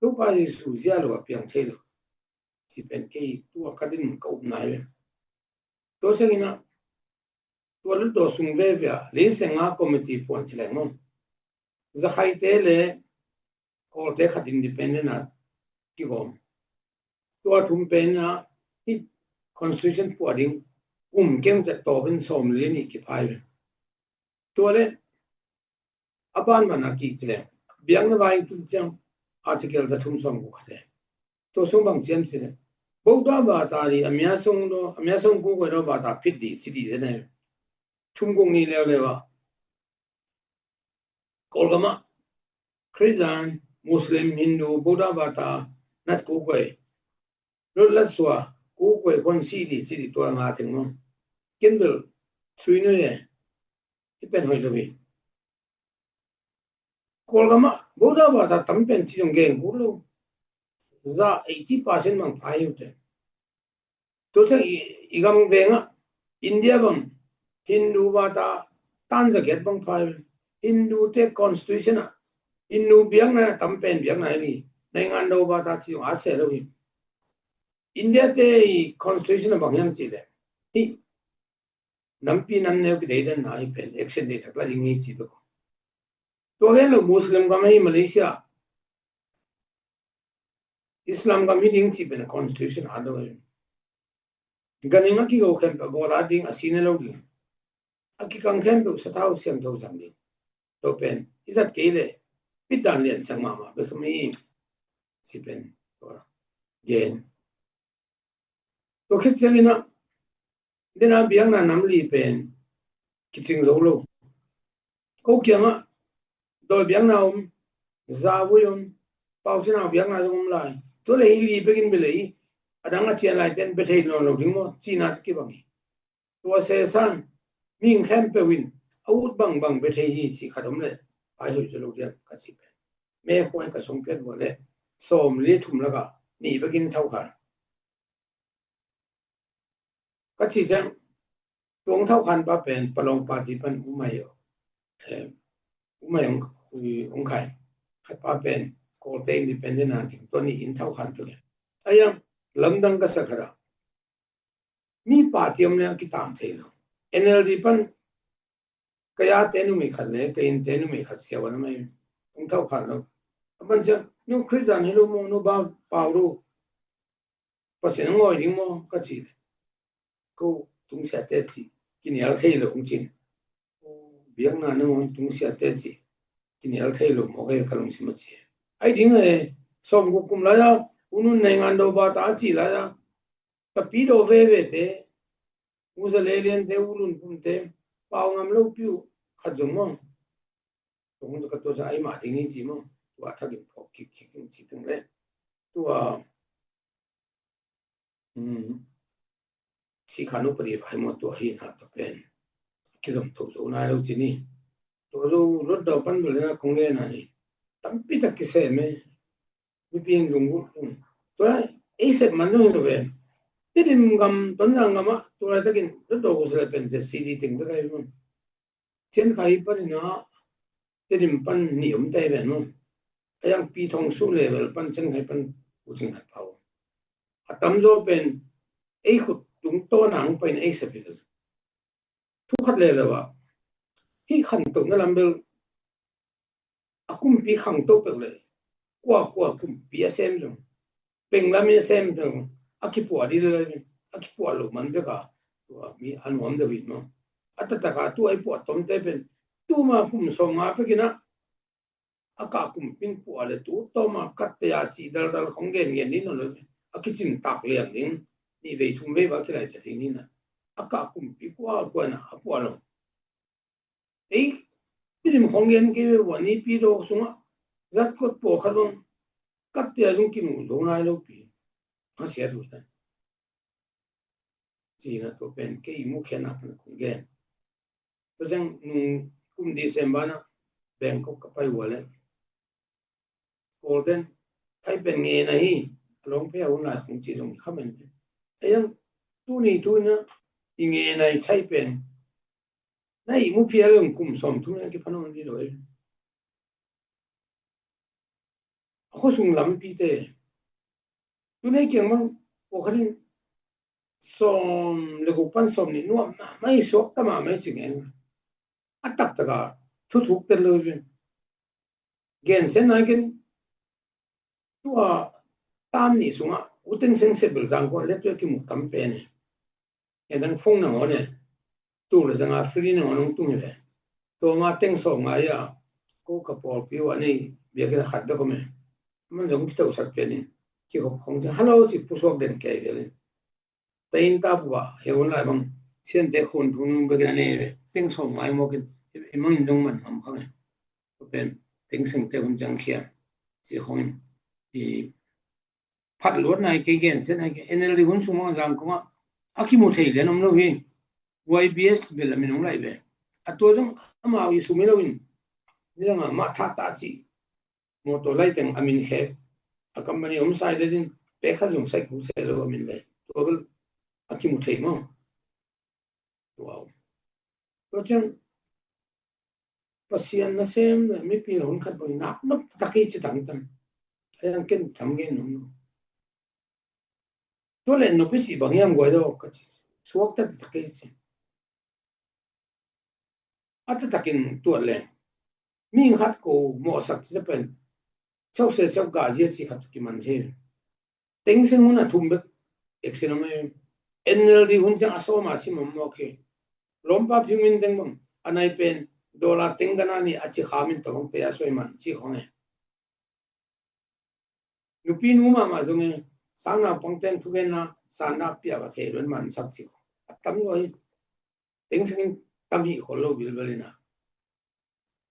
Topa Jesu zia lo a piang thei lo. Ci pen kei tua ka din ka up nai ven. Tua ciangin a, tua lut tua sung veve a, lei senga committee puan ci leng maw. Zakhaite le Kawlte khat independent a kigawm. Tua thum pen a, hih constitution puah ding kum keng te tawpin sawm li ni kiphai ve. Tua le a ban man a kik ci le biakna vai tu ciang article za thum sawm ku khat e. Tua sung bang ciam ci le Buddha bata di a mia sung do, a mia sung ku koi do bata phit di ci di te ne. Thum kung ni leo leo a Kawlgam ah Khristan, Muslim, Hindu, Buddha bata nat ku koi, lut lat sua ku koi kon si di ci di tua nga teng maw. Ken bel sui nui e. I pen hoi lo hi. Kawlgam ah Buddha bata tam pen ci zong gen kul lo. Za eighty percent bang pha hi uh te. Tua ciang i, i gam veng ah India bang Hindu bata tan zagiat bang pha hi. Hindu te constitution ah Hindu biakna a tam pen biakna hi ni. Naingan do bata ci zong a se lo hi. India te i constitution ah bang hiam ci le hi. Nampi nam neu kidei den na hi pen action dei thak la ding hi ci bek. Tua gen lo Muslim gam hi Malaysia. Islam gam hi ding ci pen constitution a do hi. Ganing a kigo khempeuh gola ding a sine lo ding. A kikang khempeuh sathau siangtho zang ding. Tua pen i zat kei le pitdan lian sang mahmah bek mi ci pen tua gen. Tua khit ciangin ah dena biakna nam li pen kicing zo lo. Ko kiangah dawi biakna om, zavui om, pausinau biakna zong om lai. Tua le hi li pekin bia le hi a dang a cian lai ten bia thei nawn lo ding maw cina te kibang hi. Tua sesan mihing khempeuh in a ut bangbang bia thei hi ci khat om le pai hoih zo lo diam ka ci pen. Me khuai ka song pian vua le sawm li thum lakah nih bekin thau khan. Ka ci ciang tuang thau khan pa pen Palawng party pan umai umai ong khai khat pa pen Kawlte independent an kim tua ni in thau khan tu le. A yang lamdang ka sa khat a mi party om le a kitang thei lo. N L D pan ka ya te numei khat le ka in te numei khat siawa na mai ong thau khan lo. A pan ciang nu Khristan hi lo maw nu ba pau lo. Pasian a ngawi ding maw ka ci le ko tungsiate ci kinial thei lo hong cin. Biakna nangawn tungsiate ci kinial thei lo maw ka lungsim a ci. Ai ding e sawm guk kum lai a unun nei ngan do ba ta a ci lai a tapi do veve te uza lelian te ulun pum te pau ngam lo piu khat zong maw. Tung ka tua sa ai ma ding hi ci maw tua thakin phawk kik kik ci teng le tua Sikhan upadi vai maw tua hi na tua pen kizom to zo nai lo ci ni. Tua zo lot dau pan bel na kong gen a ni tampi tak kisem e. Mipi in lunggut tua ei sep man lo hi lo ve. Tedim gam Tonzang gam ah tua lai takin lot dau ko sele pen Z C D ting bek ai lo. Cian khai panin ah Tedim pan ni om tai ven maw. A yang Pi Thong Su level pan cian khai pan u cing khat pau. A tamzaw pen ei khut tung tawn a hong pain ei sep hi. Thu khat lelo ah hih khantohna lam bel a kumpi khangto peuh le kua kua kumpi a sem zong penglam in a sem zong a kipuah dih le a kipuah lo man bek a tua mi a nuam deuh in maw. A taktak a tu a i puah tomte pen tuma kum sawm nga pekin ah a kah kum pin puah le tu tawma katte a cih daldal khong gengen ding nawn lo a kicin tak liang ding nih vei thum vei va kilai ta ding in ah a kah kumpi kua kua in ah a puah lo. Ei Tedim khong gen kei ve ua nipi dawk sungah zat kot pawlkhat bang katte a zung kinuh zo nai lo pi. Khasiat uh tan. Cina tua pen kei i mukhiatna pan kong gen. Tua ciang nung kum December na Bangkok ka pai ua le Golden Thai pen ngen ahi, a lawng pia hun lai khong ci zong i khamen te. A yang tuni tu na i ngen ahi Thai pen na i mu pia le kum sawm thum na kiphanon di lo e. A khuasung lampi te. Tuni kiang bang ko kharin sawm le guk pan sawm nih nuam mahmah i suak ta mahmah i ci ngen. A taktak a thuthuk tel lo i gen sen nai ken tua tam nih sungah uteng seng sebel zang ko le tua kimu tam pen e. Edang phone nangawn e. Tu le zanga free nangawn hong tung hi ve. Tua ma teng sawm ngai a ko ka pawlpi uh a nei biakinn a khat bek om e. Man zong kiteusak pen in kikhop khong ciang hello ci pusuak den kei vel in. Tain ta bua he hun lai bang siante khun thun bekin a nei ve. Teng sawm ngai mawkin i mangin dong man ngam khang e. Pen teng sengte hun ciang khia ci khongin i phat luat nai kei gen sen nai kei N L D hun sung mawng zang kongah a kimu thei lian om lo hi. Y B S bel a min hong lai ve. A tua zong amau i sum hi lo in nidang a mah thah ta ci. Mawtaw lai teng a min khek a company om sai le din pek khat zong sai ku se lo a min le tua bel a kimu thei maw? Wow. Tua ciang Pasian nasem le mipi lo hun khat bang nak nop tak i ci tangtang a yang ken tam gen nung no. Tua le nop i ci bang hiam guai lo ka ci suak tak tak i ci. A taktakin tuat le mi khat ko mawhsak ci pen chau se chau ga zia ci khat kiman thei. Teng seng hun a thum bek eksin om e. N L D hun ciang a sawm a sim om mawk hi. Lawmpa Phing Min teng bang a nai pen dollar teng gana ni a ci kha min tawng te a soi man ci khong e. Nupi nu mahmah zong e sang naupang teng thugenna sanna pia va thei luan man sak ci khong a tam lo hi. Teng sengin tam hi khol lo bilbel ina.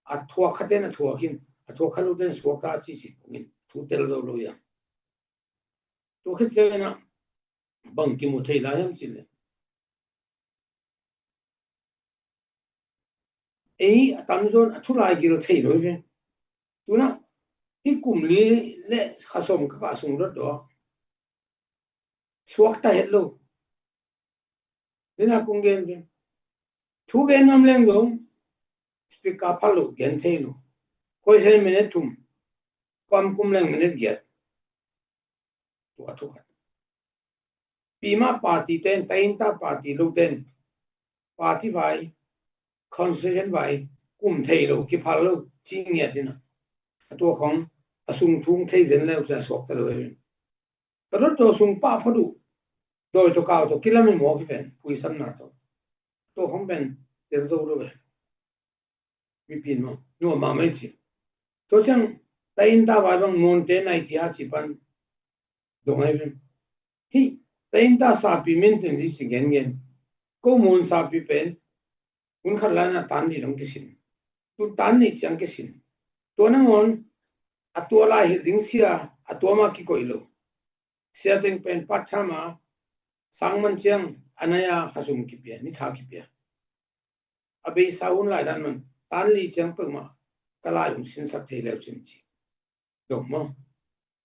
A thuak khaten a thuak hin a thuak khat lo ten suak a ci ci khongin thu tel zo lo ya. Tua khit ciangin a bang kimu thei lai hiam cih leh ei a tamzaw in a thulai gil thei lo hi ve. Tuna hih kum li le kha sawm ka kah sung dotdaw suakta het lo. Nina kong gen ve. Thu gen nuam leng zong speaker phal lo gen thei lo. Khoisen minute thum, kuam kum leng minute giat. Tua thu khat. Pima party ten, tainta party lo ten, party vai, constitution vai kum thei lo, kiphal lo ci ngiat ina. A tua khong a sung thung thei zen leu ci a suakta lo e. Ka dot tawh sung pah phot uh dawi tawh kau tawh kilam in mawk hi ven phuisamna tawh. Tawh khong pen tel zo lo ve. Mipi in maw nuam mahmah i ci. Tua ciang tainta vai bang muante nai tia ci pan dong ai ven. Hih tainta sapi min ten di ci gengen. Ko mun sapi pen hun khat lai na tan di dong kisin. Tu tan ni ciang kisin. Tua nangawn a tua lai hilh ding sia a tua ma kikoih lo. Sia teng pen part time a sang man ciang a nai a khasum kipia, ni tha kipia. A beisa hun lai dan man tan li ciang peuhmah ka lai hong sinsak thei leu cin ci. Dong maw?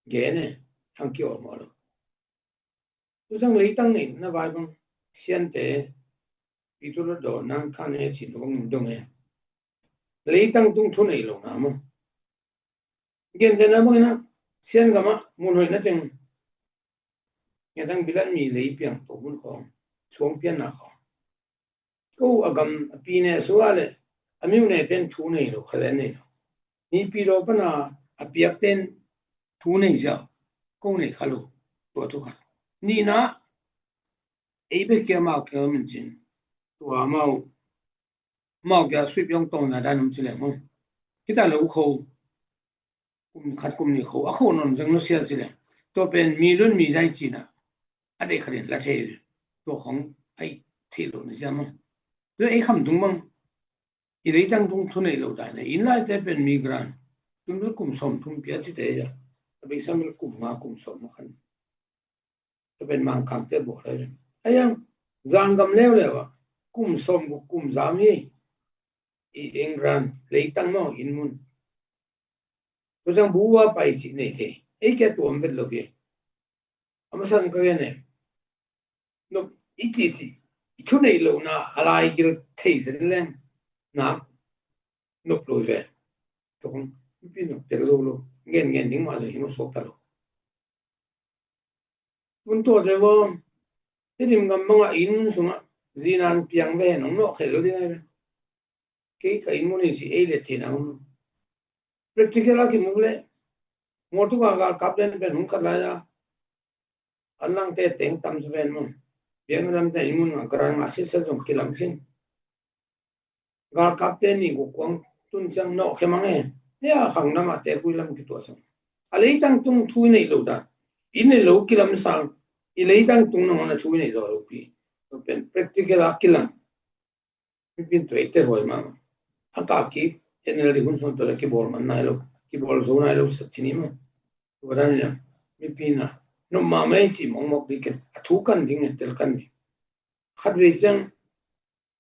Gen e, hang kiawl maw lo. Tu zang leitang nei na vai bang siante pi tu lo daw nang khan e cin bang dong e. Leitang tung thu nei lo na maw? Gentehna bangin a sian gamah mun hoih na teng ngetang bilan mi lei piang to mun khawng suang pianna khawng. Ko a gam a pi ne sua le a miu ne ten thu nei lo khalen nei lo. Ni pi lo pana a piak ten thu nei ziau ko nei kha lo tua thu khat. Nina ei bek kia mau kia min cin tua mau mau kia suip yong tong na dan um ci le maw. Kita lo kho kum khat kum ni kho a kho non zeng no sia ci le. Tua pen mi lun mi zai cina a dei khatin la thei tua khong ai thei lo na sia maw. Tua ei kham tung bang i leitang tung thu nei lo dai na in lai te pen migrant tun kum sawm thum pia ci te ya. A bei sam kum nga kum sawm ma khan. Tua pen Mangkangte bawl lai. A yang Zanggam leuleu ah kum sawmguk kum zam hi. I England leitang maw, inn mun. Tua ciang buwa pai cih nei thei. Ei kia tuam vet lo hi. A masa in ka gen e. Nop i cih cih i thu neih lohna a laigil thei zen leng nak nop lo hi ve. Tua kong mipi nop tel lo lo. Ngen ngen ding mah zong hi mah suak ta lo. Tun tua zeh vawm Tedim gam bangah inn sungah zinan piang ve hen hong nawh khel ding ahi ve. Kei ka inn mun hi ci ei let theihna hun. Practical a kimu leh Mawltuka galkap den pen hun khat lai a an langte teng tam sa ven mun. Piang lamte inn mun a grant ngah sitset zong kilam khin. Galkapte nih guk kuang tun ciang nawh khe mang e. Nia khang lamah te kui lam kituah sang. A leitang tung thu i neih lo dan. I neih lo kilam sang. I leitang tung nangawn a thu i neih zawh lo pi. Tua pen practical a kilang. Mipin tua i tel huai mahmah. A kah kik N L D hun sung tua le kibawl man nai lo. Kibawl zo nai lo sa thini mah. Tua dan ina mipin a nop mahmah i cih mawkmawk ding ken. A thu kan ding e, tel kan ding. Khat vei ciang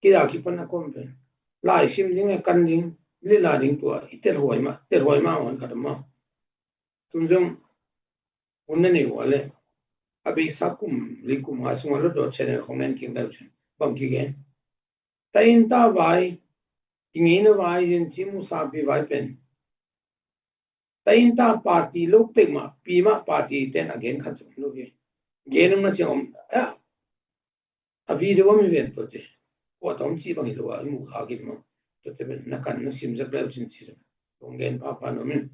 kida kipan a kom pen lai sim ding e, kan ding, lila ding tua i tel huai mah, tel huai mah wan khat a mah. Tun zong hun na nei ua le a beisa kum li kum nga sungah Lotdaw channel khong ngen kik dau cin bang kigen. Tainta vai, kingeina vai, yin ci musapi vai pen tainta party lo pek mah, pi mah party ten a gen khat zong lo hi. Gen om na ciang om a, a video om hi ven tuate. Kua tom ci bang hi lo a, i mu kha kit mah. Tuate pen na kan na sim zak leu cin ci zong kong gen papa nom in.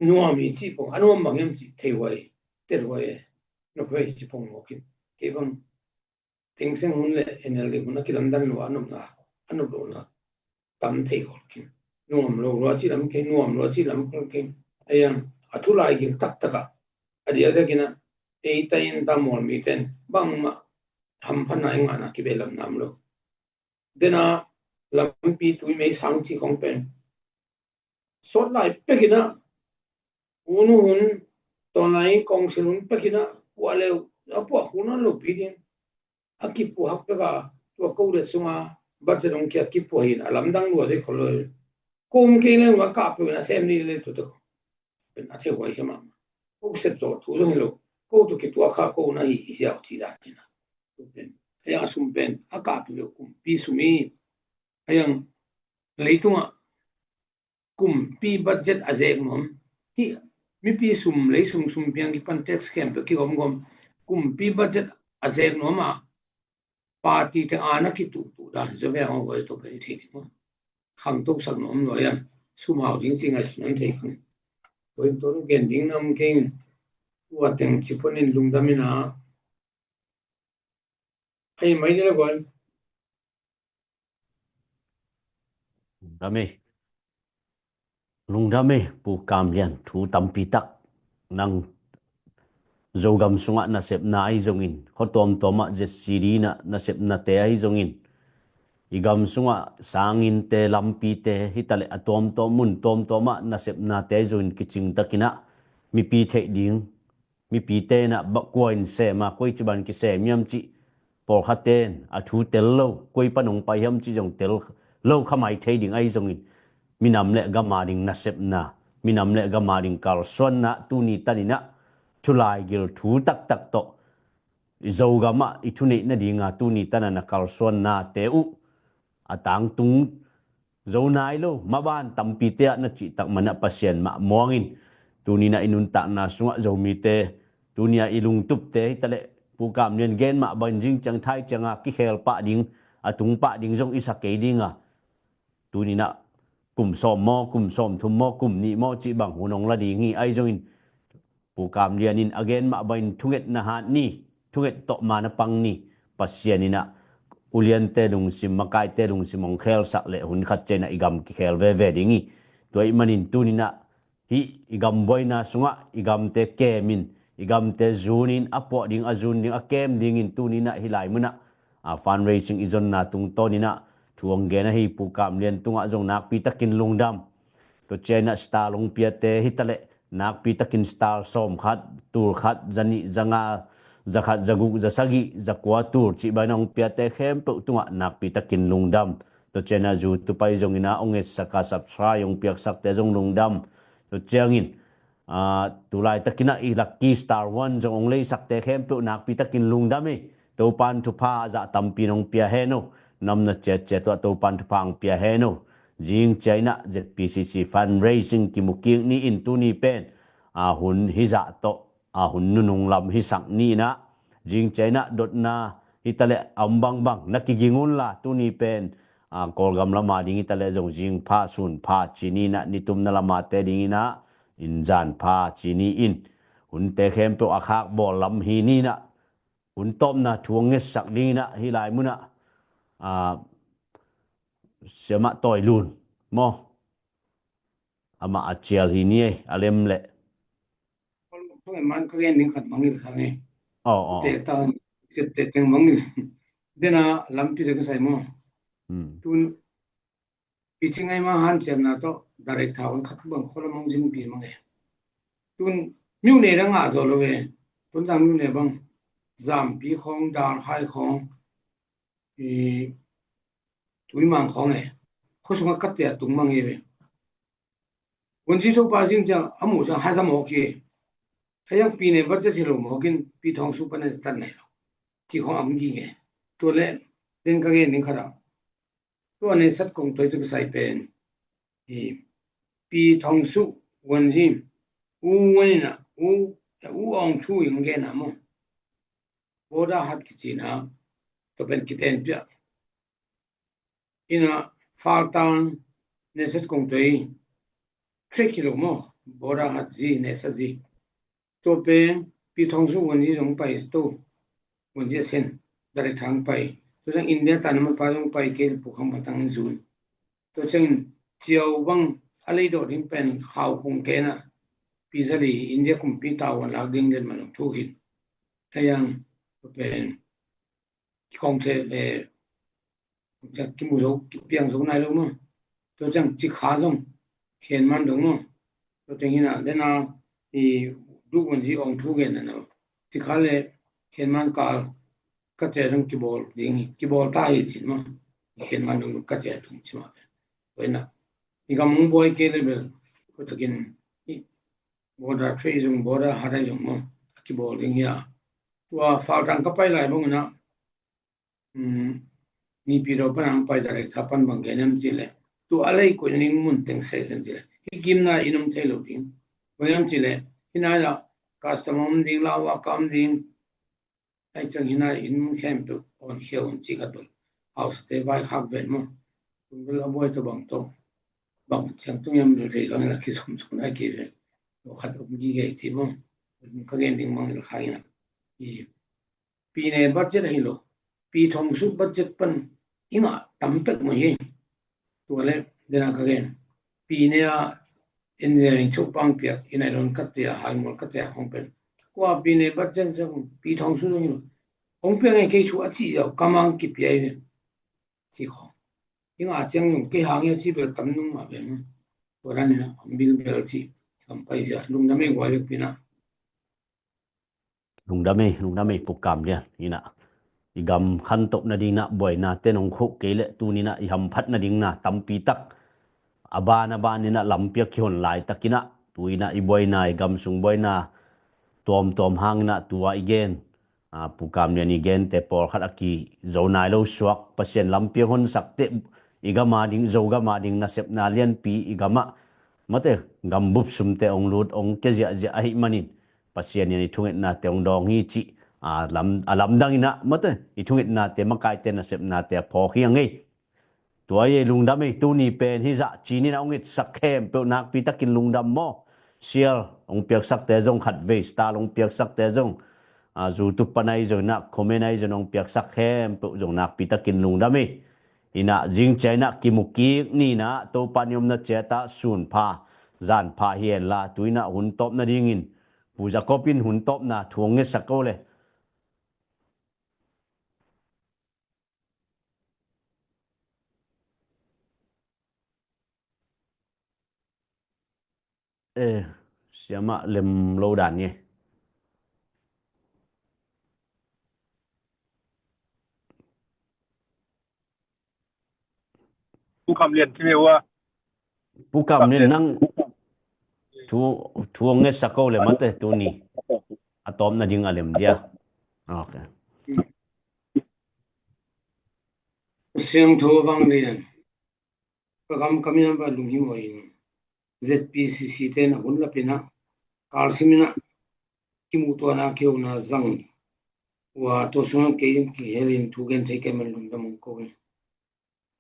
Nuam hi ci pong, a nuam bang hiam ci thei huai, tel huai e. Nop huai ci pong mawk in. Kei bang Thein Sein hun le N L D hun a kilamdan lua a nopna, a nop lohna tam thei khol khin. Nuam lo lua ci lam kei, nuam lua ci lam khol kei. Ayan, a thu laigil taktak a, a diakdiak in a, ei tainta Mual miten bangmah hamphatna i ngahna kibehlap nam lo. Dena lampi tui mei sang ci khong pen sawt lai pek in a, hun hun, tawn lai kongsil hun pek in a, puah leu a puah hun a lopi ding. A kipuah hak pek a, tua kodet sunga budget hong kia kipuah hi in a, lamdang lua dei khol lo. Kum kei leng a kah peuh in a sem ni le tuate ko. Pen a thei huai hi mah. Ko sep zawh thu zong hi lo. Ko tua kituak kha ko na hi hi ziau ci dan hi na. Pen a yang a sum pen a kah peuh lo kumpi sum hi. A yang leitungah kumpi budget a zek nuam hi. Mipi sum, lei sum, sum piang kipan tax khempeuh kigomgom. Kumpi budget a zek nuam a party teng a na kituhtuh dan hi zaw ve ang aw, guai tawh pen i thei ding maw? Khangto sak nuam lua hiam? Sum hau ding ci ngaihsun an thei khang. Guai tawh gen ding nam keng. Ua teng ci pon in lungdam in a. Ai mai ding la guai. Lungdam e. Lungdam e, Pu Kam Lian, thu tampi tak. Nang Zogam sungah nasepna ahi zongin, khua tuamtuamah Z C D inah nasepnate ahi zongin, i gam sungah sanginnte, lampite, hitaleh a tuamtuam mun tuamtuamah nasepnate ahi zongin kicingtakin ah mipi theih ding, mipite inah kua in sem a, koi ciban kisem hiam cih pawlkhatte in a thu tel lo, koi pan hong pai hiam cih zong tel lo kha mai thei ding ahi zongin, minam le gam a ding nasepna, minam le gam a ding kalsuanna tuni taninah thulaigil thu taktak tawh i Zogamah i thuneih nadinga tuni tana na kalsuannate uh a tangtung zo nai lo, maban tampite ah na cihtak manah Pasian mah muangin tuninah i nuntakna sungah Zomite, tunia i lungtupte hitaleh Pu Kam Lian gen mah bangin zing ciang thai cianga kikhel pah ding, a tung pah ding zong i sa kei dinga, tuninah kum sawm maw, kum sawmthum maw, kum nih maw cih bang hun hong la ding hi. Ahi zongin Pu Kam Lian in a gen mah bangin thunget na hat ni, thunget tawh ma na pang ni. Pasian inah uliante lungsim, makaite lungsim hong khelsak leh hun khat cianah i gam kikhel veve ding hi. Tua ih manin tuninah hih i gam buaina sungah i gamte kemin, i gamte zunin, a puah ding a zun ding a kem dingin tuninah hih lai munah a fundraising i zonna tungtawninah thu hong gen ahi Pu Kam Lian tungah zong nakpitakin lungdam. Tua cianah star hong piate hitaleh nakpitakin star sawmkhat, tulkhat, zanih, zanga, zakhat, zaguk, zasagih, zakua tul cih bangin a hong piate khempeuh tungah nakpi takin lungdam. Tua ciangin a YouTube ah zongin a hong etsak a subscribe hong piaksakte zong lungdam. Tua ciangin, aa, tu laitakin a i Lucky Star One zong hong leisakte khempeuh nakpi takin lungdam hi. Topan thupha a zah tampi nong pia hen uh. Namna ciatciat uh ah Topan thupha hong pia hen uh. Zing ciangin a ZPCC fundraising kimu kik ni in tuni pen, aa, hun hizah tawh, aa, hun nunung lam hisak ni in a, zing ciangin a dotna hi taleh a om bangbang na kiging un la, tuni pen, aa, Kawlgam lam a ding hi taleh zong zing pha, sun pha ci ni in a, nitumna lam a te ding in a, in zan pha ci ni in, hunte khempeuh a khak bawl lam hi ni in a, hun tawpna thu hong ngetsak ding in a, hih lai mun ah, aa, Siamah Tawi Lun maw, amah a cial hi ni ei, a lem leh. Tua man ka gen ding khat mangngilh kha ngei. Aw, aw. Tek tang, tek teng mangngilh. Dena lampi zek sai maw. Hmm. Tun, pi ci ngai ma hanciamna tawh direct thawn khat bang khuala mong zin pi mang e. Tun, miu ne dang a zo lo e. Tun dang miu ne bang. Zampi khong, Dalkhai khong, i, Tuimang khong e. Khuasung a kat te a tung mang e ve. Wunzi Topa zing ciang a muh ciang haza mawk hi. Hei ang pi ne budget hi lo mawk in pi Thawng Su pan a tan nei lo. Ci khong a om gige. Tua leh den ka gen ding khat ah. Tua ne sat kong toi tuk sai pen. Hi. Pi Thawng Su Wunzi. U Wunzi na. U, U Aung Thu in gen a maw. Boda hat kici na. Tua pen kiten pia. Ina faltan ne sat kong toi. Trek hi lo maw. Boda hat zi, ne sat zi. Tua pen, pi Thawng Su Wunzi zong pai to. Wunzi a sen, direct hong pai. Tua ciang India tan a mapa zong pai kei pu khang patang in zun. Tua ciangin ciau bang a lei dawh ding pen khau khong kei na. Pi zali India kumpi tawan lak ding den man long thu hin. Hei ang, tua pen, kikhawng thei, eh, ciang kimu zo, kipiang zo nai lo maw. Tua ciang cikha zong, khen man dong maw. Tua ciang hi na, dena, i, duk Wunzi Aung Thu gen na na. Cikha le, khen man kal, ka cia zong kibawl ding hi, kibawl ta hi cin maw. Khen man dong ka cia tung ci maw. Tua hi na, i gam hong buai kei le bel, tua takin, i, border trade zong, border hat a zong maw. Kibawl ding hi a. Tua faltan ka pai lai bang na, um, Naypyidaw pan ang pai direct tha pan bang gen em ci leh. Tua a lei koih ning mun teng sei kan ci leh. Hi kim na in om thei lo ding. Bang em ci leh. Hi na ya custom om ding, lawa ka om ding. Ai ciang hi na in mun khempeuh on khia un ci khat bang. House te vai khak ven maw. Kum bel a buai to bang to. Bang ciang tung yam bel thei bang la ki som som na ki ven. Tua khat om gi gei ci maw. Ka gen ding mang il kha ina. I pi ne budget ahi lo. Pi Thawng Su budget pan i ngah tam pek mah hi. Tua le, dena ka gen. Pi ne a engineering chuk pang piak, i nai lon kat tia, hai mol kat tia khong pen. Kua pi ne budget zong, pi Thawng Su zong hi lo. Hong piang e kei thu a ci zau, ka mang ki pia i ve. Ci khong. I ngah ciang zong, kei hang i a ci bel tam nung mah ve. Tua dan ina, hong bil bel ci, kam pai zia, lungdam e guai bek pi na. Lungdam e, lungdam e, Pu Kam Lian. Ina, i gam khantoh nading na buaina te nong khuh kei le tuni na i hamphat nading na tampi tak. A ban a ban ina lampi a kihon laitak ina, tu ina i buaina, i gam sung buaina tuamtuam hang ina tua i gen. A, Pu Kam Lian i gen te pawlkhat a kizo nai lo suak, Pasian lampi a honsak te i gam a ding, Zogam a ding nasepna lianpi i gam ah. Mate, gam bup sum te ong lut, ong kia ziahziah ahih manin. Pasian in i thungetnate hong dawng hi cih, a, lam, a lamdang ina, mate, i thungetnate, makaite, nasepnate a phawk hi a ngei. Tua ei lungdam ei, tuni pen hizah cinin a hong etsak khempeuh nakpi takin lungdam maw. Share hong piaksakte zong khatvei, star hong piaksakte zong, a, YouTube pan ahi zong ina, comment ahi zong hong piaksak khempeuh zong nakpi takin lungdam ei. Ina, zing cia ina, kimu kik ni ina, Topa ni omna ciatah, sun pha, zan pha hi hen la, tu ina hun tawp nadingin, Pu Jacob in hun tawpna thu hong ngetsak ko le. Eh, siamah lem lo dan nge. Pu Kam Lian ci ve ua. Pu Kam Lian, nang thu, thu hong ngetsak ko le mate tuni. A tawpna ding a lem dia. Ok. Siangtho Vang Lian. Ka gam ka minam vai lunghimawh in Z P C C te na hun lapina kalsimina kimuhtuahna kihona zang ua, tua sungah kei in kihelin thu gen thei kei man lungdam ong ko in.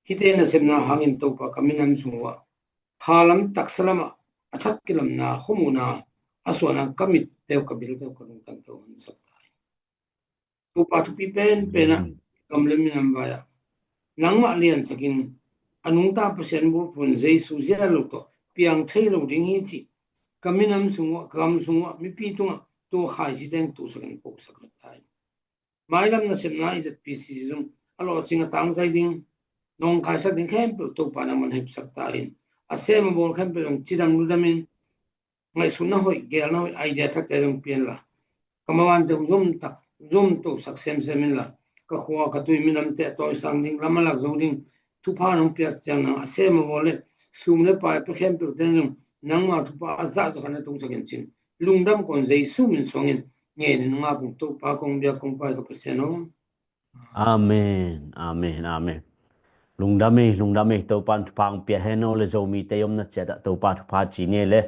Hihte nasepna hangin Topa ka minam sung uah khalam taksa lamah a that kilamna, khuamuhna a suahna ka mit teu, ka bil teu, ka lungtang teu honsak ta in. Topa thupi penpenah gam le minam vai-ah nangmah liansakin a nungta Pasian bulphuh in Jesu zia lo tawh piang thei lo ding hi cih ka minam sung uah, ka gam sung uah, mipi tungah tua khaiciteng tuhsakin pohsak lo ta in. Mailam nasepna i Z P C C zung a lawhcing a tangzai ding, nawngkaisak ding khempeuh Topa nangman hepsak ta in. A sem a bawl khempeuh zong cidam ludamin ngaihsutna hoih, gelna hoih, idea thakte zong pianla ka maban teng zumtak zumtosak semsem inla ka khua ka tui minamte a tawisang ding, lam a lak zo ding thupha nong piak ciang nang a sem a bawl le sum le pai pia khempeuhte zong nangma thupha a zahzah khat na tungsakin cin lungdam kon Jesu min suangin ngenin ngak ung Topa kong biak kong pai ka Pasian aw. Amen, amen, amen. Lungdam ei, lungdam ei, Topa in thupha ang pia hen aw le Zomite i omna ciatah Topa thupha ci ni ei le.